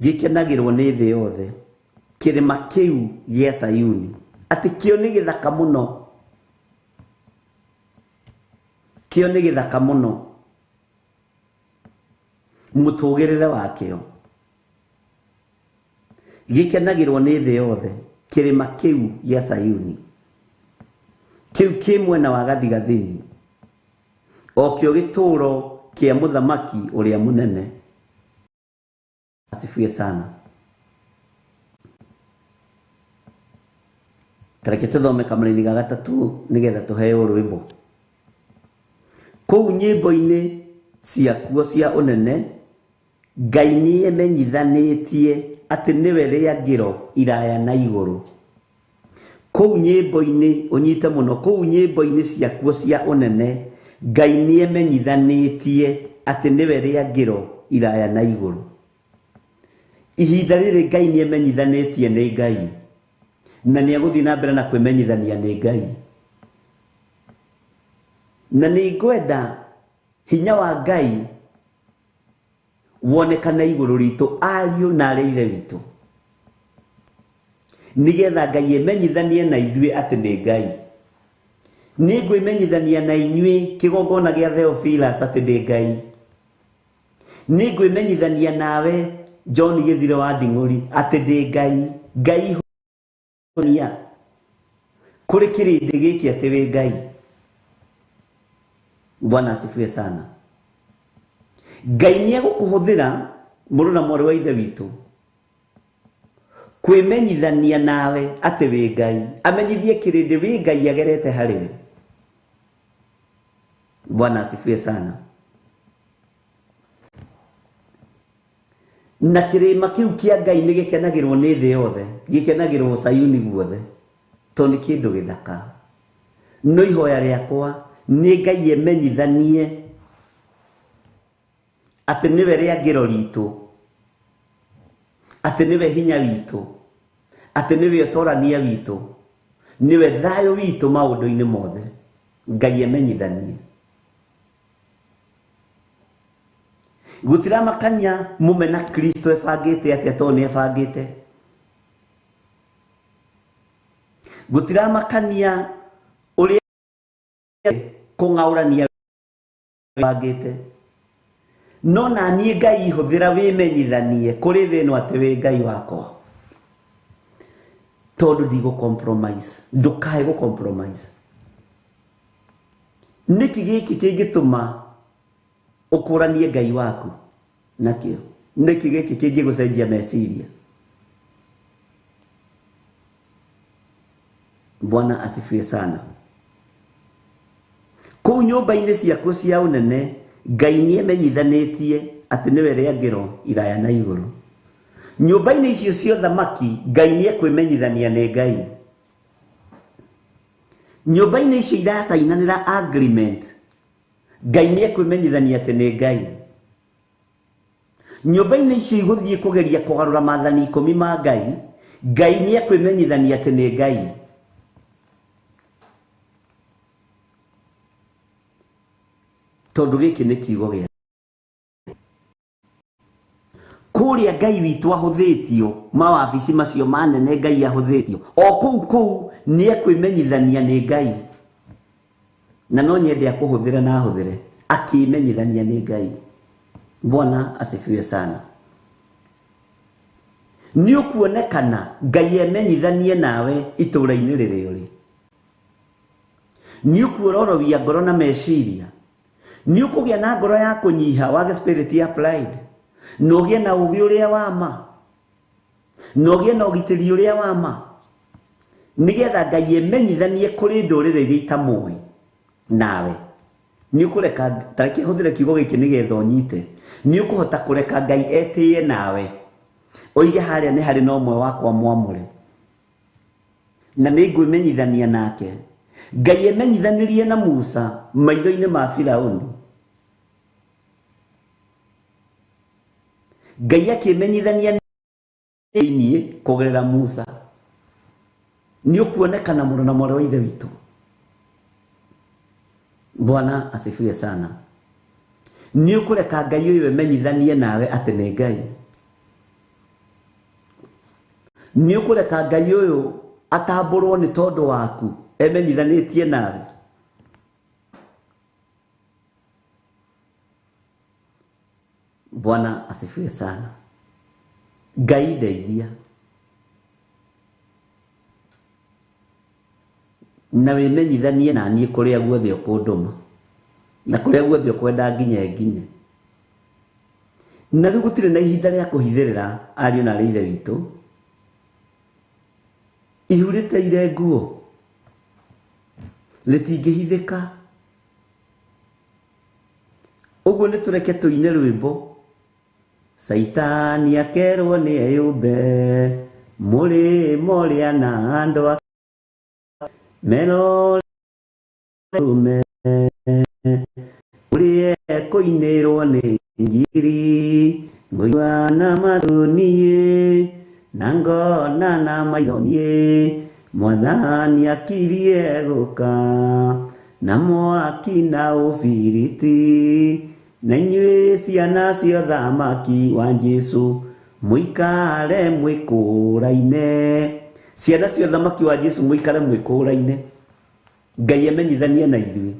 gĩkenagĩrwo nĩ thĩ yothe, kĩrĩma kĩu gĩa Sayuni. Atĩ kĩo nĩ gĩthaka mũno, kĩo nĩ gĩthaka mũno, mũtũgĩrĩre wakĩo gĩkenagĩrwo nĩ thĩ yothe, kĩrĩma kĩu gĩa Sayuni, kĩu kĩ mwena wa gathigathini. O kĩo gĩtũũro kĩa mũthamaki ũrĩa mũnene. Asifiwe sana. Tareke tũthome kamũraini ga gatatũ nĩgetha tũheo rwĩmbo. Kũu nyĩmbo-inĩ ciakuo cia ũnene Ngai nĩemenyithanĩtie atĩ nĩwe rĩangĩro iraya na igũrũ. Kũu nyĩmbo-inĩ ũnyite mũno, kũu nyĩmbo-inĩ ciakuo cia ũnene Ngai nĩemenyithanĩtie atĩ nĩwe rĩangĩro iraya na igũrũ. Ihinda rĩrĩ Ngai nĩemenyithanĩtie nĩ Ngai, na nĩegũthiĩ na mbere na kwĩmenyithania nĩ Ngai. Na nĩngwenda hinya wa Ngai wonekane igũrũ ritũ ariũ na arĩ ithe witũ, nĩgetha Ngai emenyithanie na ithuĩ atĩ nĩ Ngai. Nĩngwĩmenyithania na inyuĩ kĩgongona gĩa Theophilus atĩ nĩ Ngai. Nĩngwĩmenyithania nawe John Gĩthire wa Nding'ũri atĩ ndĩ Ngai. Ngai hũnia kũrĩ kĩrĩndĩ gĩkĩ atĩ wĩ Ngai. Bwana asifiwe sana. Ngai nĩegũkũhũthĩra mũrũ na mwarĩ wa ithe witũ kwĩmenyithania nawe atĩ wĩ Ngai, amenyithie kĩrĩndĩ wĩ Ngai agerete harĩ we. Bwana asifiwe sana. Na kĩrĩma kĩu kĩa Ngai nĩgĩkenagĩrwo nĩ thĩ yothe, gĩkenagĩrwo Sayuni guothe, tondũ nĩ kĩndũ gĩthaka. No ihoya rĩakwa nĩ Ngai emenyithanie atĩ nĩwe rĩangĩro ritũ, atĩ nĩwe hinya witũ, atĩ nĩwe ũtorania witũ, nĩwe thayũ witũ maũndũ-inĩ mothe. Ngai emenyithanie. Gũtiramakania mũmena Kristo ebangĩte atĩa, tondũ nĩ ebangĩte. Gũtiramakania ũrĩa kũng'aũrania ebangĩte. No na niĩ Ngai hũthĩra wĩmenyithanie kũrĩ thĩ ĩno atĩ wĩ Ngai wakwa, tondũ ndigũ compromise. Ndũkae gũ compromise. Nĩkĩ gĩkĩ kĩngĩtũma ũkũranie Ngai waku nakĩo? Nĩkĩ gĩkĩ kĩngĩgũcenjia meciria? Bwana asifiwe sana. Kũu nyũmba-inĩ ciakuo cia ũnene Ngai nĩemenyithanĩtie atĩ nĩwe rĩangĩro iraya na igũrũ. Nyũmba-inĩ icio cia ũthamaki Ngai nĩekwĩmenyithania nĩ Ngai. Nyũmba-inĩ icio iracainanĩra agreement, Ngai nĩekwĩmenyithania atĩ nĩ Ngai. Nyũmba-inĩ icio igũthiĩ kũgeria kũgarũra maathani 10 ma Ngai, Ngai nĩekwĩmenyithania atĩ nĩ Ngai. Tondũ gĩkĩ nĩ kiugo gĩa kũrĩa Ngai witũ ahũthĩtio, mawabici macio manene Ngai ahũthĩtio, o kũu kũu nĩekwĩmenyithania nĩ Ngai. Na no nyende akũhũthĩre na ahũthĩre akĩmenyithania nĩ Ngai. Bwana asifiwe sana. Nĩ ũkuonekana Ngai emenyithanie nawe itũũra-inĩ rĩrĩ ũrĩ. Nĩ ũkuororowia ngoro na meciria. Nĩ ũkũgĩa na ngoro ya kũnyiha wage spirit ya pride, na ũgĩe na ũũgĩ ũrĩa wa ma, na ũgĩe na ũgitĩri ũrĩa wa ma, nĩgetha Ngai emenyithanie kũrĩ ndũrĩrĩ iria itamũĩ nawe. Nĩ ũkũreka, ta reke hũthĩre kiugo gĩkĩ nĩgetha ũnyite. Nĩ ũkũhota kũreka Ngai etĩĩe nawe, oige harĩa nĩ harĩ na ũmwe wakwa mwamũre, na nĩ ngwĩmenyithania nake. Ngai emenyithanirie na Musa maitho-inĩ ma Firaũni. Ngai akĩmenyithania thĩiniĩ kũgerera Musa. Nĩ ũkuonekana mũno na mwarĩ wa ithe witũ. Bwana asifiwe sana. Nĩ ũkũreka Ngai ũyũ emenyithanie nawe atĩ nĩ Ngai. Nĩ ũkũreka Ngai ũyũ atambũrwo nĩ tondũ waku emenyithanĩtie nawe. Bwana asifiwe sana. Ngai ndeithia na wĩmenyithanie na niĩ kũrĩa guothe ũkũndũma. Na kũrĩa guothe ũkwenda nginye nginye. Na rĩu gũtirĩ na ihinda rĩa kũhithĩrĩra ariũ na arĩ ithe witũ. Ihu rĩteire nguo rĩtingĩhithĩka. Ũguo nĩ tũreke tũine rwĩmbo. Caitani akerwo nĩ eyũmbe mũrĩmo ũrĩa na andũ ake merore rume ũrĩa kũinĩrwo nĩ ngiri ngũigua na matũ niĩ na ngona na maitho niĩ mwathani akirie gũka na mwaki na ũbiriti na inyuĩ ciana cia ũthamaki wa Jesũ mũikare mwĩkũraine. Ciana cia ũthamaki wa Jesũ mũikare mwĩkũraine. Ngai amenyithanie na ithuĩ.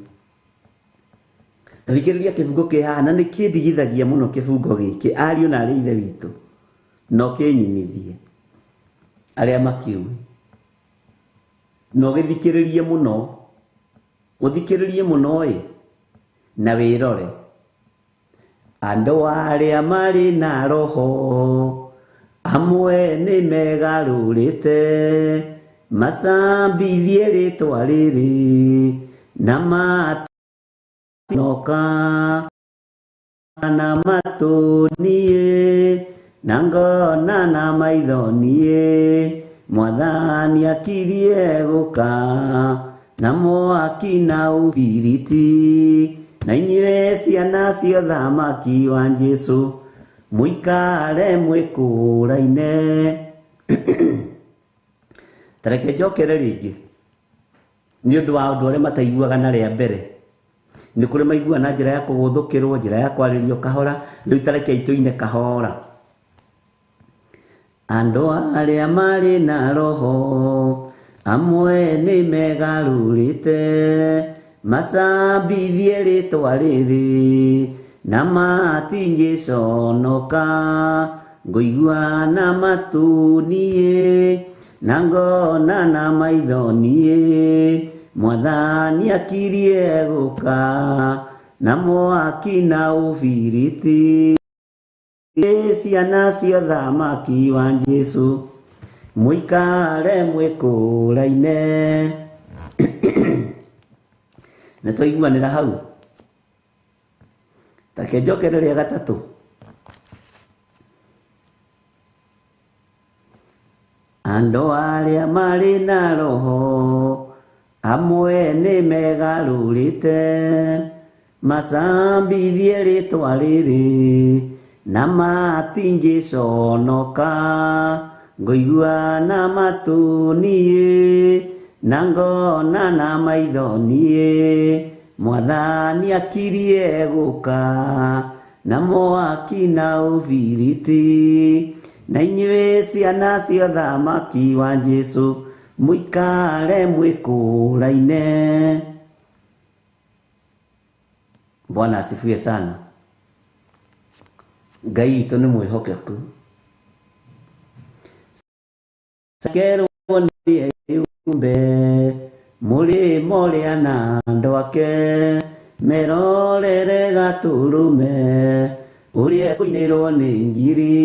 Thikĩrĩria kĩbungo kĩ haha na nĩ kĩndigithagia mũno kĩbungo gĩkĩ ariũ na arĩ ithe witũ no kĩnyinithie arĩa makĩũĩ no gĩthikĩrĩrie mũno ũthikĩrĩrie mũno ĩ na wĩrore andũ arĩa marĩ na roho amwe nĩ megarũrĩte macambithie rĩtwa rĩrĩ na matinoka na matũ niĩ na ngona na maitho niĩ mwathani akirie gũka na mwaki na ũbiriti na inyuĩ ciana cia ũthamaki wa Jesũ mũikare mwĩkũraine. Ta reke njokere rĩngĩ nĩ ũndũ wa andũ arĩa mataiguaga na rĩa mbere. Nĩ kũrĩ maiguaga na njĩra ya kũgũthũkĩrwo, njĩra ya kwarĩrio kahora, rĩu ta reke tũine kahora. Andũ arĩa marĩ na roho amwe nĩ megarũrĩte macambithie rĩtwa rĩrĩ na matingĩconoka ngũigua na matũ niĩ na ngona na maitho niĩ mwathani akirie gũka na mwaki na ũbiriti ciana cia ũthamaki wa Jesũ mũikare mwĩkũraine. Nĩ twaiguanĩra hau. Ta reke njokere rĩa gatatũ. Andũ arĩa marĩ na roho amwe nĩ megarũrĩte macambithie rĩtwa rĩrĩ na matingĩconoka ngũigua na matũ niĩ na ngona na maitho niĩ mwathani akirie gũka na mwaki na ũbiriti na inyuĩ ciana cia ũthamaki wa Jesũ mũikare mwĩkũraine. Bwana asifiwe sana. Ngai witũ nĩ mwĩhokeku. Kerwo nĩ eyũmbe mũrĩmo ũrĩa na andũ ake merorere gatũrũme ũrĩa kũinĩrwo nĩ ngiri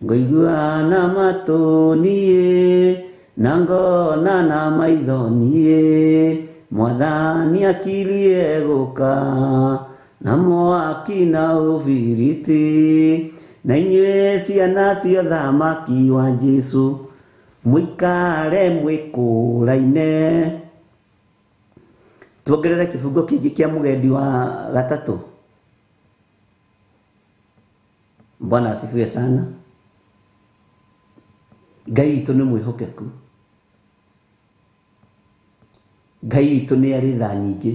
ngũigua na matũ niĩ na ngona na maitho niĩ mwathani akirie gũka na mwaki na ũbiriti na inyuĩ ciana cia ũthamaki wa Jesũ mũikare mwĩkũraine. Tuongerere kĩbungo kĩngĩ kĩa mũgendi wa gatatũ. Bwana asifiwe sana. Ngai witũ nĩ mwĩhokeku. Ngai witũ nĩ arĩ tha nyingĩ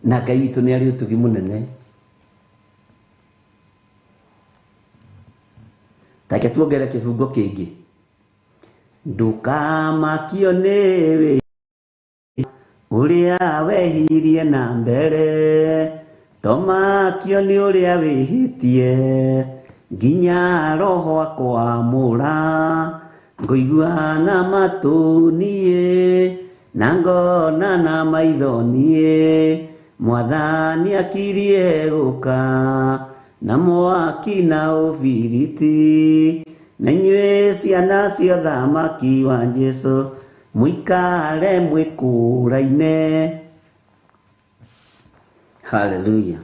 na Ngai witũ nĩ arĩ ũtugi mũnene. Ta reke tuongerere kĩbungo kĩngĩ. Ndũkamakio nĩ ũrĩa wehirie na mbere tomakio nĩ ũrĩa wĩhĩtie nginya roho akwamũra ngũigua na matũ niĩ na ngona na maitho niĩ Mwathani akirie gũka na mwaki na ũbiriti, na inyuĩ ciana cia ũthamaki wa Jesũ mũikare mwĩkũraine. Haleluya.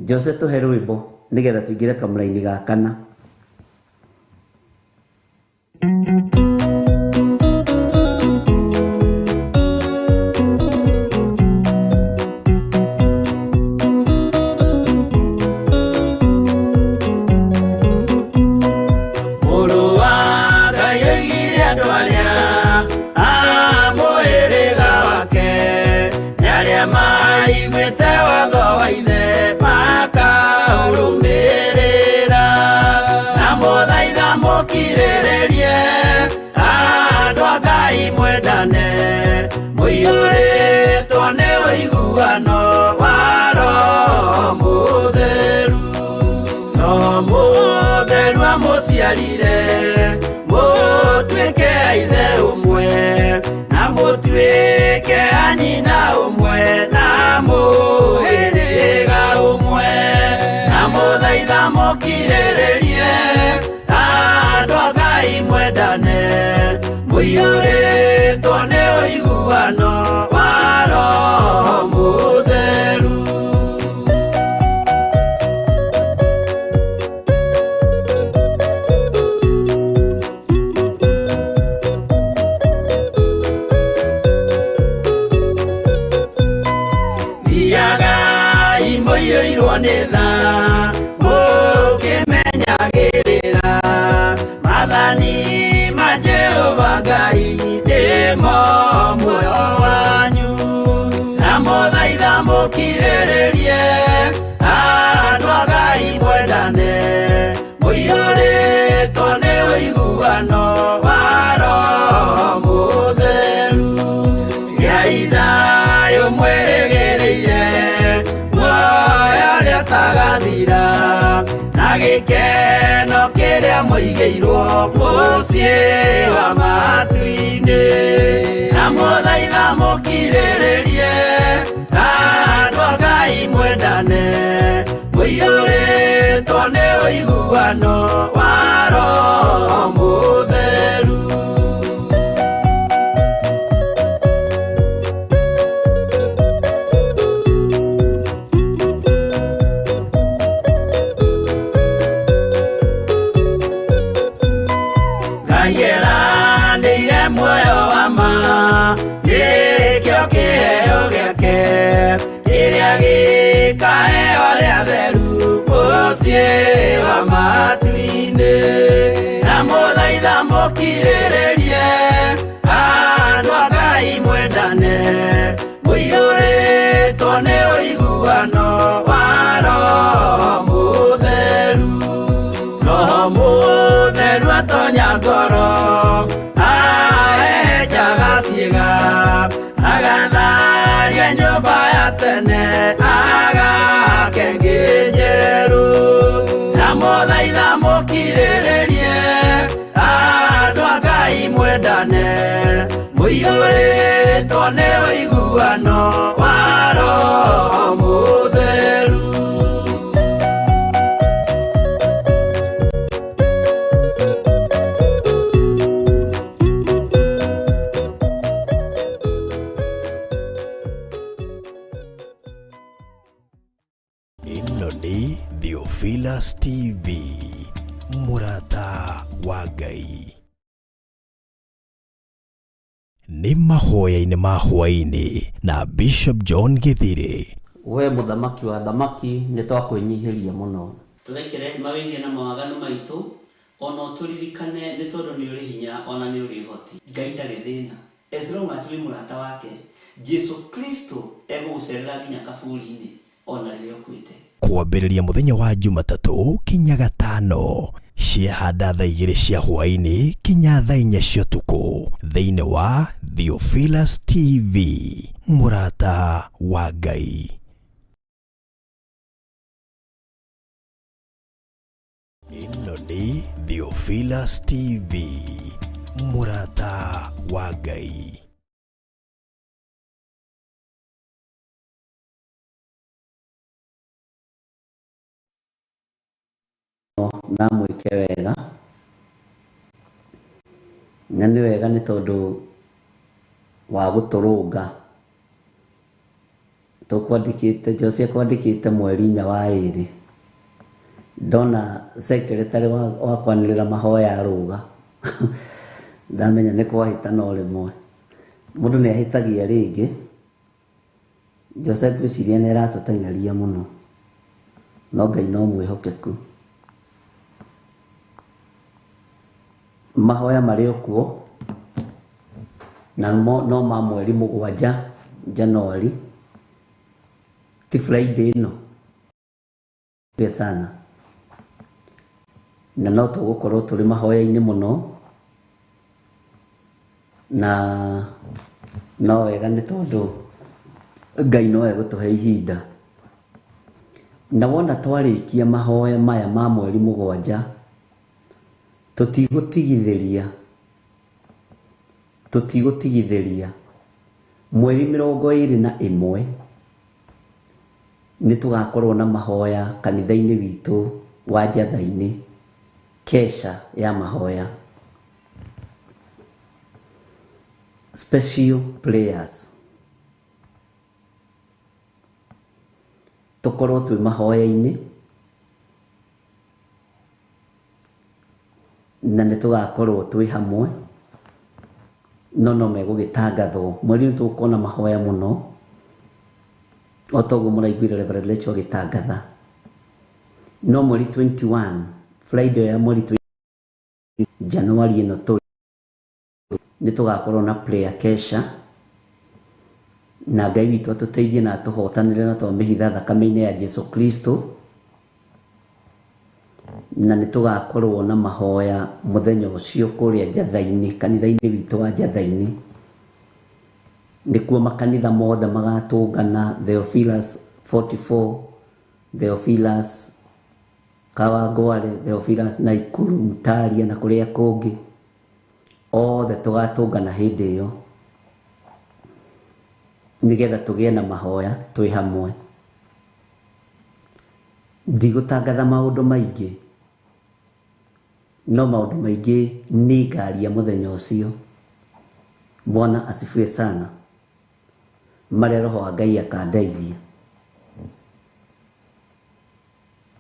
Jose tũhe rwĩmbo nĩgetha tũingĩre kamũraini ga kana. Mũrũ wa Ngai oigire andũ arĩa a mũhĩrĩga wake nĩ arĩa maiguĩte watho wa ithe makaũrũmĩrĩra, na mũthaitha mũkirĩrĩrie andũ a Ngai mwendane, mũiyũrĩtwo nĩ ũiguano wa Roho Mũtheru. No mũtheru amũciarire mũtuĩke a ithe ũmwe, na mũtuĩke a nyina ũmwe, na mũhĩrĩga ũmwe, na mũthaitha mũkirĩrĩrie andũ a Ngai mwendane, mũiyũrĩtwo nĩ ũiguano wa Roho Mũtheru. Thiagai mũiyũirwo nĩ tha mũkĩmenyagĩrĩra maathani ma Jehova Ngai nĩmo muoyo wanyu, na mũthaitha mũkirĩrĩrie andũ a Ngai mwendane, mũiyũrĩtwo nĩ ũiguano wa Roho Mũtheru. Gĩai thayũ mwĩrĩgĩrĩire muoyo ũrĩa ũtagathira, na gĩkeno kĩrĩa mũigĩirwo mũciĩ wa matu-inĩ, na mũthaitha mũkirĩrĩrie andũ a Ngai mwendane, mũiyũrĩtwo nĩ ũiguano wa Roho Mũtheru. Ngai eranĩire muoyo wa ma nĩkĩo kĩheo gĩake kĩrĩa gĩkaheo arĩa atheru mũciĩ wa matu-inĩ, na mũthaitha mũkirĩrĩrie andũ a Ngai mwendane, mũiyũrĩtwo nĩ ũiguano wa Roho Mũtheru. Roho Mũtheru atonya ngoro ahehenjaga ciĩga, agatharia nyũmba ya tene agake ĩngĩ njerũ, na mũthaitha mũkirĩrĩrie andũ a Ngai mwendane, mũiyũrĩtwo nĩ ũiguano wa Roho Mũtheru. Ĩno nĩ Theophilus TV, mũrata wa Ngai. Nĩ mahoya-inĩ ma hwaĩ-inĩ na Bishop John Gĩthirĩ. We mũthamaki wa thamaki nĩ twakwĩnyihĩria mũno. Tũrekere mawĩhia na mawaganu maitũ, ona ũtũririkane nĩ tondũ nĩ ũrĩ hinya ona nĩ ũrĩ ũhoti. Ngai ndarĩ thĩna, as long as wĩ mũrata wake, Jesu Kristo egũgũcerera nginya kaburi-inĩ ona rĩrĩa ũkuĩte. Kwambĩrĩria mũthenya wa Jumatatũ kinya gatano ciahanda thaa 2 cia hwaĩ-inĩ kinya thaa 4 cia ũtukũ thĩinĩ wa Theophilus TV, mũrata wa Ngai. Ĩno nĩ Theophilus TV, mũrata wa Ngai. Na mwĩke wega. Na nĩ wega nĩ tondũ wa gũtũrũnga. Tũkwandĩkĩte, Jose akwandĩkĩte mweri 4 wa 2. Ndona secretary wa kwanĩrĩra mahoya arũga. Ndamenya nĩ kwahĩtana o rĩmwe. Mũndũ nĩ ahĩtagia rĩngĩ. Jose ngwĩciria nĩ aratũteng'eria mũno. No Ngai no mwĩhokeku. Mahoya marĩ o kuo na no ma mweri 7 Januari, ti Friday ĩno sana, na no tũgũkorwo tũrĩ mahoya-inĩ mũno, na no wega nĩ tondũ Ngai no egũtũhe ihinda. Na wona twarĩkia mahoya maya ma mweri 7, tũtigũtigithĩria mweri 21 nĩ tũgakorwo na mahoya kanitha-inĩ witũ wa Njatha-inĩ, kesha ya mahoya, special prayers. Tũkorwo twĩ mahoya-inĩ na nĩ tũgakorwo twĩ hamwe, no megũgĩtangathwo mweri nĩ tũgũkorwo na mahoya mũno, o ta ũguo mũraiguire Reverend Rachel agĩtangatha. No mweri 21, Friday ya mweri Januari ĩno tũrĩ, nĩ tũgakorwo na prayer kesha, na Ngai witũ atũteithie na atũhotanĩre na twamĩhitha thakame-inĩ ya Jesu Kristo. Na nĩ tũgakorwo na mahoya mũthenya ũcio kũrĩa Njatha-inĩ, kanitha-inĩ witũ wa Njatha-inĩ. Nĩkuo makanitha mothe magatũngana, Theophilus 44, Theophilus Kawangware, Theophilus Naikuru, Mtaria na kũrĩa kũngĩ, othe tũgatũngana hĩndĩ ĩyo nĩgetha tũgĩe na mahoya twĩ hamwe. Ndigũtangatha maũndũ maingĩ, no maũndũ maingĩ nĩ ngaria mũthenya ũcio. Bwana asifiwe sana. Marĩa Roho wa Ngai akandeithia.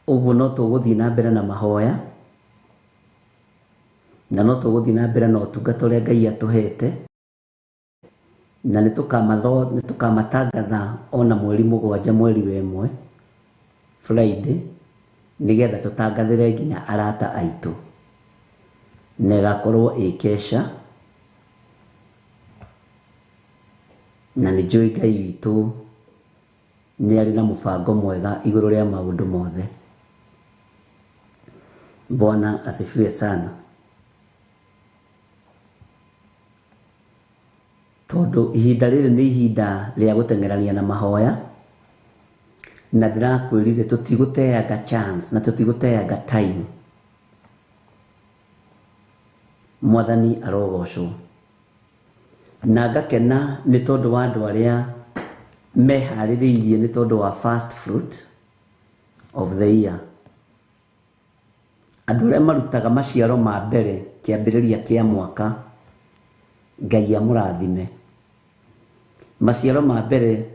Ũguo no tũgũthiĩ na mbere na mahoya, na no tũgũthiĩ na mbere na ũtungata ũrĩa Ngai atũhete, na nĩ tũkamatangatha ona mweri 7 mweri wa 1 Friday, nĩgetha tũtangathĩre nginya arata aitũ, na ĩgakorwo ĩ kesha. Na nĩ njũĩ Ngai witũ nĩ arĩ na mũbango mwega igũrũ rĩa maũndũ mothe. Bwana asifiwe sana. Tondũ ihinda rĩrĩ nĩ ihinda rĩa gũteng'erania na mahoya, na ndĩrakwĩrire tũtigũteanga chance na tũtigũteanga time. Mwathani arogocwo. Na ngakena nĩ tondũ wa andũ arĩa meharĩrĩirie nĩ tondũ wa first fruit of the year. Andũ arĩa marutaga maciaro ma mbere kĩambĩrĩria kĩa mwaka, Ngai amũrathime. Maciaro ma mbere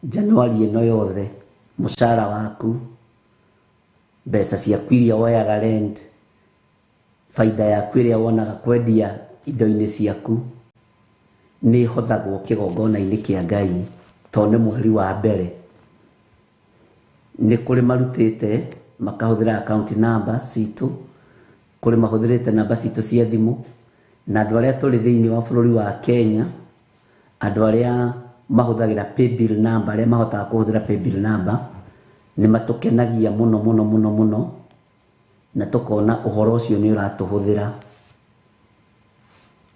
Januari ĩno yothe, mũcara waku, mbeca ciaku iria woyaga rent, baida yaku ĩrĩa wonaga kwendia indo-inĩ ciaku, nĩ ĩhothagwo kĩgongona-inĩ kĩa Ngai, tondũ nĩ mweri wa mbere. Nĩ kũrĩ marutĩte makahũthĩra account number citũ, kũrĩ mahũthĩrĩte namba citũ cia thimũ, na andũ arĩa tũrĩ thĩinĩ wa bũrũri wa Kenya, andũ arĩa mahũthagĩra paybill number, arĩa mahotaga kũhũthĩra paybill number, nĩ matũkenagia mũno mũno mũno mũno, na tũkona ũhoro ũcio nĩ ũratũhũthĩra.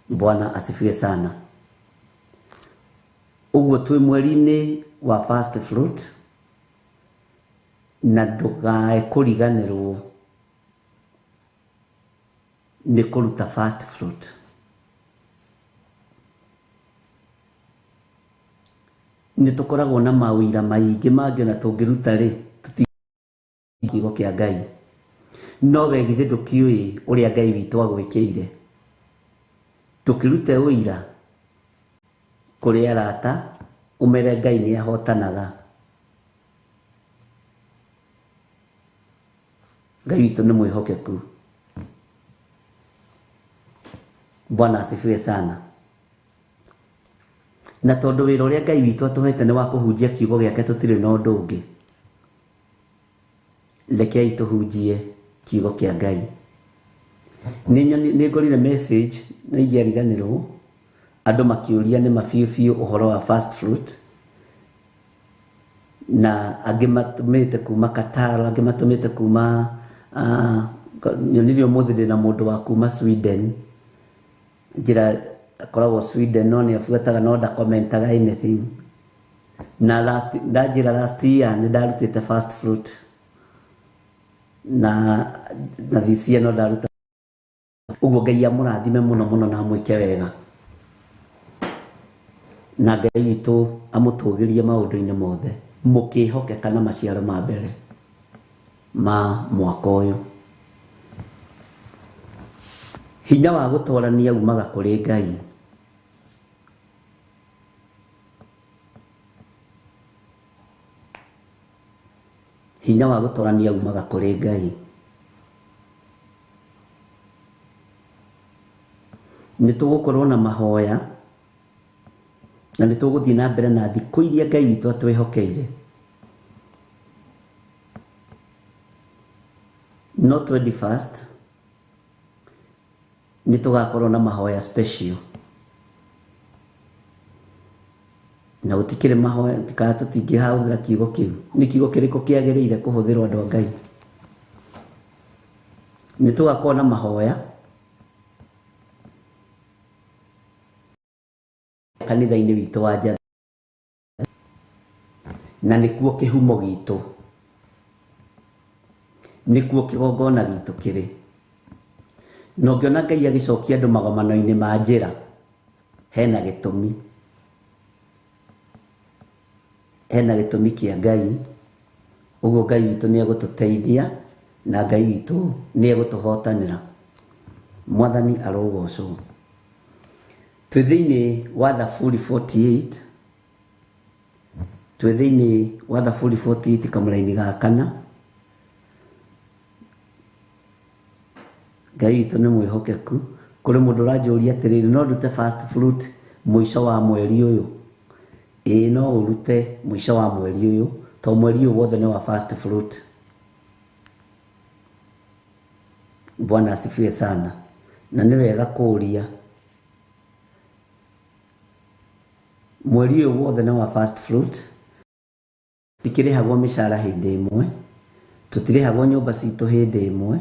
Bwana asifiwe sana. Ũguo twĩ mweri-inĩ wa first fruit, na ndũkae kũriganĩrwo nĩ kũruta first fruit. Nĩ tũkoragwo na mawĩra maingĩ mangĩ ona tũngĩruta rĩ, kiugo kĩa Ngai. No we githĩ ndũkĩũĩ ũrĩa Ngai witũ agwĩkĩire. Ndũkĩrute ũira kũrĩ arata ũmere Ngai nĩ ahotanaga. Ngai witũ nĩ mwĩhokeku. Bwana asifiwe sana. Na tondũ wĩra ũrĩa Ngai witũ atũhete nĩ wa kũhunjia kiugo gĩake tũtirĩ na ũndũ ũngĩ. Rekei tũhunjie kiugo kĩa Ngai. Nĩ ngorire message na ingĩariganĩrwo andũ makĩũria nĩ ma biũ biũ ũhoro wa first fruit, na angĩ matũmĩte kuma Qatar, angĩ matũmĩte kuma nyonire ũmũthĩ ndĩna mũndũ wa kuma Sweden. Njĩra akoragwo Sweden no nĩ abuataga no ndakomentaga anything. Na last ndanjĩra last year nĩ ndarutĩte first fruit, na this year no ndaruta. Ũguo Ngai amũrathime mũno mũno na amwĩke wega, na Ngai witũ amũtũgĩrie maũndũ-inĩ mothe mũkĩhokeka na maciaro ma mbere ma mwaka ũyũ. Hinya wa gũtorania umaga kũrĩ Ngai. Hinya wa gũtorania umaga kũrĩ Ngai. Nĩ tũgũkorwo na mahoya na nĩ tũgũthiĩ na mbere na thikũ iria Ngai witũ atwĩhokeire. No 21st nĩ tũgakorwo na mahoya special, na gũtikĩrĩ mahoya kana tũtingĩhũthĩra kiugo kĩu. Nĩ kiugo kĩrĩkũ kĩagĩrĩire kũhũthĩrwo andũ a Ngai? Nĩ tũgakorwo na mahoya kanitha-inĩ witũ wa Njathĩ, na nĩkuo kĩhumo gitũ, nĩkuo kĩgongona gitũ kĩrĩ. Na ũngĩona Ngai agĩcokia andũ magomano-inĩ ma njĩra, hena gĩtũmi. Hena gĩtũmi kĩa Ngai. Ũguo Ngai witũ nĩ egũtũteithia na Ngai witũ nĩ egũtũhotanĩra. Mwathani arogocwo. Twĩ thĩinĩ wa Thaburi 48, twĩ thĩinĩ wa Thaburi 48 kamũraini ga kana. Ngai witũ nĩ mwĩhokeku. Kũrĩ mũndũ ũranjũria atĩrĩrĩ, no ndute first fruit mũico wa mweri ũyũ? Ĩĩ, no ũrute mũico wa mweri ũyũ, to mweri ũyũ wothe nĩ wa first fruit. Bwana asifiwe sana. Na nĩ wega kũũria, mweri ũyũ wothe nĩ wa first fruit. Tũtikĩrĩhagwo mĩcara hĩndĩ ĩmwe, tũtirĩhagwo nyũmba citũ hĩndĩ ĩmwe,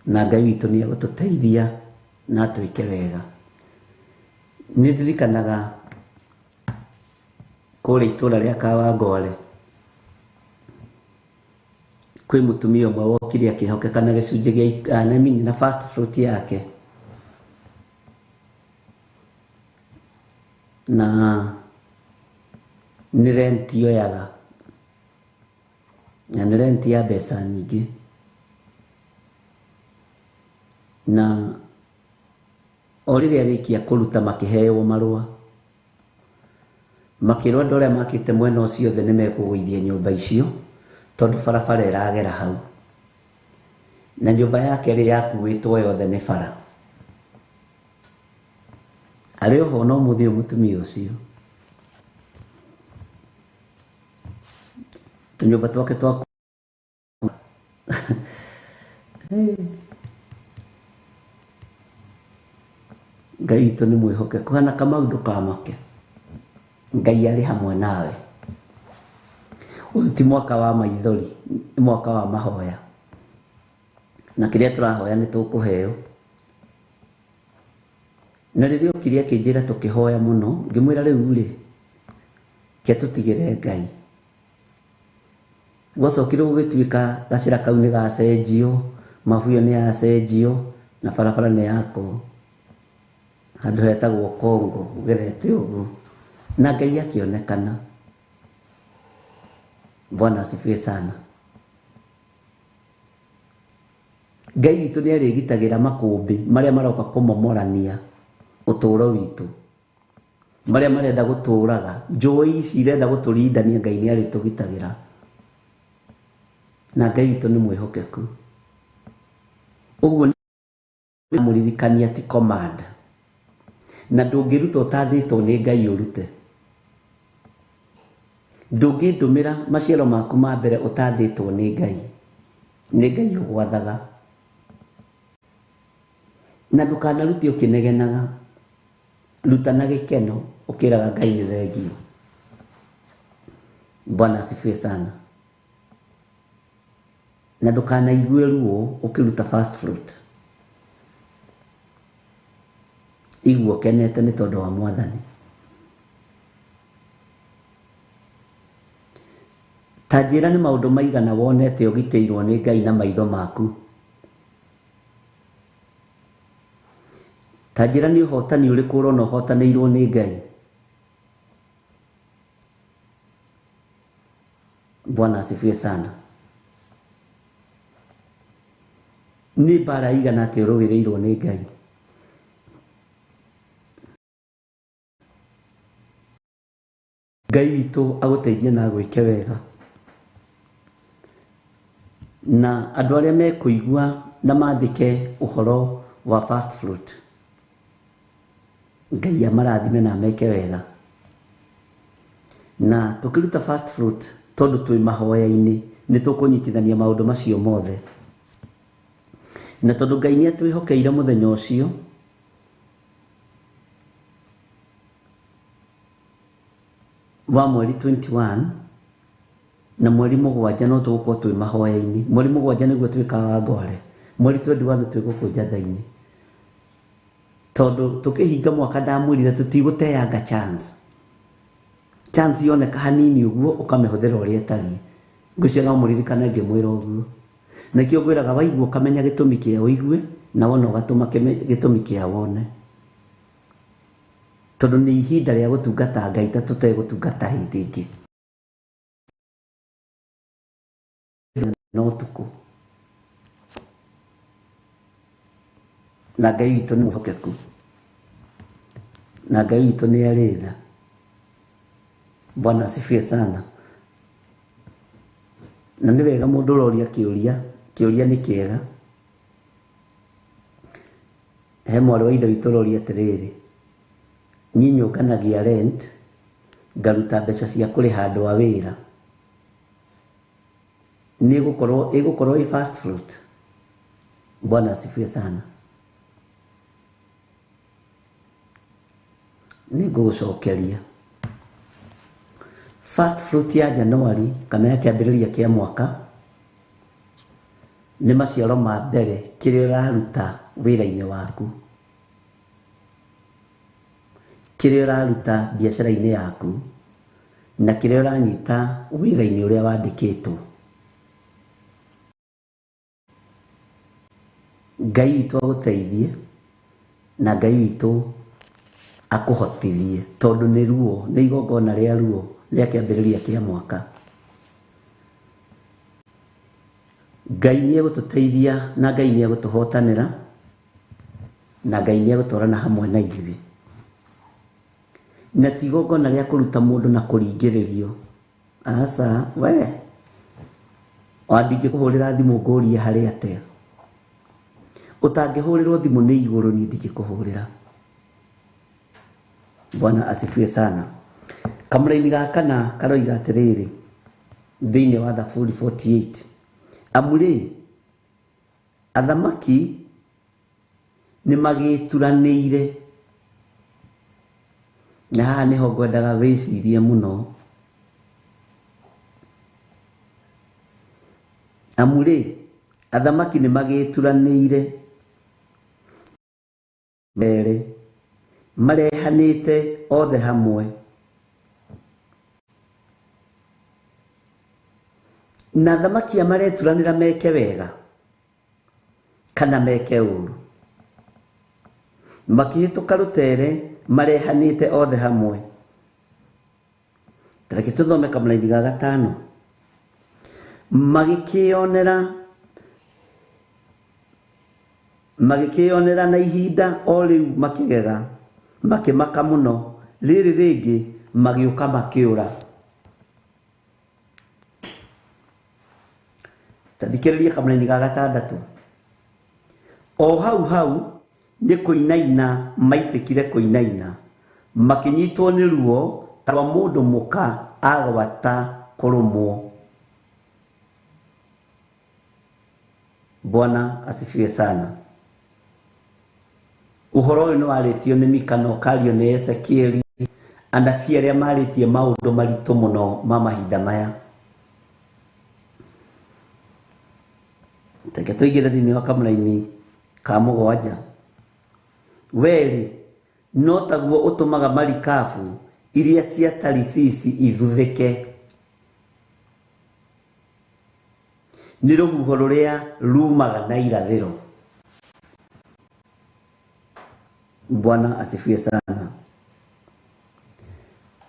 na Ngai witũ nĩ egũtũteithia na atwĩke wega. Nĩ ndirikanaga kũrĩa itũra rĩa Kawangware kwĩ mũtumia ũmwe wokire akĩhokeka na gĩcunjĩ gĩa na first fruit yake, na nĩ rent yoyaga, na nĩ rent ya mbeca nyingĩ, na o rĩrĩa arĩkia kũruta makĩheo marũa, makĩrwo andũ arĩa makĩte mwena ũcio othe nĩ mekũgũithia nyũmba icio tondũ barabara ĩragera hau, na nyũmba yake rĩ yakuĩtwo yothe nĩ bara. Arĩ oho no mũthĩ ũyũ mũtumia ũcio tũnyũmba twake twa Ngai witũ nĩ mwĩhokeku. Hana Kamau ndũkamake, Ngai arĩ hamwe nawe. Ũyũ ti mwaka wa maithori, nĩ mwaka wa mahoya, na kĩrĩa tũrahoya nĩ tũkũheo. Na rĩrĩa okire akĩnjĩra tũkĩhoya mũno, ngĩmwĩra rĩu rĩ, ke tũtigĩre Ngai. Gwacokire gũgĩtuĩka gacĩra kau nĩ gacenjio, mabu ĩyo nĩ yacenjio, na barabara nĩ yakwo handũ hetagwo Kongo ũgerete ũguo, na Ngai akĩonekana. Bwana asifiwe sana. Ngai witũ nĩ arĩgitagĩra makũmbĩ marĩa maroka kũmomorania ũtũũro witũ, marĩa marenda gũtũũraga, njũĩ ici irenda gũtũrindania, Ngai nĩ arĩtũgitagĩra. Na Ngai witũ nĩ mwĩhokeku. Ũguo nĩ mũririkania ti command. Na ndũngĩruta ũtathĩtwo nĩ Ngai ũrute. Ndũngĩndũmĩra maciaro maku ma mbere ũtathĩtwo nĩ Ngai. Nĩ Ngai ũgwathaga. Na ndũkanarute ũkĩnegenaga. Ruta na gĩkeno ũkĩraga Ngai nĩ thengio. Bwana asifiwe sana. Na ndũkanaigue ruo ũkĩruta first fruit. Igua ũkenete nĩ tondũ wa Mwathani. Ta njĩra nĩ maũndũ maigana wonete ũgitĩirwo nĩ Ngai na maitho maku. Ta njĩra nĩ ũhotani ũrĩkũ ũrona ũhotanĩirwo nĩ Ngai. Bwana asifiwe sana. Nĩ mbara igana atĩa ũrũĩrĩirwo nĩ Ngai. Ngai witũ agũteithie na agwĩke wega. Na andũ arĩa mekũigua na mathĩke ũhoro wa first fruit, Ngai amarathime na ameke wega. Na tũkĩruta first fruit tondũ twĩ mahoya-inĩ nĩ tũkũnyitithania maũndũ macio mothe. Na tondũ Ngai nĩ atwĩhokeire mũthenya ũcio, wa mweri 21 na mweri 7 no tũgũkorwo twĩ mahoya-inĩ. Mweri 7 nĩguo twĩkaga wa ngware, mweri 21 twĩgũkũnja tha-inĩ. Tondũ tũkĩhinga mwaka ndamwĩrire tũtigũteanga chance. Chance yoneka hanini ũguo ũkamĩhũthĩra ũrĩa ĩtariĩ. Ngwĩciria no mũririkane ngĩmwĩra ũguo. Nĩkĩo ngwĩraga waigua ũkamenya gĩtũmi kĩa ũigue na wona ũgatũma gĩtũmi kĩa wone. Tondũ nĩ ihinda rĩa gũtungata Ngai ta tũtegũtungata hĩndĩ ĩngĩ. Na ũtukũ. Na Ngai witũ nĩ mwĩhokeku. Na Ngai witũ nĩ arĩ tha. Bwana asifiwe sana. Na nĩ wega mũndũ ũroria kĩũria, kĩũria nĩ kĩega. He mwarĩ wa ithe witũ ũroria atĩrĩrĩ, niĩ nyũnganagia rent, ngaruta mbeca cia kũrĩha andũ a wĩra. Nĩ ĩgũkorwo ĩ first fruit. Bwana asifiwe sana. Nĩ ngũgũcokeria. First fruit ya January kana ya kĩambĩrĩria kĩa mwaka nĩ maciaro ma mbere kĩrĩa ũraruta wĩra-inĩ waku, kĩrĩa ũraruta biacara-inĩ yaku, na kĩrĩa ũranyita wĩra-inĩ ũrĩa wandĩkĩtwo. Ngai witũ agũteithie na Ngai witũ akũhotithie, tondũ nĩ ruo, nĩ igongona rĩa ruo rĩa kĩambĩrĩria kĩa mwaka. Ngai nĩ egũtũteithia na Ngai nĩ egũtũhotanĩra na Ngai nĩ egũtwarana hamwe na ithuĩ. Na ti igongona rĩa kũruta mũndũ na kũringĩrĩrio. Aca, we ona ndingĩkũhũrĩra thimũ ngũrie harĩ atĩa. Ũtangĩhũrĩrwo thimũ nĩ igũrũ niĩ ndingĩkũhũrĩra. Bwana asifiwe sana. Kamũraini ga kana karoiga atĩrĩrĩ thĩinĩ wa Thaburi 48, amu rĩ athamaki nĩ magĩturanĩire. Na haha nĩho ngwendaga wĩcirie mũno. Amu rĩ athamaki nĩ magĩturanĩire mere marehanĩte othe hamwe. Na athamaki aya mareturanĩra meke wega kana meke ũru, makĩhĩtũka rũtere marehanĩte othe hamwe. Tareke tũthome kamũraini ga gatano. Magĩkĩonera na ihinda o rĩu makĩgega, makĩmaka mũno, rĩrĩ rĩngĩ magĩũka makĩũra. Ta thikĩrĩria kamũraini ga gatandatũ. O hau hau nĩ kũinaina maitĩkire kũinaina, makĩnyitwo nĩ ruo ta rwa mũndũ mũka agwata kũrũmwo. Bwana asifiwe sana. Ũhoro ũyũ nĩ warĩtio nĩ Mika na ũkario nĩ Ezekieli, anabii arĩa marĩtie maũndũ maritũ mũno ma mahinda maya. Reke tũingĩre thĩinĩ wa kamũraini ka mũgwanja. Werĩ no taguo ũtũmaga marikabu iria cia Tarisisi ithuthĩke nĩ rũhuho rũrĩa rumaga na irathĩro. Bwana asifiwe sana.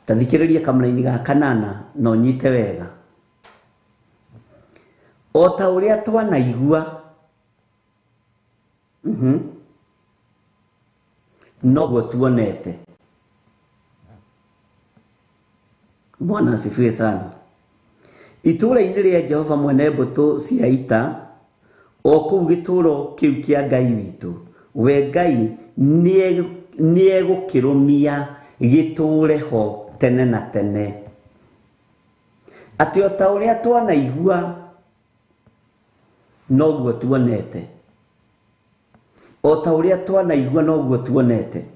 Ta thikĩrĩria kamũraini ga kanana na ũnyite wega. O ta ũrĩa twanaigua, noguo tuonete. Bwana asifiwe sana. Itũũra-inĩ rĩa Jehova mwene mbũtũ cia ita, o kũu gĩtũũro kĩu kĩa Ngai witũ, we Ngai nĩegũkĩrũmia gĩtũũre ho tene na tene. Atĩ o ta ũrĩa twanaigua noguo tuonete. O ta ũrĩa twanaigua noguo tuonete.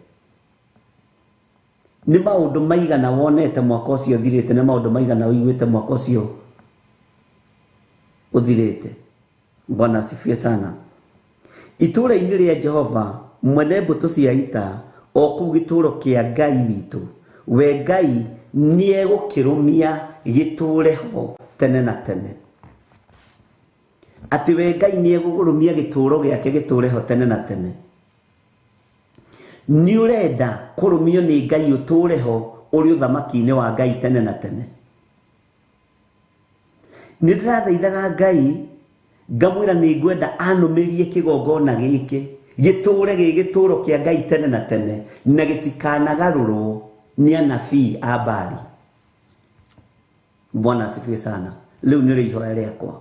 Nĩ maũndũ maigana wonete mwaka ũcio ũthirĩte, nĩ maũndũ maigana ũiguĩte mwaka ũcio ũthirĩte. Bwana asifiwe sana. Itũũra-inĩ rĩa Jehova mwene mbũtũ cia ita, o kũu gĩtũũro kĩa Ngai witũ, we Ngai nĩegũkĩrũmia gĩtũũre ho tene na tene. Atĩ we Ngai nĩegũrũmia gĩtũũro gĩake gĩtũũre ho tene na tene. Nĩ ũrenda kũrũmio nĩ Ngai ũtũũre ho ũrĩ ũthamaki-inĩ wa Ngai tene na tene. Nĩ ndĩrathaithaga Ngai ngamwĩra nĩ ngwenda anũmĩrie kĩgongona gĩkĩ gĩtũũre gĩ gĩtũũro kĩa Ngai tene na tene, na gĩtikanagarũrwo nĩ anabii a Baali. Bwana asifiwe sana. Rĩu nĩrĩo ihoya rĩakwa.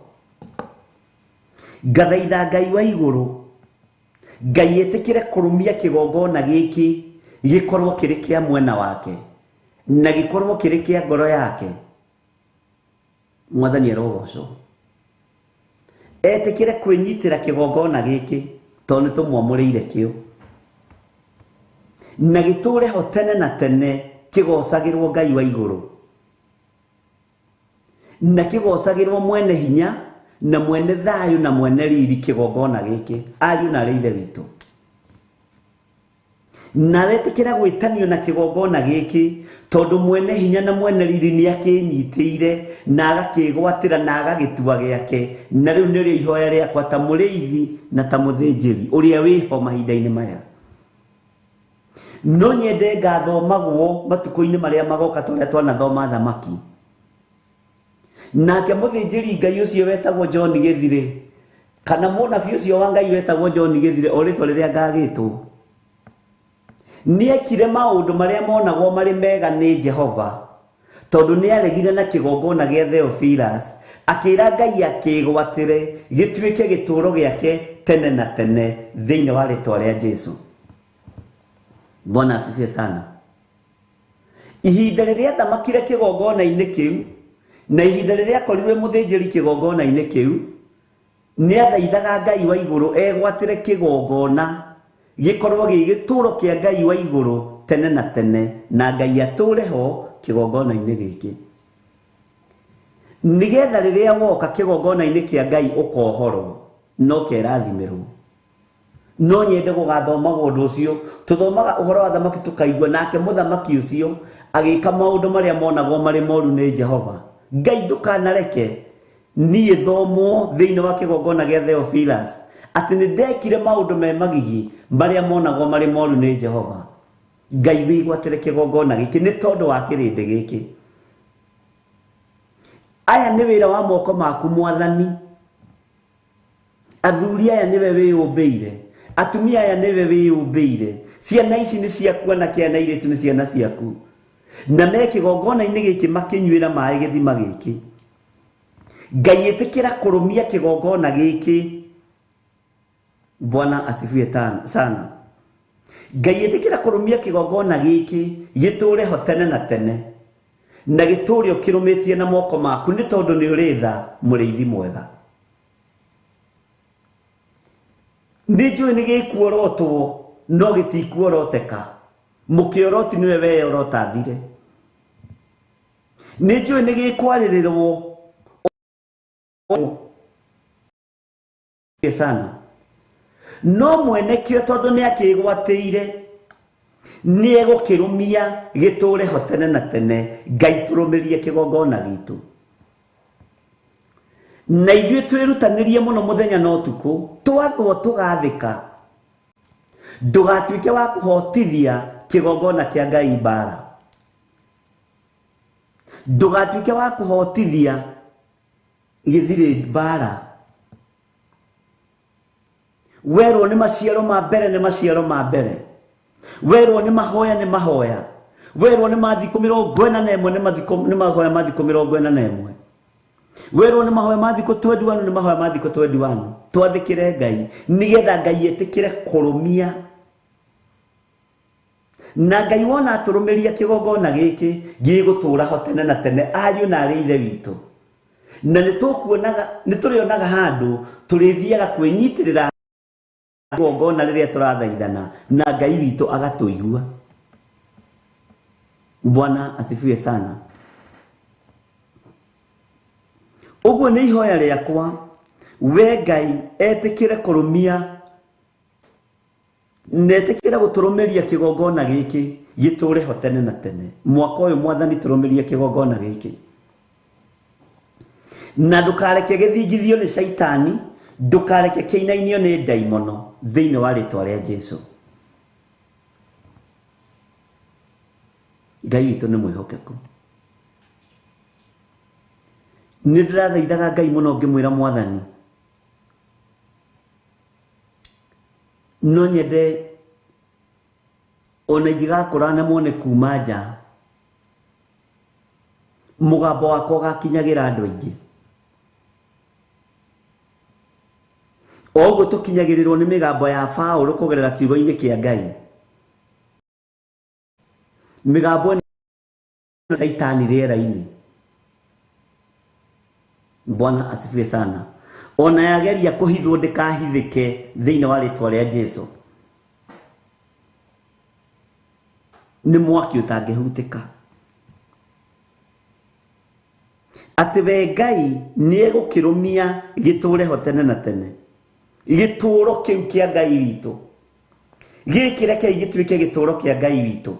Ngathaitha Ngai wa igũrũ, Ngai ĩtĩkĩre kũrũmia kĩgongona gĩkĩ gĩkorwo kĩrĩ kĩa mwena wake na gĩkorwo kĩrĩ kĩa ngoro yake. Mwathani arogocwo. Etĩkĩre kwĩnyitĩra kĩgongona gĩkĩ tondũ nĩ tũmwamũrĩire kĩo, na gĩtũũre ho tene na tene kĩgocagĩrwo Ngai wa igũrũ, na kĩgocagĩrwo mwene hinya na mwene thayũ na mwene riri kĩgongona gĩkĩ, ariũ na arĩ ithe witũ. Na wetĩkĩra gwĩtanio na kĩgongona gĩkĩ tondũ mwene hinya na mwene riri nĩ akĩnyitĩire na agakĩgwatĩra na agagĩtua gĩake. Na rĩu nĩrĩo ihoya rĩakwa ta mũrĩithi na ta mũthĩnjĩri ũrĩa wĩho mahinda-inĩ maya. No nyende ngathomagwo matukũ-inĩ marĩa magoka ta ũrĩa twanathoma thamaki. Nake mũthĩnjĩri Ngai ũcio wetagwo John Gĩthire, kana mũnabii ũcio wa Ngai wetagwo John Gĩthire, o rĩtwa rĩrĩa ngagĩtwo, nĩekire maũndũ marĩa monagwo marĩ mega nĩ Jehova, tondũ nĩaregire na kĩgongona gĩa Theophilus, akĩra Ngai akĩgwatĩre gĩtuĩke gĩtũũro gĩake tene na tene thĩinĩ wa rĩtwa rĩa Jesu. Bwana asifiwe sana. Ihinda rĩrĩa athamakire kĩgongona-inĩ kĩu, na ihinda rĩrĩa akorirwe mũthĩnjĩri kĩgongona-inĩ kĩu, nĩathaithaga Ngai wa igũrũ egwatĩre kĩgongona gĩkorwo gĩ gĩtũũro kĩa Ngai wa igũrũ tene na tene, na Ngai atũũre ho kĩgongona-inĩ gĩkĩ, nĩgetha rĩrĩa woka kĩgongona-inĩ kĩa Ngai ũkohorwo no kerathimĩrwo. No nyende gũgathomagwo ũndũ ũcio. Tũthomaga ũhoro wa thamaki tũkaigua nake mũthamaki ũcio agĩka maũndũ marĩa monagwo marĩ moru nĩ Jehova. Ngai ndũkanareke niĩ thomwo thĩinĩ wa kĩgongona gĩa Theophilus atĩ nĩ ndekire maũndũ me magigi marĩa monagwo marĩ moru nĩ Jehova. Ngai wĩgwatĩre kĩgongona gĩkĩ nĩ tondũ wa kĩrĩndĩ gĩkĩ. Aya nĩ wĩra wa moko maku Mwathani. Athuri aya nĩwe wĩyũmbĩire, atumia aya nĩwe wĩyũmbĩire, ciana ici nĩ ciaku, anake aya na airĩtu nĩ ciana ciaku, na me kĩgongona-inĩ gĩkĩ makĩnyuĩra maĩ gĩthima gĩkĩ. Ngai ĩtĩkĩra kũrũmia kĩgongona gĩkĩ. Bwana asifiwe sana. Ngai ĩtĩkĩra kũrũmia kĩgongona gĩkĩ gĩtũre ho tene na tene, na gĩtũre ũkĩrũmĩtie na moko maku, nĩ tondũ nĩ ũrĩ tha, mũrĩithi mwega. Nĩ njũĩ nĩ gĩkuorotwo no gĩtikuoroteka, mũkĩoroti nĩwe weyorota thire. Nĩ njũĩ nĩ gĩkwarĩrĩrwo sana, no mwene kĩo tondũ nĩ akĩgwatĩire nĩ egũkĩrũmia gĩtũre ho tene na tene. Ngai tũrũmĩrie kĩgongona gitũ, na ithuĩ twĩrutanĩrie mũno mũthenya na ũtukũ, twathwo tũgathĩka. Ndũgatuĩke wa kũhotithia kĩgongona kĩa Ngai mbara, ndũgatuĩke wa kũhotithia gĩthirĩ mbara. Werwo nĩ maciaro ma mbere, nĩ maciaro ma mbere. Werwo nĩ mahoya, nĩ mahoya. Werwo nĩ mathikũ 41, nĩ mahoya ma thikũ 41. Werwo nĩ mahoya ma thikũ 21, nĩ mahoya ma thikũ 21. Twathĩkĩre Ngai nĩgetha Ngai etĩkĩre kũrũmia. Na Ngai wona atũrũmĩria kĩgongona gĩkĩ gĩgũtũra ho tene na tene, ariũ na arĩ ithe witũ. Na nĩ tũkuonaga, nĩ tũrĩonaga handũ tũrĩthiaga kwĩnyitĩrĩra igongona rĩrĩa tũrathaithana, na Ngai witũ agatũigua. Bwana asifiwe sana. Ũguo nĩ ihoya rĩakwa, we Ngai etĩkĩre kũrũmia na etĩkĩre gũtũrũmĩria kĩgongona gĩkĩ gĩtũre ho tene na tene. Mwaka ũyũ Mwathani tũrũmĩrie kĩgongona gĩkĩ, na ndũkareke gĩthingithio nĩ Shaitani, ndũkareke kĩinainio nĩ ndaimono, thĩinĩ wa rĩtwa rĩa Jesu. Ngai witũ nĩ mwĩhokeku. Nĩ ndĩrathaithaga Ngai mũno ngĩmwĩra Mwathani, no nyende ona ingĩgakũra na mone kuma nja, mũgambo wakwa ũgakinyagĩra andũ aingĩ. O ũguo tũkinyagĩrĩrwo nĩ mĩgambo ya Paũlũ kũgerera kiugo-inĩ kĩa Ngai, mĩgambo ĩno Shaitani rĩera-inĩ. Bwana asifiwe sana. Ona yageria kũhithwo ndĩkahithĩke thĩinĩ wa rĩtwa rĩa Jesu. Nĩ mwaki ũtangĩhutĩka. Atĩ we Ngai nĩ egũkĩrũmia gĩtũre ho tene na tene. Gĩtũũro kĩu kĩa Ngai witũ gĩkĩ rekei gĩtuĩke gĩtũũro kĩa Ngai witũ,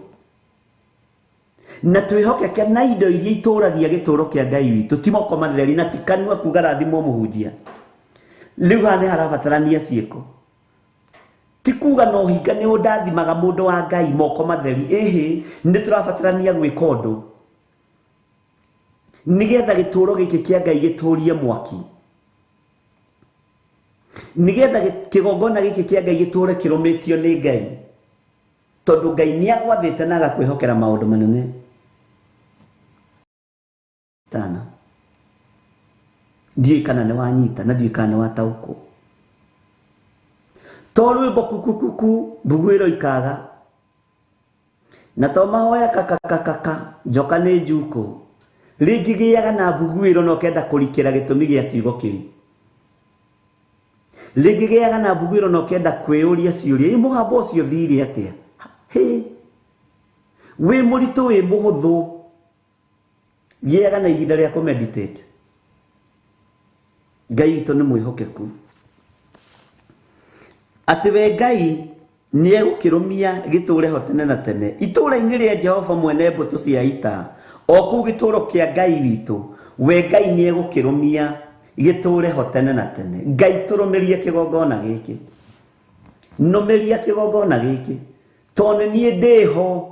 na twĩhokeke na indo iria itũragia gĩtũũro kĩa Ngai witũ, ti moko matheri na ti kanua kuga rathimwo mũhunjia. Rĩu haha nĩ harabatarania ciĩko, ti kuga no hinga nĩ ũndathimaga mũndũ wa Ngai moko matheri. Ĩhĩ, nĩ tũrabatarania gwĩka ũndũ nĩgetha gĩtũũro gĩkĩ kĩa Ngai gĩtũrie mwaki, nĩgetha kĩgongona gĩkĩ kĩa Ngai gĩtũre kĩrũmĩtio nĩ Ngai, tondũ Ngai nĩ agwathĩte na agakwĩhokera maũndũ manene sana. Ndiũĩ kana nĩ wanyita na ndiũĩ kana nĩ wataũkwo. To rwĩmbo kukukuku mbuguĩro ikaga, na to mahoya kakakakaka njoka nĩ njukũ, rĩngĩ gĩaga na mbuguĩro na ũkenda kũrikĩra gĩtũmi gĩa kiugo kĩu. Rĩngĩ gĩaga na mbuguĩro na ũkenda kwĩyũria ciũria, ĩ mũgambo ũcio thire atĩa? Hĩ, wĩ mũritũ wĩ mũhũthũ, gĩaga na ihinda rĩa kũmeditate. Ngai witũ nĩ mwĩhokeku. Atĩ we Ngai nĩ egũkĩrũmia gĩtũre ho tene na tene itũũra-inĩ rĩa Jehova mwene mbũtũ cia ita, o kũu gĩtũũro kĩa Ngai witũ. We Ngai nĩ egũkĩrũmia gĩtũũre ho tene na tene. Ngai tũrũmĩrie kĩgongona gĩkĩ, nũmĩria kĩgongona gĩkĩ, tondũ nĩ niĩ ndĩho,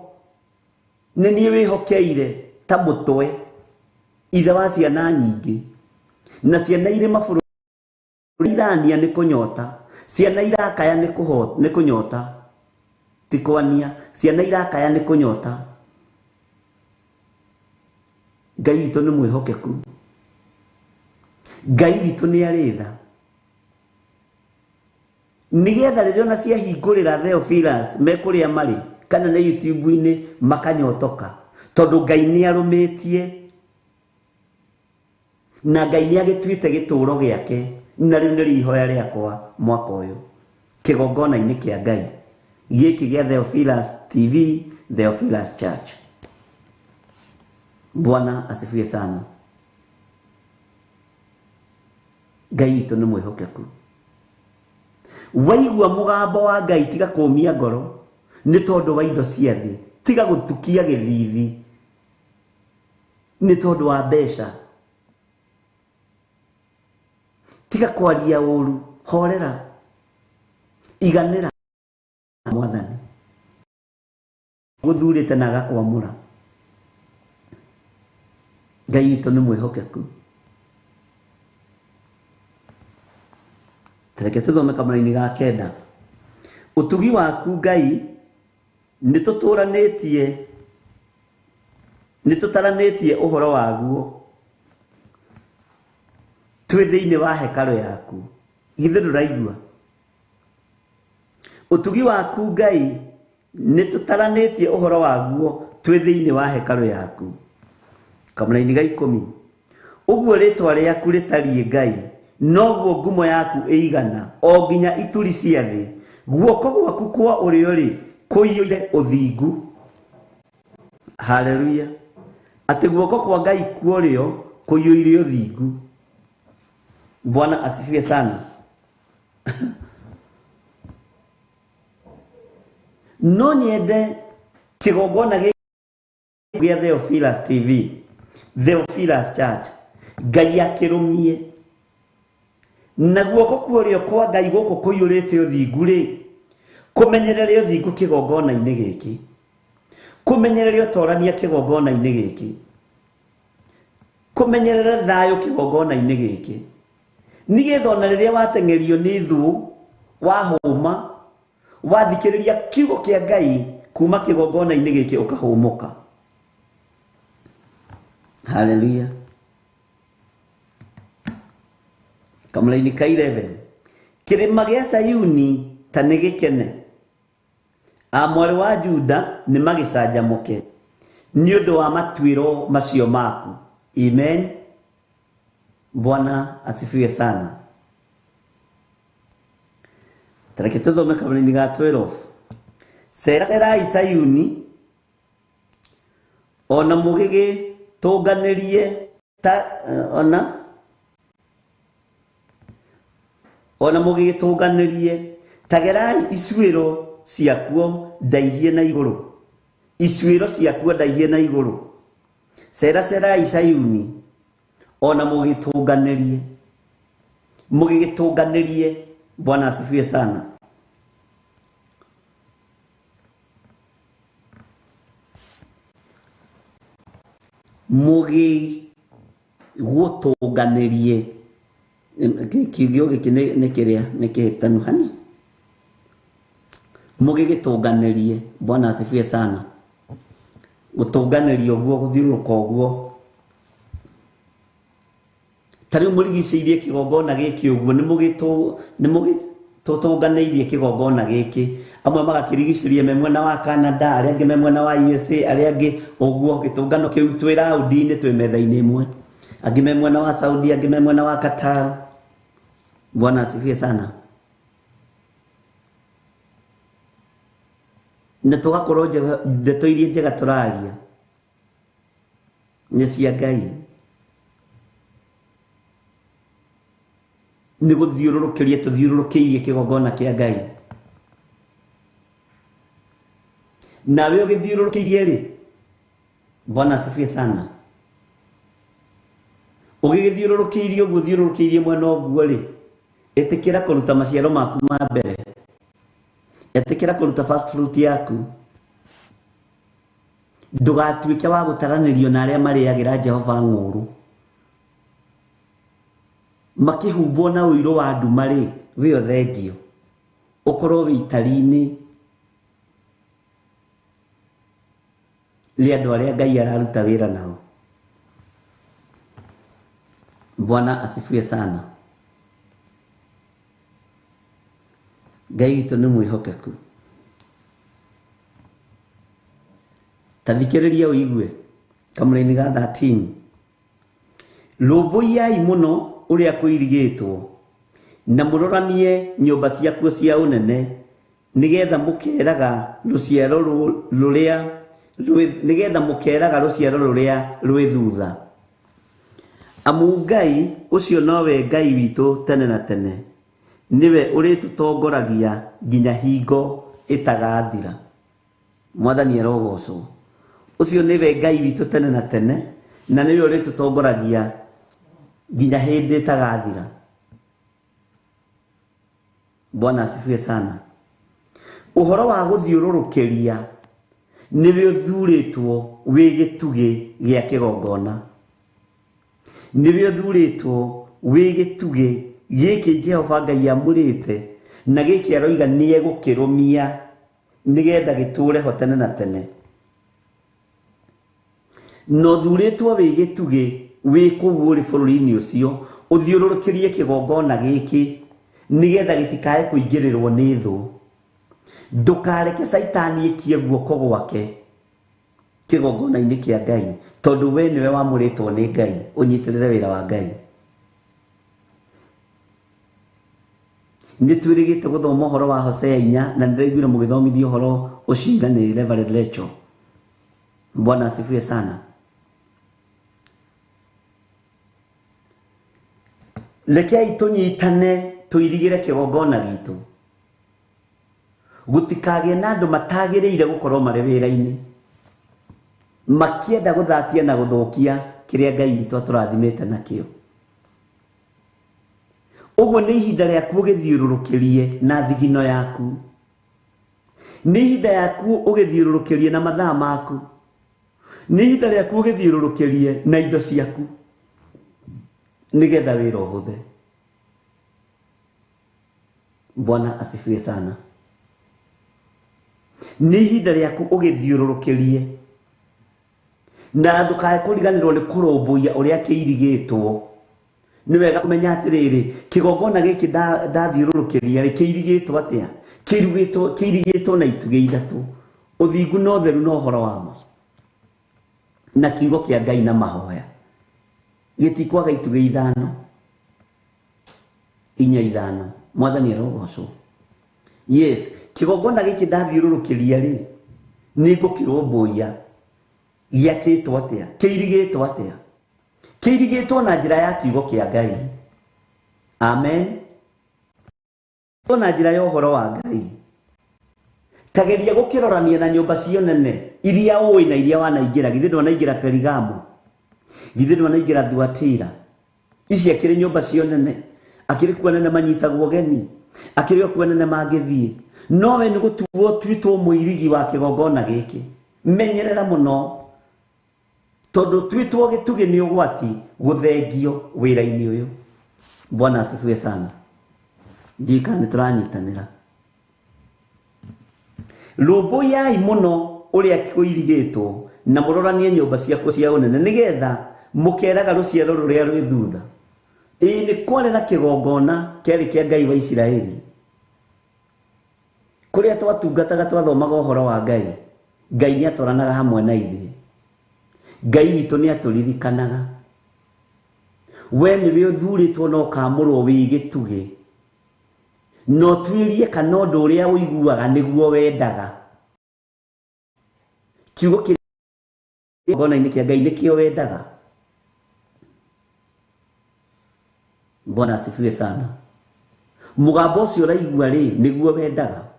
nĩ niĩ wĩhokeire ta mũtwe. Ithe wa ciana nyingĩ na ciana irĩ mabũrũri irania nĩ kũnyota, ciana irakaya nĩ kũnyota, ti kwania, ciana irakaya nĩ kũnyota. Ngai witũ nĩ mwĩhokeku, Ngai witũ nĩ arĩ tha, nĩgetha rĩrĩa ona ciahingũrĩra Theophilus mekũrĩa marĩ kana nĩ YouTube-inĩ makanyotoka, tondũ Ngai nĩ arũmĩtie na Ngai nĩ agĩtuĩte gĩtũũro gĩake, na rĩu nĩrĩo ihoya rĩakwa mwaka ũyũ kĩgongona-inĩ kĩa Ngai gĩkĩ gĩa Theophilus TV, Theophilus Church. Bwana asifiwe sana. Ngai witũ nĩ mwĩhokeku. Waigua mũgambo wa Ngai tiga kũmia ngoro nĩ tondũ wa indo cia thĩ, tiga gũtukia gĩthithi nĩ tondũ wa mbeca, tiga kwaria ũru, horera, iganĩra Mwathani gũthurĩte na agakwamũra. Ngai witũ nĩ mwĩhokeku. Reke tũthome kamũraini ga 9. Ũtugi waku Ngai nĩ tũtaranĩtie ũhoro waguo twĩ thĩinĩ wa hekarũ yaku. Githĩ ndũraigua? Ũtugi waku Ngai nĩ tũtaranĩtie ũhoro waguo twĩ thĩinĩ wa hekarũ yaku. Kamũraini ga 10. Ũguo rĩtwa rĩaku rĩtariĩ Ngai, noguo ngumo yaku ĩigana o nginya ituri cia thĩ. Guoko gwaku kwa ũrĩo-rĩ kũiyũire ũthingu. Haleluya. Atĩ guoko kwa Ngai kwa ũrĩo kũiyũire ũthingu. Bwana asifiwe sana. No nyende kĩgongona gĩa Theophilus TV, Theophilus Church, Ngai akĩrũmie na guoko kwa ũrĩo kwa Ngai gũkũ kũiyũrĩte ũthingu rĩ, kũmenyerere ũthingu kĩgongona-inĩ gĩkĩ, kũmenyerere ũtorania kĩgongona-inĩ gĩkĩ, kũmenyerere thayũ kĩgongona-inĩ gĩkĩ, nĩgetha ona rĩrĩa wateng'erio nĩ thũ, wahũma, wathikĩrĩria kiugo kĩa Ngai kuma kĩgongona-inĩ gĩkĩ ũkahũmũka. Haleluya. Kamũraini ka 11. Kĩrĩma gĩa Sayuni ta nĩ gĩkene, a mwarĩ wa Juda nĩ magĩcanjamũke nĩ ũndũ wa matuĩro macio maku. Amen. Bwana asifiwe sana. Tareke tũthome kamũraini ga 12. Ceracerai Sayuni ona mũgĩgĩtũnganĩrie ta ona mũgĩgĩtũnganĩrie tagerai icuĩro ciakuo ndaihie na igũrũ, icuĩro ciakuo ndaihie na igũrũ. Ceracerai Sayuni ona mũgĩtũnganĩrie, mũgĩgĩtũnganĩrie. Bwana asifiwe sana. Mũgĩgũtũnganĩrie, kiugo gĩkĩ nĩ kĩrĩa nĩ kĩhĩtanu hani. Mũgĩgĩtũnganĩrie. Bwana asifiwe sana. Gũtũnganĩria ũguo, gũthiũrũrũka ũguo, ta rĩu mũrigicĩirie kĩgongona gĩkĩ ũguo, nĩ mũgĩtũtũnganĩirie kĩgongona gĩkĩ. Amwe magakĩrigicĩria me mwena wa Canada, arĩa angĩ me mwena wa USA, arĩa angĩ ũguo. Gĩtũngano kĩu twĩ raũndi-inĩ, twĩ metha-inĩ ĩmwe, angĩ me mwena wa Saudi, angĩ me mwena wa Qatar. Bwana asifiwe sana. Na tũgakorwo ndeto iria njega tũraria nĩ cia Ngai, nĩ gũthiũrũrũkĩria tũthiũrũrũkĩirie kĩgongona kĩa Ngai. Nawe ũgĩthiũrũrũkĩirie rĩ, Bwana asifiwe sana, ũgĩgĩthiũrũrũkĩirie ũguo ũthiũrũrũkĩirie mwena ũguo rĩ, ĩtĩkĩra kũruta maciaro maku ma mbere, ĩtĩkĩra kũruta first fruit yaku. Ndũgatuĩke wa gũtaranĩrio na arĩa marĩagĩra Jehova ng'ũũrũ. Makĩhumbwo na ũirũ wa nduma rĩ, wĩ ũthengio. Ũkorwo wĩ itari-inĩ rĩa andũ arĩa Ngai araruta wĩra nao. Bwana asifiwe sana. Ngai witũ nĩ mwĩhokeku. Ta thikĩrĩria ũigue kamũraini ga 13. Rũmbũiyai mũno ũrĩa kũirigĩtwo na mũroranie nyũmba ciakuo cia ũnene nĩgetha mũkeraga rũciaro rũrĩa nĩgetha mũkeraga rũciaro rũrĩa rwĩ thutha. Amu Ngai ũcio nowe Ngai witũ tene na tene, nĩwe ũrĩtũtongoragia nginya hingo ĩtagathira. Mwathani arogocwo. Ũcio nĩwe Ngai witũ tene na tene na nĩwe ũrĩtũtongoragia nginya hĩndĩ ĩtagathira. Bwana asifiwe sana. Ũhoro wa gũthiũrũrũkĩria nĩwe ũthurĩtwo wĩ gĩtugĩ gĩa kĩgongona. Nĩwe ũthurĩtwo wĩ gĩtugĩ gĩkĩ Jehova Ngai amũrĩte na gĩkĩ aroiga nĩegũkĩrũmia nĩgetha gĩtũre ho tene na tene. Na ũthurĩtwo wĩ gĩtugĩ wĩ kũu ũrĩ bũrũri-inĩ ũcio ũthiũrũrũkĩrie kĩgongona gĩkĩ nĩgetha gĩtikae kũingĩrĩrwo nĩ thũ. Ndũkareke Caitani ĩkie guoko gwake kĩgongona-inĩ kĩa Ngai, tondũ we nĩwe wamũrĩtwo nĩ Ngai ũnyitĩrĩre wĩra wa Ngai. Nĩ twĩrĩgĩte gũthoma ũhoro wa Hosea 4 na nĩndĩraiguire mũgĩthomithia ũhoro ũcio ira nĩ Reverend Lecho. Bwana asifiwe sana. Rekei tũnyitane tũirigĩre kĩgongona gitũ. Gũtikagĩe na andũ matagĩrĩire gũkorwo marĩ wĩra-inĩ makĩenda gũthatia na gũthũkia kĩrĩa Ngai witũ atũrathimĩte nakĩo. Ũguo nĩ ihinda rĩaku ũgĩthiũrũrũkĩrie na thigino yaku. Nĩ ihinda yaku ũgĩthiũrũrũkĩrie na mathaa maku. Nĩ ihinda rĩaku ũgĩthiũrũrũkĩrie na indo ciaku nĩgetha wĩra ũhũthe. Bwana asifiwe sana. Nĩ ihinda rĩaku ũgĩthiũrũrũkĩrie na ndũkae kũriganĩrwo nĩ kũrũmbũiya ũrĩa kĩirigĩtwo. Nĩ wega kũmenya atĩrĩrĩ, kĩgongona gĩkĩ ndathiũrũrũkĩria rĩ kĩirigĩtwo atĩa? Kĩirigĩtwo na itugĩ ithatũ, ũthingu na ũtheru na ũhoro wa ma na kiugo kĩa Ngai na mahoya. Gĩtikwaga itugĩ ithano, inya ithano. Mwathani arogocwo. Yes, kĩgongona gĩkĩ ndathiũrũrũkĩria rĩ nĩ ngũkĩrũmbũiya. Gĩakĩtwo atĩa? Kĩirigĩtwo atĩa? Kĩirigĩtwo na njĩra ya kiugo kĩa Ngai. Amen. Na njĩra ya ũhoro wa Ngai. Tageria gũkĩrorania na nyũmba cio nene iria ũĩ na iria wanaingĩra. Githĩ ndwanaingĩra Perigamo? Githĩ ndwanaingĩra Thuatira? Ici akĩrĩ nyũmba cio nene, akĩrĩ kuo nene manyitagwo ũgeni, akĩrĩ o kuo nene mangĩthiĩ. No we nĩ gũtuo tuĩtwo mũirigi wa kĩgongona gĩkĩ. Menyerera mũno tondũ tuĩtwo gĩtugĩ nĩ ũgwati gũthengio wĩra-inĩ ũyũ. Bwana asifiwe sana. Ndiũĩ kana nĩ tũranyitanĩra. Rũmbũiyai mũno ũrĩa kũirigĩtwo na mũroranie nyũmba ciakuo cia ũnene nĩgetha mũkeraga rũciaro rũrĩa rwĩ thutha. Ĩĩ nĩ kwarĩ na kĩgongona kĩarĩ kĩa Ngai wa Isiraeli kũrĩa twatungataga twathomaga ũhoro wa Ngai. Ngai nĩ atwaranaga hamwe na ithuĩ. Ngai witũ nĩ atũririkanaga. We nĩwe ũthurĩtwo na ũkamũrwo wĩ gĩtugĩ. Na ũtuĩrie kana ũndũ ũrĩa ũiguaga nĩguo wendaga. Kiugo kĩgongona-inĩ kĩa Ngai nĩkĩo wendaga. Bwana asifiwe sana. Mũgambo ũcio ũraigua rĩ nĩguo wendaga.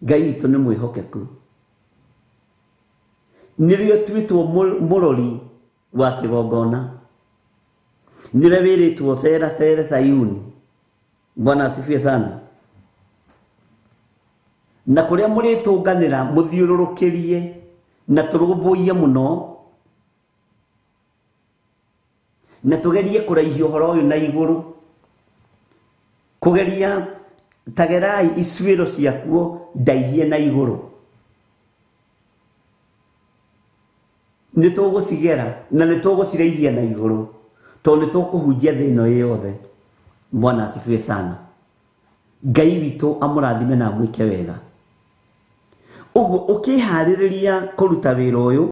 Ngai witũ nĩ mwĩhokeku. Nĩwe ũtuĩtwo mũrori wa kĩgongona. Nĩwe wĩrĩtwo cera cere Sayuni. Bwana asifiwe sana. Na kũrĩa mũrĩtũnganĩra mũthiũrũrũkĩrie na tũrũmbũiye mũno Na tũgerie kũraihia ũhoro ũyũ na igũrũ. Kũgeria tagerai icwĩro ciakuo ndaihie na igũrũ. Nĩ tũgũcigera na nĩ tũgũciraihia na igũrũ tondũ nĩ tũkũhunjia thĩ ĩno yothe. Bwana asifiwe sana. Ngai witũ amũrathime na amwĩke wega. Ũguo ũkĩharĩrĩria kũruta wĩra ũyũ,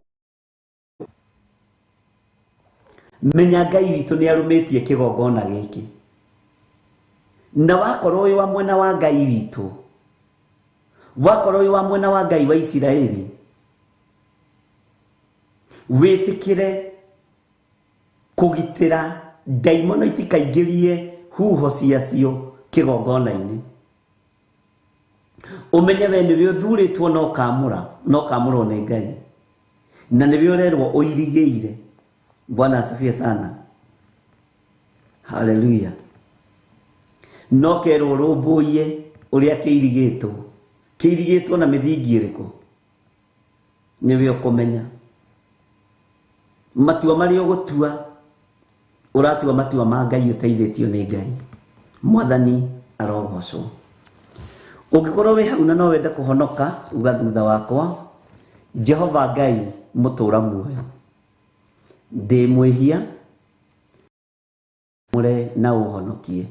menya Ngai witũ nĩ arũmĩtie kĩgongona gĩkĩ. Na wakorwo wĩ wa mwena wa Ngai witũ, wakorwo wĩ wa mwena wa Ngai wa Isiraeli, wĩtĩkĩre kũgitĩra ndaimono itikaingĩrie huho ciacio kĩgongona-inĩ. Ũmenye we nĩwe ũthurĩtwo na ũkamũra, na ũkamũrwo nĩ Ngai, na nĩwe ũrerwo ũirigĩire. Bwana asifiwe sana. Haleluya. No kerwo ũrũmbũiye ũrĩa kĩirigĩtwo. Kĩirigĩtwo na mĩthingi ĩrĩkũ? Nĩwe ũkũmenya. Matua marĩa ũgũtua, ũratua matua ma Ngai ũteithĩtio nĩ Ngai. Mwathani arogocwo. Ũngĩkorwo wĩ hau na no wende kũhonoka, uga thutha wakwa, Jehova Ngai mũtũra muoyo, ndĩ mwĩhia, mũre na ũhonokie.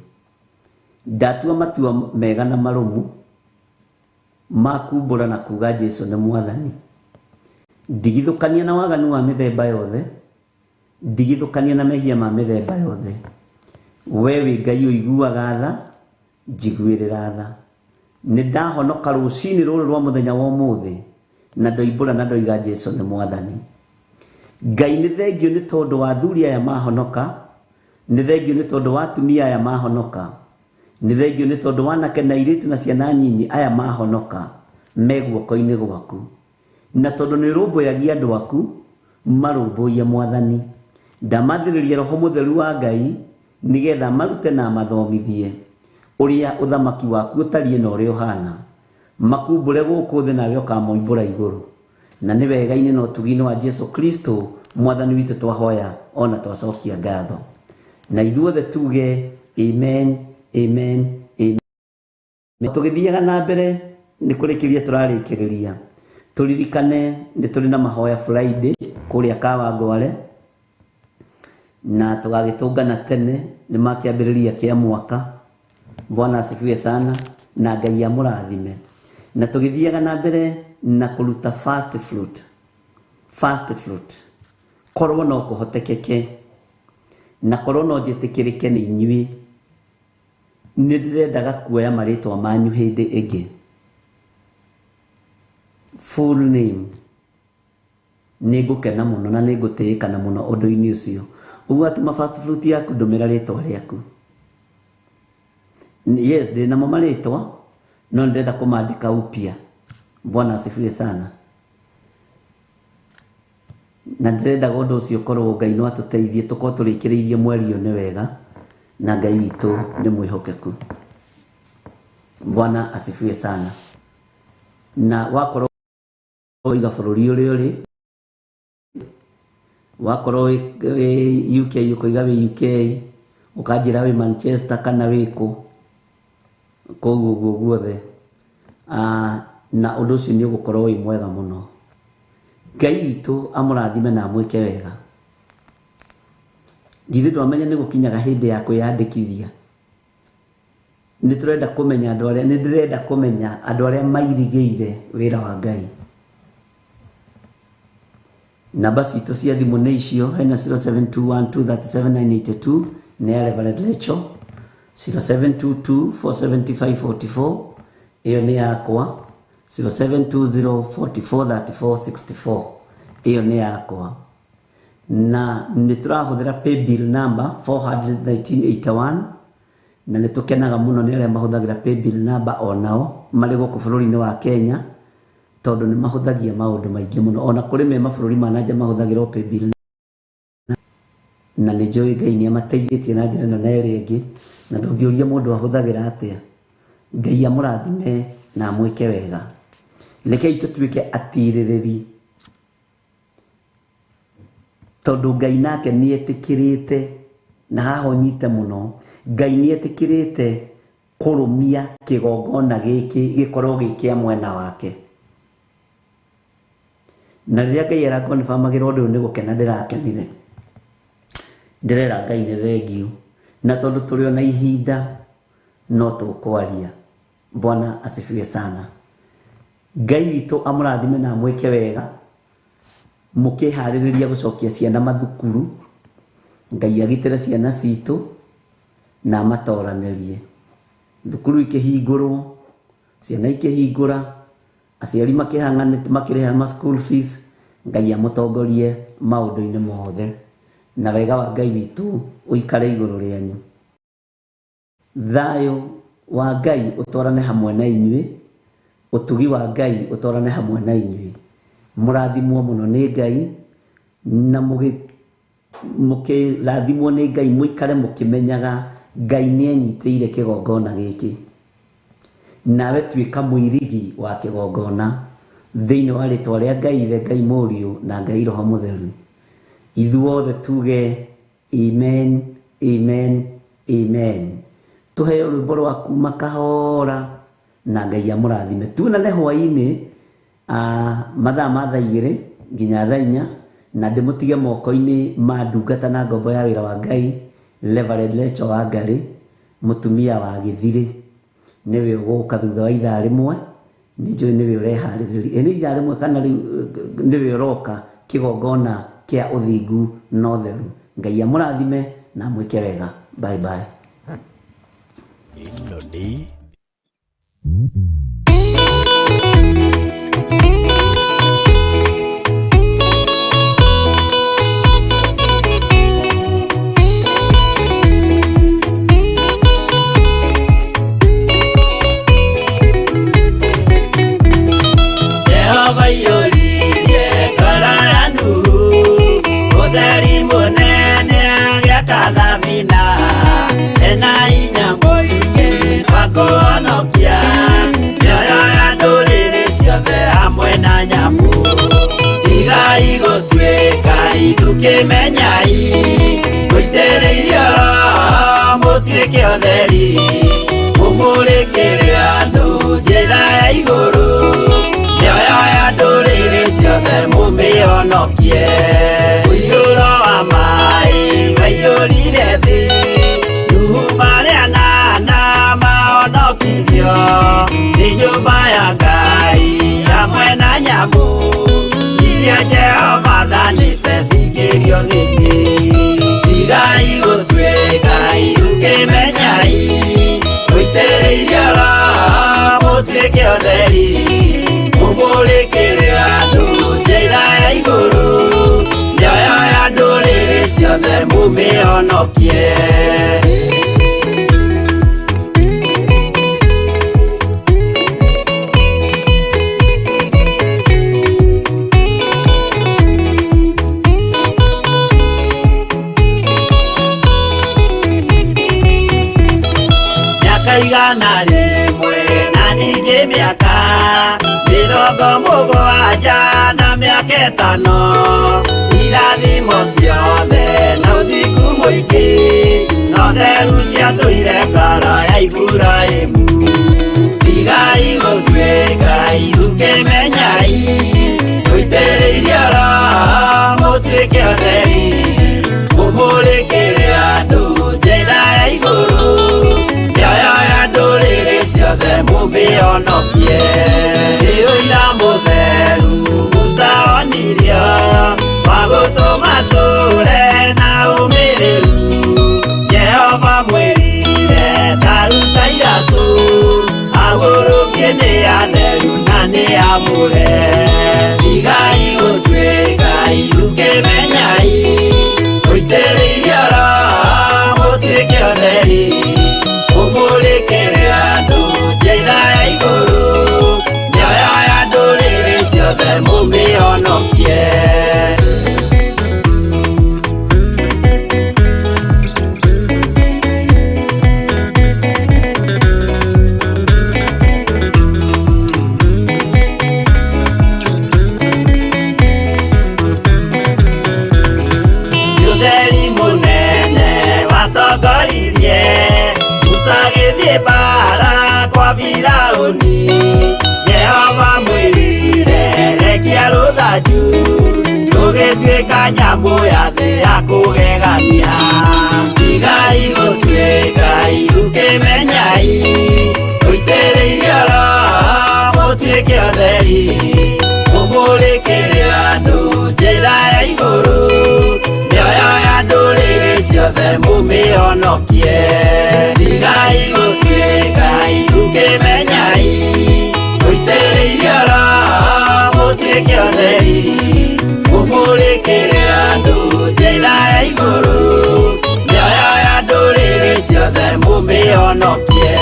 Ndatua matua mega na marũmu ma kumbũra na kuga Jesu nĩ mwathani. Ndigithũkania na waganu wa mĩthemba yothe, ndigithũkania na mehia ma mĩthemba yothe. We wĩ Ngai ũiguaga tha, njiguĩrĩra tha. Nĩ ndahonoka rũcinĩ rũrũ rwa mũthenya wa ũmũthĩ, na ndoimbũra na ndoiga Jesu nĩ mwathani. Ngai nĩ thengio nĩ tondũ wa athuri aya mahonoka, nĩ thengio nĩ tondũ wa atumia aya mahonoka, nĩ thengio nĩ tondũ wa anake na airĩtu na ciana nyinyi aya mahonoka me guoko-inĩ gwaku. Na tondũ nĩ ũrũmbũyagia andũ aku, marũmbũiye mwathani. Ndamathĩrĩria Roho Mũtheru wa Ngai nĩgetha marute na mathomithie ũrĩa ũthamaki waku ũtariĩ na ũrĩa ũhana. Makumbũre gũkũ thĩ nawe ũkamoimbũra igũrũ. Na nĩ wega-inĩ na ũtugi-inĩ wa Jesu Kristo mwathani witũ twahoya ona twacokia ngatho. Na ithuothe tuge amen, amen, amen. Tũgĩthiaga na mbere nĩ kũrĩkĩrĩria tũrarĩkĩrĩria. Tũririkane nĩ tũrĩ na mahoya Friday kũrĩa Kawangware, na tũgagĩtũngana tene nĩ makĩambĩrĩria kĩa mwaka. Bwana asifiwe sana na Ngai amũrathime. Na tũgĩthiaga na mbere na kũruta first fruit. First fruit. Korwo no kũhotekeke na korwo no njĩtĩkĩrĩke nĩ inyuĩ, nĩ ndĩrendaga kuoya marĩtwa manyu hĩndĩ ĩngĩ. Full name. Nĩ ngũkena mũno na nĩ ngũtĩĩkana mũno ũndũ-inĩ ũcio. Ũguo atũma first fruit yaku, ndũmĩra rĩtwa rĩaku. Yes, ndĩ namo marĩtwa, no ndĩrenda kũmandĩka upya. Bwana asifiwe sana. Na ndĩrendaga ũndũ ũcio ũkorwo Ngai no atũteithie tũkorwo tũrĩkĩrĩirie mweri ũyũ nĩ wega, na Ngai witũ nĩ mwĩhokeku. Bwana asifiwe sana. Na wakorwo ũiga bũrũri ũrĩa ũrĩ, wakorwo wĩ UK ũkoiga wĩ UK, ũkanjĩra wĩ Manchester kana wĩ kũ, kũu ũguo guothe. Na ũndũ ũcio nĩ ũgũkorwo wĩ mwega mũno. Ngai witũ amũrathime na amwĩke wega. Githĩ ndwamenya nĩ gũkinyaga hĩndĩ ya kwĩyandĩkithia. Nĩ tũrenda kũmenya andũ arĩa, nĩ ndĩrenda kũmenya andũ arĩa mairigĩire wĩra wa Ngai. Namba citũ cia thimũ nĩ icio, hena 0721237982 nĩ ya Reverend Lecho, 0722470544 ĩyo nĩ yakwa, 0720443464 ĩyo nĩ yakwa. Na nĩ tũrahũthĩra paybill number 41981, na nĩ tũkenaga mũno nĩ arĩa mahũthagĩra paybill number onao marĩ gũkũ bũrũri-inĩ wa Kenya, tondũ nĩ mahũthagia maũndũ maingĩ mũno. Ona kũrĩ me mabũrũri ma na nja mahũthagĩra paybill, na nĩ njũĩ Ngai nĩ amateithĩtie na njĩra ĩno na ĩrĩa ĩngĩ, na ndũngĩũria mũndũ ahũthagĩra atĩa. Ngai amũrathime na amwĩke wega. Rekei tũtuĩke atirĩrĩri, tondũ Ngai nake nĩ etĩkĩrĩte Na haha ũnyite mũno, Ngai nĩ etĩkĩrĩte kũrũmia kĩgongona gĩkĩ gĩkorwo gĩ kĩa mwena wake. Na rĩrĩa Ngai arakonfamagĩra ũndũ ũyũ nĩ gũkena ndĩrakenire, ndĩrera Ngai nĩ thengiũ, na tondũ tũrĩ ona ihinda no tũkwaria. Bwana asifiwe sana. Ngai witũ amũrathime na amwĩke wega mũkĩharĩrĩria gũcokia ciana mathukuru. Ngai agitĩre ciana citũ na amatoranĩrie. Thukuru ikĩhingũrwo, ciana ikĩhingũra, aciari makĩhang'anĩte makĩrĩha ma school fees. Ngai amũtongorie maũndũ-inĩ mothe, na wega wa Ngai witũ ũikare igũrũ rĩanyu. Thayũ wa Ngai ũtwarane hamwe na inyuĩ, ũtugi wa Ngai ũtwarane hamwe na inyuĩ. Mũrathimwo mũno nĩ Ngai, na mũkĩrathimwo nĩ Ngai mũikare mũkĩmenyaga Ngai nĩ enyitĩire kĩgongona gĩkĩ. Nawe tuĩka mũirigi wa kĩgongona thĩinĩ wa rĩtwa rĩa Ngai Ithe, Ngai Mũriũ na Ngai Roho Mũtheru. Ithuothe tuge amen, amen, amen. Tũheo rwĩmbo rwa kuma kahora na Ngai amũrathime. Tuonane hwaĩ-inĩ mathaa ma thaa 2 nginya thaa 4, na ndĩmũtige moko-inĩ ma ndungata na ngombo ya wĩra wa Ngai, Reverend Rachel Wangari, mũtumia wa gĩthirĩ. Nĩwe ũgũka thutha wa ithaa rĩmwe, nĩ njũĩ nĩwe ũreharĩrĩria. Ĩ nĩ ithaa rĩmwe kana rĩu nĩwe ũroka kĩgongona kĩa ũthingu na ũtheru. Ngai amũrathime na amwĩke wega. Bye bye. Ĩno nĩ Jehova iyũririe ngoro ya Nuhu, ũtheri mũnene agĩaka thabina, ena hinya mũingĩ wa kũhonokia mĩoyo ya ndũrĩrĩ ciothe hamwe na nyamũ. Tigai gũtuĩka ithukĩmenyai, mũitĩrĩirio Roho mũtuĩke ũtheri, mũmũrĩkĩre andũ njĩra ya igũrũ, mĩoyo ya ndũrĩrĩ ciothe mũmĩhonokie. Ũiyũro wa maĩ waiyũrire thĩ, Nuhu marĩ anana mahonokirio nĩ nyũmba ya Ngai hamwe na nyamũ iria Jehova athanĩte cingĩrio thĩinĩ. Tigai gũtuĩka ithukĩmenyai, mũitĩrĩirio Roho mũtuĩke ũtheri, mũmũrĩkĩre andũ njĩra ya igũrũ, mĩoyo ya ndũrĩrĩ ciothe mũmĩhonokie. Mĩaka 100 na ningĩ mĩaka 70 na mĩaka 5, irathimo ciothe na ũthingu mũingĩ na ũtheru ciatũire ngoro ya Iburahĩmu. Tigai gũtuĩka ithukĩmenyai, mũitĩrĩirio Roho mũtuĩke ũtheri, mũmũrĩkĩre andũ njĩra ya igũrũ, mĩoyo ya ndũrĩrĩ ciothe mũmĩhonokie. Nĩ ũira mũtheru Musa onirio wa gũtũma tũre na ũmĩrĩru. Jehova mwĩrire taruta iratũ, agũrũkie nĩ atheru na nĩ amũre. Tigai gũtuĩka ithukĩmenyai, mũitĩrĩirio Roho mũtuĩke ũtheri, mũmũrĩkĩre andũ njĩra ya igũrũ, mĩoyo ya ndũrĩrĩ ciothe mũmĩhonokie. Ũtheri mũnene wa Thanju Tũgĩtuĩka nyamũ ya thĩ ya kũgegania Tigai gũtuĩka irukĩmenyai Mũitĩrĩirio Roho mũtuĩke atheri Mũmũrĩkĩre andũ njĩra ya igũrũ Mĩoyo ya ndũrĩrĩ ciothe mũmĩhonokie Tigai gũtuĩka irukĩmenyai Mũitĩrĩirio Roho mũtuĩke atheri Mũmũrĩkĩre andũ njĩra ya igũrũ Mĩoyo ya ndũrĩrĩ ciothe mũmĩhonokie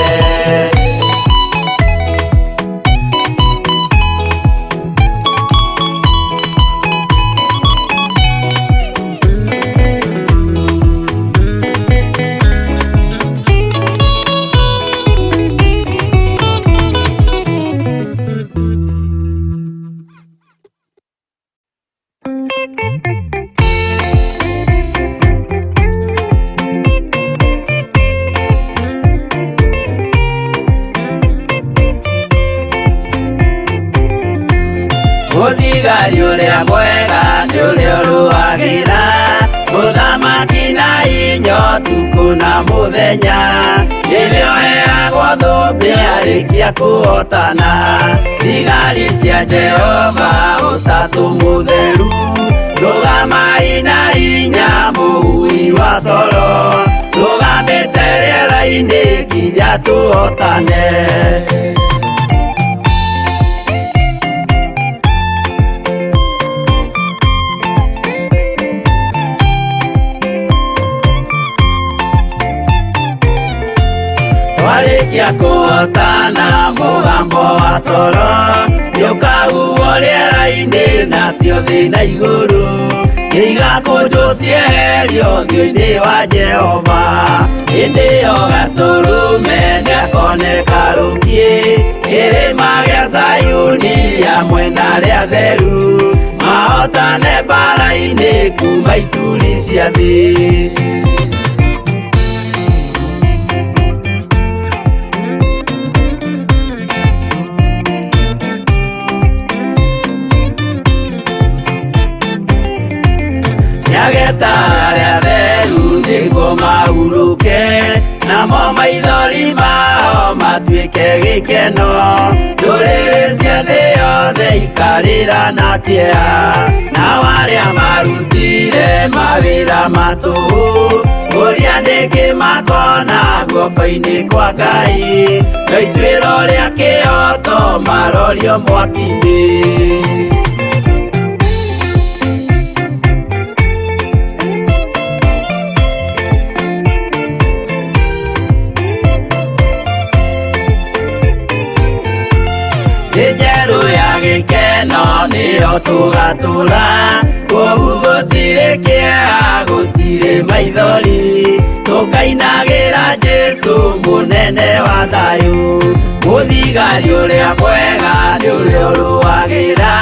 Mũthigari ũrĩa mwega nĩ ũrĩa ũrũagĩra Mũthamaki na hinya ũtukũ na mũthenya Nĩwe ũheagwo thũmbĩ arĩkia kũhotana Thigari cia Jehova ũtatũ mũtheru Rũgamai na hinya mũhui wa coro Rũgamĩte rĩera-inĩ nginya tũhotane Twarĩkia kũhotana mũgambo wa coro Nĩũkahuhwo rĩera-inĩ nacio thĩ na igũrũ Nĩigakũnjwo cieherio ũthiũ-inĩ wa Jehova Hĩndĩ ĩyo Gatũrũme nĩakoneka rũngiĩ Kĩrĩma gĩa Zayuni hamwe na arĩa atheru Mahotane mbaara-inĩ kuma ituri cia thĩ Nĩageta arĩa atheru nĩguo mahurũke Namo maithori mao matuĩke gĩkeno Ndũrĩrĩ cia thĩ yothe ikarĩra na kĩeha Nao arĩa marutire mawĩra ma tũhũ Ũrĩa nĩkĩ makona guoko-inĩ kwa Ngai Na ituĩro rĩa kĩhooto marorio mwaki-inĩ Thĩ njerũ ya gĩkeno nĩyo tũgatũra Kũu gũtirĩ kĩeha gũtirĩ maithori Tũkainagĩra Jesũ mũnene wa thayũ Mũthigari ũrĩa mwega nĩ ũrĩa ũrũagĩra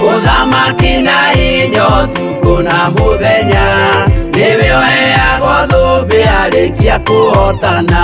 Mũthamaki na hinya ũtukũ na mũthenya Nĩwe ũheagwo thũmbĩ arĩkia kũhotana.